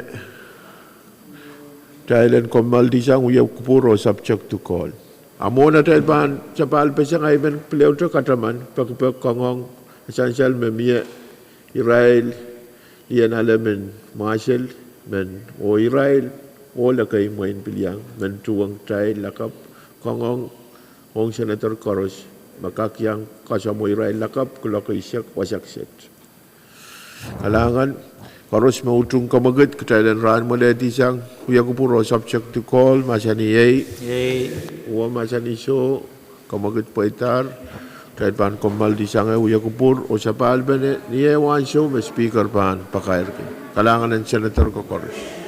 kitail en kommoaldi sang wia kupwur oh subject to call. A mwohn atail pahn sapahl peseng, I men pil ehute kataman pekipek koangoang sansal me mie irail Ian Alem en Mwahsel men oh irail ohl ekei mwein pil iang men tuhwong kitail lakapw koangoang ong senator koaros me kak iang kasamwo irail lakapw kuloak eisek wasa kiset. Kalahngan, koaros me utung kamwakid, kitail en rahn mwalehdi sang wia kupwur oh subject to call, mahsanih iei. Iei. Oh mahsanih soh, kamwakid pweidahr, kitail pahn kommoaldi sang wia kupwur oh sapahl pene ni eh ansou me Speaker pahn pakairki. Kalahngan en senator koaros.